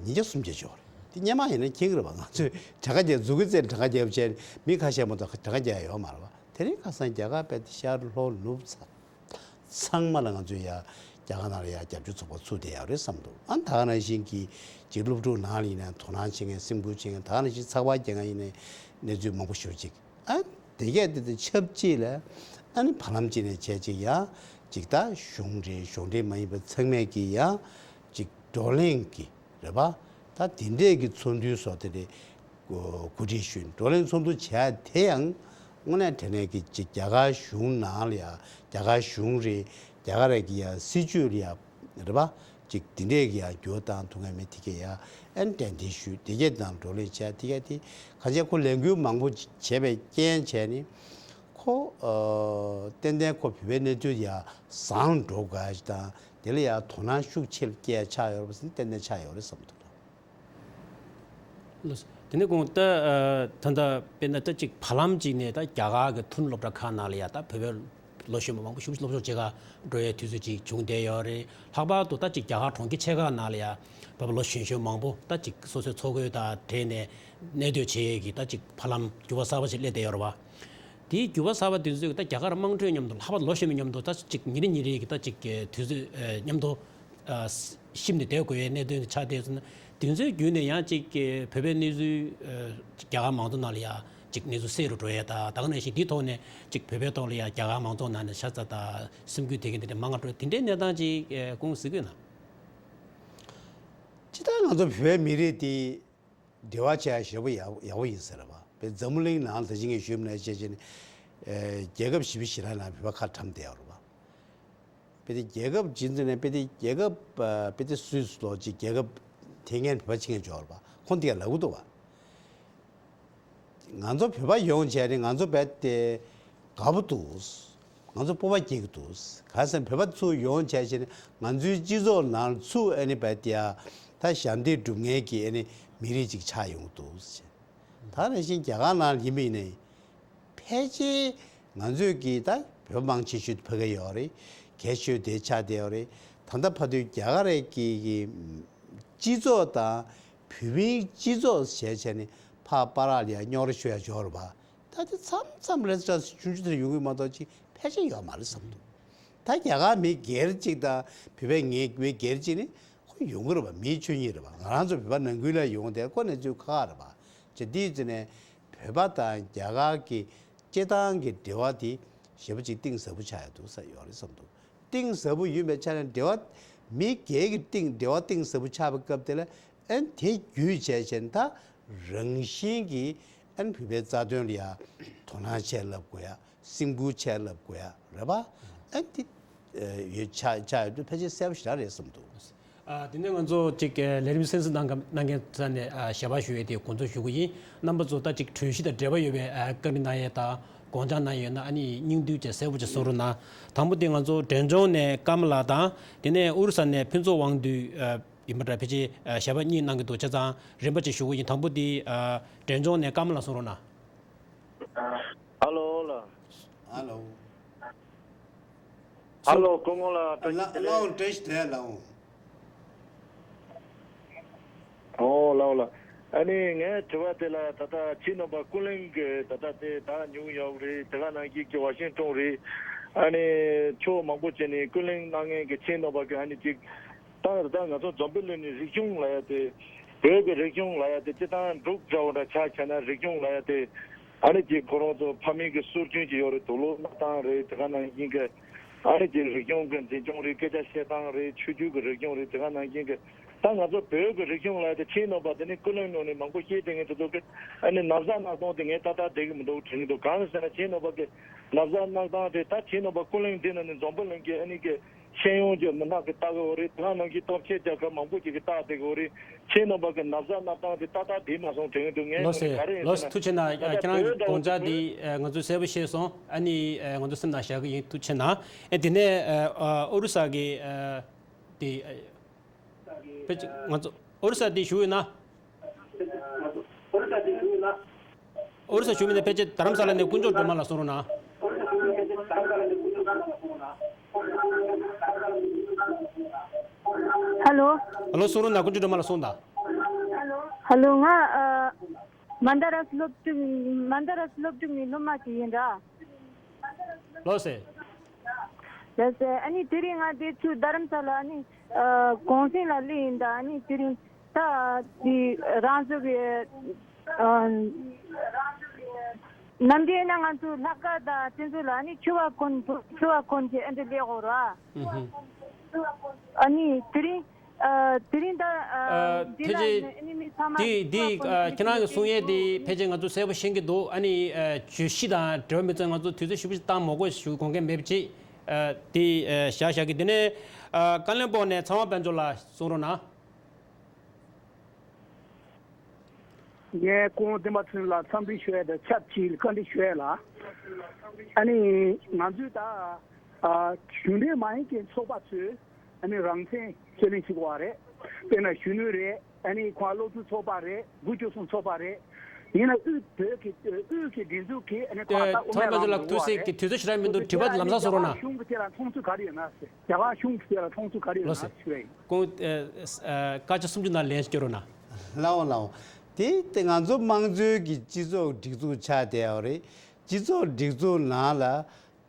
ཉིས་བརྒྱ་སུམ་བརྒྱ་ཅིག་ཡོད་རེད། དེ་སྔོན་མ་ཡིན་ན་མཁྱེན་གྱི་རེད་པ། ང་ཚོས་གྲངས་ཀ་རྒྱག་མཛུབ་གུ་རྩེར་གྲངས་ཀ་རྒྱག་བྱས་མི་ཁ་ཤས་མ་གཏོགས་གྲངས་ཀ་རྒྱག་ཡ་ཡོད་མ་རེད་པ། དེ་རིང་ཁ་སང་རྒྱ་གར་བལ་ཏེ་ཤར་ལྷོ་ནུབ་ཚ་ཚང་མ་ལ་ང་ཚོས་ཡ་རྒྱ་གར་ནང་ལ་ཡ་རྒྱབ་སྐྱོར་ཚོགས་པ་ཚུགས་བསྡད་ཡོད་རེད་བསམ་འདུག་ཨ་ད་ག་ནང་བཞིན་གྱི་ཅིག་སློབ་ཕྲུག་ནང་ལ་ཡིན་ན་དོ་སྣང་བྱེད་མཁན་སེམས་ཁུར་བྱེད་མཁན་ད་ག་ནང་བཞིན་ཚགས་པར་རྒྱག་མཁན་ཡིན་ན་གནས་ཚུལ་མང་པོ་ཞེ་པོ་ཅིག་ཨ་དེ་གས་དེ་དང་ཆབས་ཅིག་ལ་ཨ་ནི་བར་ལམ་ཅིག་ནས་བྱས་ཅིག་ཡང་ཅིག་ད་གཞུང་འབྲེལ་གཞུང་འབྲེལ་མ་ཡིན་པ་ཚང་མས་ཀྱི་ཡང་ཅིག་བགྲོ་གླེང་གི་རེད་པ། ད་དེ་འདྲས་ཀྱི་ཚོགས་འདུ་སོགས་དེ་རེད། གོ་སྒྲིག་ཞུས་བགྲོ་གླེང་ཚོགས་འདུ་བྱས་དེ་ཡང་དངོས་གནས་དྲང་གནས་ཀྱི་ཅིག་རྒྱ་གར་གཞུང་ནང་ལ་ཡང་རྒྱ་གར་གཞུང་རེད། རྒྱ་གར་རེད་ཀྱི་ཡང་སྲིད་བྱུས་ལ་ཡང་། རེད་པ། ཅིག་འདི་འདྲས་ཀྱི་ཡང་འགྱུར་བཏང་ཐུབ་མཁན་མི་དེ་གས་ཡང་ཨན་དྲན་འདི་ཞུས་དེ་གས་དང་བགྲོ་གླེང་བྱས་དེ་གས་དེ་གང་ཅི་ཁོ་ལས་འགུལ་མང་པོ་བྱས་པའི་རྐྱེན་བྱས་ནས་ཁོ་ཨ་ཏན་ཏན་ཁོ་བོད་པའི་གནས་ཚུལ་ཡང་བཟང་འགྲོ་དགོས་ཞིག་དང་དེ་ལ་ཡང་དོ་སྣང་ཤུགས་ཆེར་སྐྱེ་ཆགས་ཡོད་རེད་པ་ཟེར་ཏན་ཏན་ཆགས་ཡོད་རེད་བསམ་འདུག་ལགས། དེ་ནས་ཁོང་ད་ཨ་ད་ལྟ་དཔེར་ན་ད་ཅིག་བར་ལམ་ཅིག་ནས་ད་རྒྱ་གར་གྱི་མཐོ་རིམ་སློབ་གྲྭ་ཁག་ནང་ལ་ཡང་ད་བོད་པའི་ལོ་གཞོན་པ་མང་པོ་ཞིག་སློབ་སྦྱོང་བྱེད་ག་འགྲོ་ཡའི་དུས་ཚོད་ཅིག་བྱུང་བསྡད་ཡོད་རེད། ལྷག་པར་དུ་ད་ཅིག་རྒྱ་གར་གྲོང་ཁྱེར་ཆེ་ཁག་ནང་ལ་ཡང་བོད་པ་ལོ་གཞོན་གཞོན་མང་པོ་ད་ཅིག་སོ་སོའི་འཚོ་གོས་དང་འབྲེལ་ནས་གནས་སྡོད་བྱེད་ཡས་ཀྱི་ད་ཅིག་བར་ལམ་འགྱུར་བ་གསར་པ་ཞིག་སླེབས་བསྡད་ཡོད་རེད་བ། དེའི་འགྱུར་བ་གསར་པ་དེ་ཚོས་ད་རྒྱ་གར་དམངས་ཁྲོད་མཉམ་དུ་ལྷག་པར་ལོ་གཞོན་པའི་མཉམ་དུ་ད་ཅིག་ཉིན་རེ་ཉིན་རེ་གི་ད་ཅིག་དུས་ཚོད་མཉམ་དུ་ཨ་གཤིབ་ནས་བསྡད་དགོས་པའི་གནད་དོན་དེ་ཆགས་བསྡད་ཚུལ་ན། དེ་ཚོའི་བརྒྱུད་ནས་ཡང་ཅིག་བོད་པའི་གནས་ཚུལ་ཨ་རྒྱ་གར་མང་ཚོགས་ནང་ལ་ཡང་ཅིག་གནས་ཚུལ་གསལ་རུ་འགྲོ་ཡས་དང་ད་ག་ནང་བཞིན་འདིའི་ཐོག་ནས་ཅིག་བོད་པའི་ཐོག་ལ་ཡང་རྒྱ་གར་མང་ཚོགས་ནང་ནས་ཤ་ཚ་དང་སེམས་འགུལ་ཐེབས་མཁན་དེ་འདྲ་མང་ང་འགྲོ་དེ་འདྲའི་གནས་སྟངས་ཅིག་ཨ་ཁོང་གཟིགས་ཀྱི་ཡོད་ན། ཅི་ལྟར་ང་ཚོ་བོད་པའི་མི་རིགས་དེ་འབྲེལ་བ་བྱེད་ཡ་ཞེ་པོ་ཡག་ཡག་པོ་ཡིན་ཟེར་བ། དཔེ་འཛམ་བུ་གླིང་ནང་ད་ཅི་ངས་ཞུས་ནས་བཤད་བྱས་ནས་རྒྱལ་ཁབ་བཞི་བཅུ་ཞེ་ལྔ་ནང་བོད་པ་ཁ་གྲམ་བསྡད་ཡོད་རེད་བ། དཔེ་དེ་རྒྱལ་ཁབ་ཇི་འཛིན་ནས་དཔེ་དེ་རྒྱལ་ཁབ་དཔེ་དེ་སུད་སི་ལོ་ཅིག་རྒྱལ་ཁབ་དེ་ངན་བོད་པ་ཆེ་ངན་འབྱོར་བ་ཁོང་དེ་ག་ལབ་གི་འདུག་བ། ང་ཚོ་བོད་པ་ཡོང་བྱས་ནས་ང་ཚོ་བོད་དེ་དགའ་པོ་འདུག་ང་ཚོ་སྤོབས་པ་སྐྱེ་གི་འདུག་ག་ཟེར་བོད་པ་ཚུར་ཡོང་བྱས་བྱས་ནས་ང་ཚོའི་སྤྱི་ཚོགས་ནང་ཚུར་ཨ་ནི་བོད་དེ་ཡ་ད་ཞབས་འདེགས་སྒྲུབ་མཁན་གྱི་ཨ་ནི་མི་རིགས་ཅིག་ཆགས་ཡོང་གི་འདུག་ད་ནང་བཞིན་རྒྱ་གར་ནང་ཡིན་པ་ཡིན་ནའི། ཕལ་ཆེར་ང་ཚོས་ཀྱིས་ད་བོད་མང་ཆེ་ཤོས་ཕ་གི་ཡོད་རེད། གལ་ཆེ་དེ་ཆགས་བསྡད་ཡོད་རེད། ད་ལྟ་བར་དུ་རྒྱ་གར་རེད་ཀྱི་གི་སྤྱི་ཚོགས་དང་བོད་མིའི་སྤྱི་ཚོགས་བྱས་བྱས་ནས་ཕར་པ་རག་ལ་ཡ་རྙོག་ར་ཤོར་ཡ་འབྱོར་བ། ད་དེ་མཚམས་མཚམས་རེ་ས་ཆུང་ཆུང་དེར་ཡོང་གི་མ་གཏོགས་ཅིག་ཕལ་ཆེར་ཡོད་མ་རེད་བསམ་འདུག་ད་རྒྱ་གར་མི་སྒེར་གཅིག་དང་བོད་པའི་ངའི་མི་སྒེར་གཅིག་ནི་ཁོ་ཡོང་གི་རེད་པ། མིའི་ཆོས་ཉིད་རེད་པ། ང་རང་ཚོ་བོད་པ་ནང་ཁུལ་ལ་ཡོང་དེ་ཁོ་ནས་ཚུལ་ཁག་རེད་པ། ཅེས་འདིའི་ཚེ་ནས་བོད་པ་དང་རྒྱ་གར་གྱི་སྤྱི་བཏང་གི་འབྲེལ་བ་དེ་ཞེ་པོ་ཅིག་གཏིང་ཟབ་པོ་ཆགས་ཡོད་འདུག་ས་ཡོད་རེད་བསམ་འདུག་གཏིང་ཟབ་པོ་ཡིན་པའི་ཆ་ནས་འབྲེལ་བ་མི་སྒེར་གྱི་སྟེང་འབྲེལ་བ་གཏིང་ཟབ་པོ་ཆགས་པའི་སྐབས་དེ་ལ་ཨན་དེ་བརྒྱུད་བྱས་བྱས་ད་རང་བཞིན་གྱིས་ཨན་བོད་པའི་རྩ་དོན་ལ་ཡ་དོ་སྣང་བྱས་ལབ་དགོས་ཡ། སེམས་ཁུར་བྱས་ལབ་དགོས་ཡ་རེད་པ། ཨ་འདི་ཡོད་ཆ་ཆ་ཡོད་དུས་ཕལ་ཆེར་གསལ་པོ་ཞེ་དྲག་རེད་བསམ་འདུག་ཨ། དེ་ནས་ང་ཚོ་ཅིག་ལས་རིམ་གསན་གཟིགས་གནང་ག་གནང་མཁན་ཚོ་ནས་ཞལ་པར་ཞུ་ཡས་དེ་དགོངས་ཚུལ་ཞུ་གི་ཡིན། རྣམ་པ་ཚོ་ད་ཅིག་གྲོས་གཞི་དང་འབྲེལ་བ་ཡོད་པའི་བཀའ་འདྲི་གནང་ཡས་དང་དགོངས་འཆར་གནང་ཡས་ཡོད་ན་ཨ་ནི་སྙིང་བསྡུས་བྱས་གསལ་པོ་ཅིག་གསུང་རོགས་གནང་། དང་པོ་དེ་ང་ཚོ་འབྲས་ལྗོངས་ནས་ཀརྨ་ལགས་དང་དེ་ནས་ཨོ་རི་ས་ནས་ཕུན་ཚོགས་དབང་འདུས་ཡིན་པ་འདྲ་ཕལ་ཆེར་ཞལ་པར་གཉིས་གནང་གི་འདུག་བྱས་ཙང་རིམ་པ་ཅིག་ཞུ་གི་ཡིན། དང་པོ་དེ་འབྲས་ལྗོངས་ནས་ཀརྨ་ལགས་གསུང་རོགས་གནང་། ཧ་ལོ་ལགས། ཧ་ལོ། ཧ་ལོ། སྐུ་ངོ་ལགས་བཀྲ་ཤིས་བདེ་ལེགས། ལགས་འོང་། བཀྲ་ཤིས་བདེ་ལེགས། ལགས་འོང་། ཨོ་ལགས་འོང་ལགས། ཨ་ནི་ངའི་དྲི་བ་དེ་ལ་ད་ལྟ་ཁྱེད་རྣམ་པ་ཀུན་གླེང་གི་ད་ལྟ་དེ་ད་ནིའུ་ཡོག་རེད། དེ་ག་ནང་བཞིན་གྱི་ཝ་ཤིང་ཏོན་རེད། ཨ་ནི་ཕྱོགས་མང་པོ་བྱས་ནས་ཀུན་གླེང་གནང་མཁན་གྱི་ཁྱེད་རྣམ་པ་གི་ཨ་ནི་ཅིག་ད་ད་ང་ཚོ་འཛམ་བུ་གླིང་ནས་རིག་གཞུང་ལབ་ཡ་དེ། བོད་ཀྱི་རིག་གཞུང་ལབ་ཡ་དེ་སྤྱིར་བཏང་འབྲུག་འདྲ་བོ་འདྲ་ཆ་བཞག་ན་རིག་གཞུང་ལབ་ཡ་དེ། ཨ་ནི་ཅིག་ཁོ་རང་ཚོ་ཕ་མེས་ཀྱི་སྲོལ་རྒྱུན་ཅིག་ཡོད་རེད། དུག་ལོག་སློག་སྟངས་རེད། དེ་ག་ནང་བཞིན་གྱི་ཨ་ནི་ཅིག་རིག་གཞུང་གི་འཛིན་སྐྱོང་རེད། སྐད་ཆ་བཤད་སྟངས་རེད། ཆོས་བརྒྱུད་ཀྱི་རིག་གཞུང་རེད། དེ་ག་ནང་བཞིན་གྱི་ད་ང་ཚོ་བོད་ཀྱི་རིག་གཞུང་ལབ་ཡ་དེ་ཁྱེད་རྣམ་པ་དེ་ནི་ཀུན་གླེང་ནང་ནས་མང་པོ་བཤད་བསྡད་མཁན་དེ་ཚོ་གི་ཨ་ནི་ན་བཟའ་གནག་སྟངས་དེ་ངས་ཏག་ཏག་བསྡད་ཀྱི་མི་འདུག་དྲན་གྱི་འདུག་གང་ཟེར་ན་ཁྱེད་རྣམ་པ་གི་ན་བཟའ་གནག་སྟངས་དེ་ད་ཁྱེད་རྣམ་པ་ཀུན་གླེང་འདི་ནང་ནས་འཛམ་བུ་གླིང་གི་ཨ་ནི་གི་ཤེས་ཡོན་གྱི་མི་སྣ་གིས་ལྟ་གི་ཡོད་རེད། དེ་ག་ནང་བཞིན་སྟོབས་ཆེ་རྒྱལ་ཁབ་མང་པོ་ཞིག་གིས་ལྟ་བསྡད་ཀྱི་ཡོད་རེད། ཁྱེད་རྣམ་པ་གི་ན་བཟའ་གནག་སྟངས་དེ་ཏག་ཏག་བསྡད་མ་སོང་དྲན་གྱི་འདུག་ངས་ལགས་སེ། ག་རེ་ཡིན་ལགས་སེ། ཟེར་ན་ཐུགས་རྗེ་གནང་། ད་ལྟ་ཁྱེད་རང་བོད་འདྲ་བོ་དགོངས་འཆར་འདི་ང་ཚོས་གསལ་པོ་ཤེས་སོང་། ཨ་ནི་ང་ཚོ་སེམས་ནང་བཞག་གི་ཡིན། ཐུགས་རྗེ་གནང་། ཨེ་དེ་ནས་ཨོ་རི་ས་གི་དེ་ཕལ་ཆེར་ང་ཚོ་ཨོ་རི་ས་དེ་ཞུ་ཡོད་ན། ཨོ་རི་ས་ཞུ་མི་ནས་ཕལ་ཆེར་རྡ་རམ་ས་ལ་ནས་དཀོན་མཆོག་སྒྲོལ་མ་ལགས་གསུང་རོགས་གནང་། ཧ་ལོ། ཧ་ལོ། གསུང་རོགས་གནང་། དཀོན་མཆོག་སྒྲོལ་མ་ལགས་གསུངས་དང་། ཧ་ལོ། ང་ཨ་མན་ད་ར་སློབ་ཕྲུག་མན་ད་ར་སློབ་ཕྲུག་ནས་སློབ་མ་ཞིག་ཡིན་ར། ལགས་སེ། ལགས་སེ། ཨ་ནི་དེ་རིང་ང་དེ་ཚུར་རྡ་རམ་ས་ལ་ཨ་ནི་ཨ་གུང་སེང་ལ་སླེབས་ཡིན་ད། ཨ་ནི་དེ་རིང་ད་དེ་རང་ཚོ་གི་ཨ་ནམ་རྒྱུན་ན་ང་ཚོ་ལྷག་དཀར་དང་དེ་ཚོ་ལ་ཨ་ནི་ཕྱུ་པ་གོན། ཕྱུ་པ་གོན་བྱས་ཨ་འདྲ་སླེབས་ཡོད་ར། ཨ་ནི་དེ་རིང་ཨ་དེ་རིང་ད་ཨ་ཨ་འདི་ལ་ཕལ་ཆེར་ཨ་ནི་མི་ཚང་མ་འདི་འདི་ཨ་ཁྱེད་རང་གིས་གསུང་ཡས་འདི་ཕལ་ཆེར་ང་ཚོ་གསལ་པོ་ཤེས་ཀྱི་འདུག་ཨ་ནི་ཨ་བརྗོད་གཞི་དང་འབྲེལ་བ་མེད་ཙང་ང་ཚོ་དུས་ཚོད་ཞེ་པོ་ཅིག་བཏང་མ་དགོས་ཞུ་དགོངས་འགལ་མེད་པ་ཅིག་ཨ་འདི་ཨ་བཞག་བཞག་གི། དེ་ནས་ཨ་བཀའ་བློན་སྦུག་ནས་ཚངས་པ་དཔལ་འབྱོར་ལགས་གསུང་རོགས་གནང་། ངས་སྐུ་ངོ་བསྟན་པ་ཚེ་རིང་ལགས་འཚམས་འདྲི་ཞུ་ཡས་དང་ཆབས་ཅིག་བཀའ་འདྲི་ཞུ་ཡས་ལ། ཨ་ནི་ང་ཚོས་ད་ཨ་གཞུང་འབྲེལ་མ་ཡིན་པའི་ཚོགས་པ་ཚོས་ཨ་ནི་རང་བཙན་རྩོད་ལེན་བྱེད་དགོས་པ་རེད། དཔེར་ན་གཞོན་ནུ་རེད། ཨ་ནི་ཁོང་སློབ་ཕྲུག་ཚོགས་པ་རེད། དགུ་བཅུ་གསུམ་ཚོགས་པ་རེད། ཡིན་ན་དབུས་བོད་ཀྱི་དབུས་ཀྱི་སྒྲིག་འཛུགས་ཀྱིས་ཨ་ནི་ཁོང་ལ་ད་དབུ་མའི་ལམ་དགོས་པ་རེད། ཐོག་སེ་གི་དུས་ཚོད་ཞེ་དྲག་མི་འདུག་དྲི་བ་ལམ་སང་གསུང་རོགས་གནང་། རྒྱ་གར་གཞུང་གི་དེ་ལ་མཐོང་ཚུལ་ག་རེ་ཡོད་ན་ཟེར། རྒྱ་གར་གཞུང་གི་དེ་ལ་མཐོང་ཚུལ་ག་རེ་ཡོད་ན་ལགས་སེ། ཞུ་ཡ་ཡིན། སྐུ་ངོ་ཨ་ཨ་སྐར་ཆ་སུམ་ཅུ་ནང་ལན་སྐྱོན་རོགས་གནང་། ལགས་འོང་ལགས་འོང་། དེ་དེ་ང་ཚོ་དམངས་གཙོའི་གི་སྤྱི་ཚོགས་སྒྲིག་འཛུགས་ཆགས་བསྡད་ཡོད་རེད། སྤྱི་ཚོགས་སྒྲིག་འཛུགས་ནང་ལ་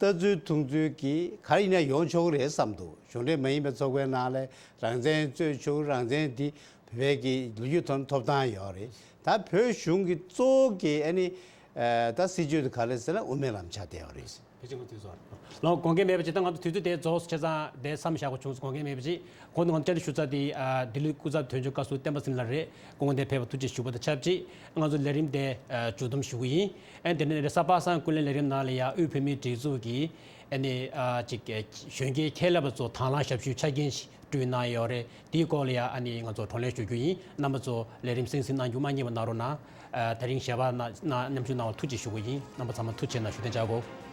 ལྟ་ཚུལ་མཐོང་ཚུལ་གྱི་ག་རེ་ཡིན་ན་ཡོང་ཆོག་གི་རེད་བསམ་འདུག་གཞུང་འབྲེལ་མ་ཡིན་པའི་ཚོགས་པའི་ནང་ལ་རང་བཙན་རྩོད་ཆོག་རང་བཙན་དེ་བོད་པའི་གི་ལོ་རྒྱུས་ཐོག་ཐོབ་ཐང་ཡོད་རེད། ད་བོད་གཞུང་གི་གཙོ་བོ་གི་ཨ་ནི་ད་སྲིད་བྱུས་དེ་ག་རེ་ཟེར་ན་དབུ་མའི་ལམ་ཆགས་བསྡད་ཡོད་རེད། ཕལ་ཆེར་ང་ཚོས་བཟོ་བ་ལ་དགོངས་འགལ་མེད་པ་ཅིག་ད་ང་ཚོ་དུས་ཚོད་དེ་རྫོགས་སུ་ཆ་ཚང་དེ་མཚམས་བཞག་དགོས་བྱུང་སོང་། དགོངས་འགལ་མེད་པ་ཅིག་གོང་དུ་ང་ཚོ་བཅར་འདྲི་ཞུ་ཚར་དེ་ཨ་ལྡི་ལི་སྐུ་ཚབ་དོན་གཅོད་བཀའ་ཟུར་བསྟན་པ་ཚེ་རིང་ལགས་རེད། སྐུ་ངོ་དེ་ཕེབས་པར་ཐུགས་རྗེ་ཞུ་བ་དང་ཆབས་ཅིག་ང་ཚོ་ལས་རིམ་དེ་ཨ་མཇུག་བསྡོམས་ཞུ་གི་ཡིན། ཨ་དེ་ནས་རེས་གཟའ་པ་སངས་ཀུན་གླེང་ལས་རིམ་ནང་ལ་ཡང་དབུས་བོད་མིའི་སྒྲིག་འཛུགས་ཀྱི་ཨ་ནི་ཨ་ཅིག་གཞོན་སྐྱེས་ཁྱད་ལས་པ་ཚོ་དང་བླངས་ཞབས་ཞུའི་ཆ་རྐྱེན་ཞིག་བསྐྲུན་གནང་ཡོད་རེད། དེའི་སྐོར་ལ་ཡང་ཨ་ནི་ང་ཚོ་བགྲོ་གླེང་ཞུ་རྒྱུ་ཡིན། རྣམ་པ་ཚོ་ལས་རིམ་གསན་གཟིགས་གནང་རྒྱུ་མ་བསྙེལ་བ་གནང་རོགས་གནང་། ཨ་དེ་རིང་ཞལ་པར་གནང་གནང་མཉམ་ཞུགས་གནང་བར་ཐུགས་རྗེ་ཞུ་གི་ཡིན། རྣམ་པ་ཚང་མ་ཐུགས་རྗེ་གནང་། བཞུགས་གདན་འཇགས་དགོས།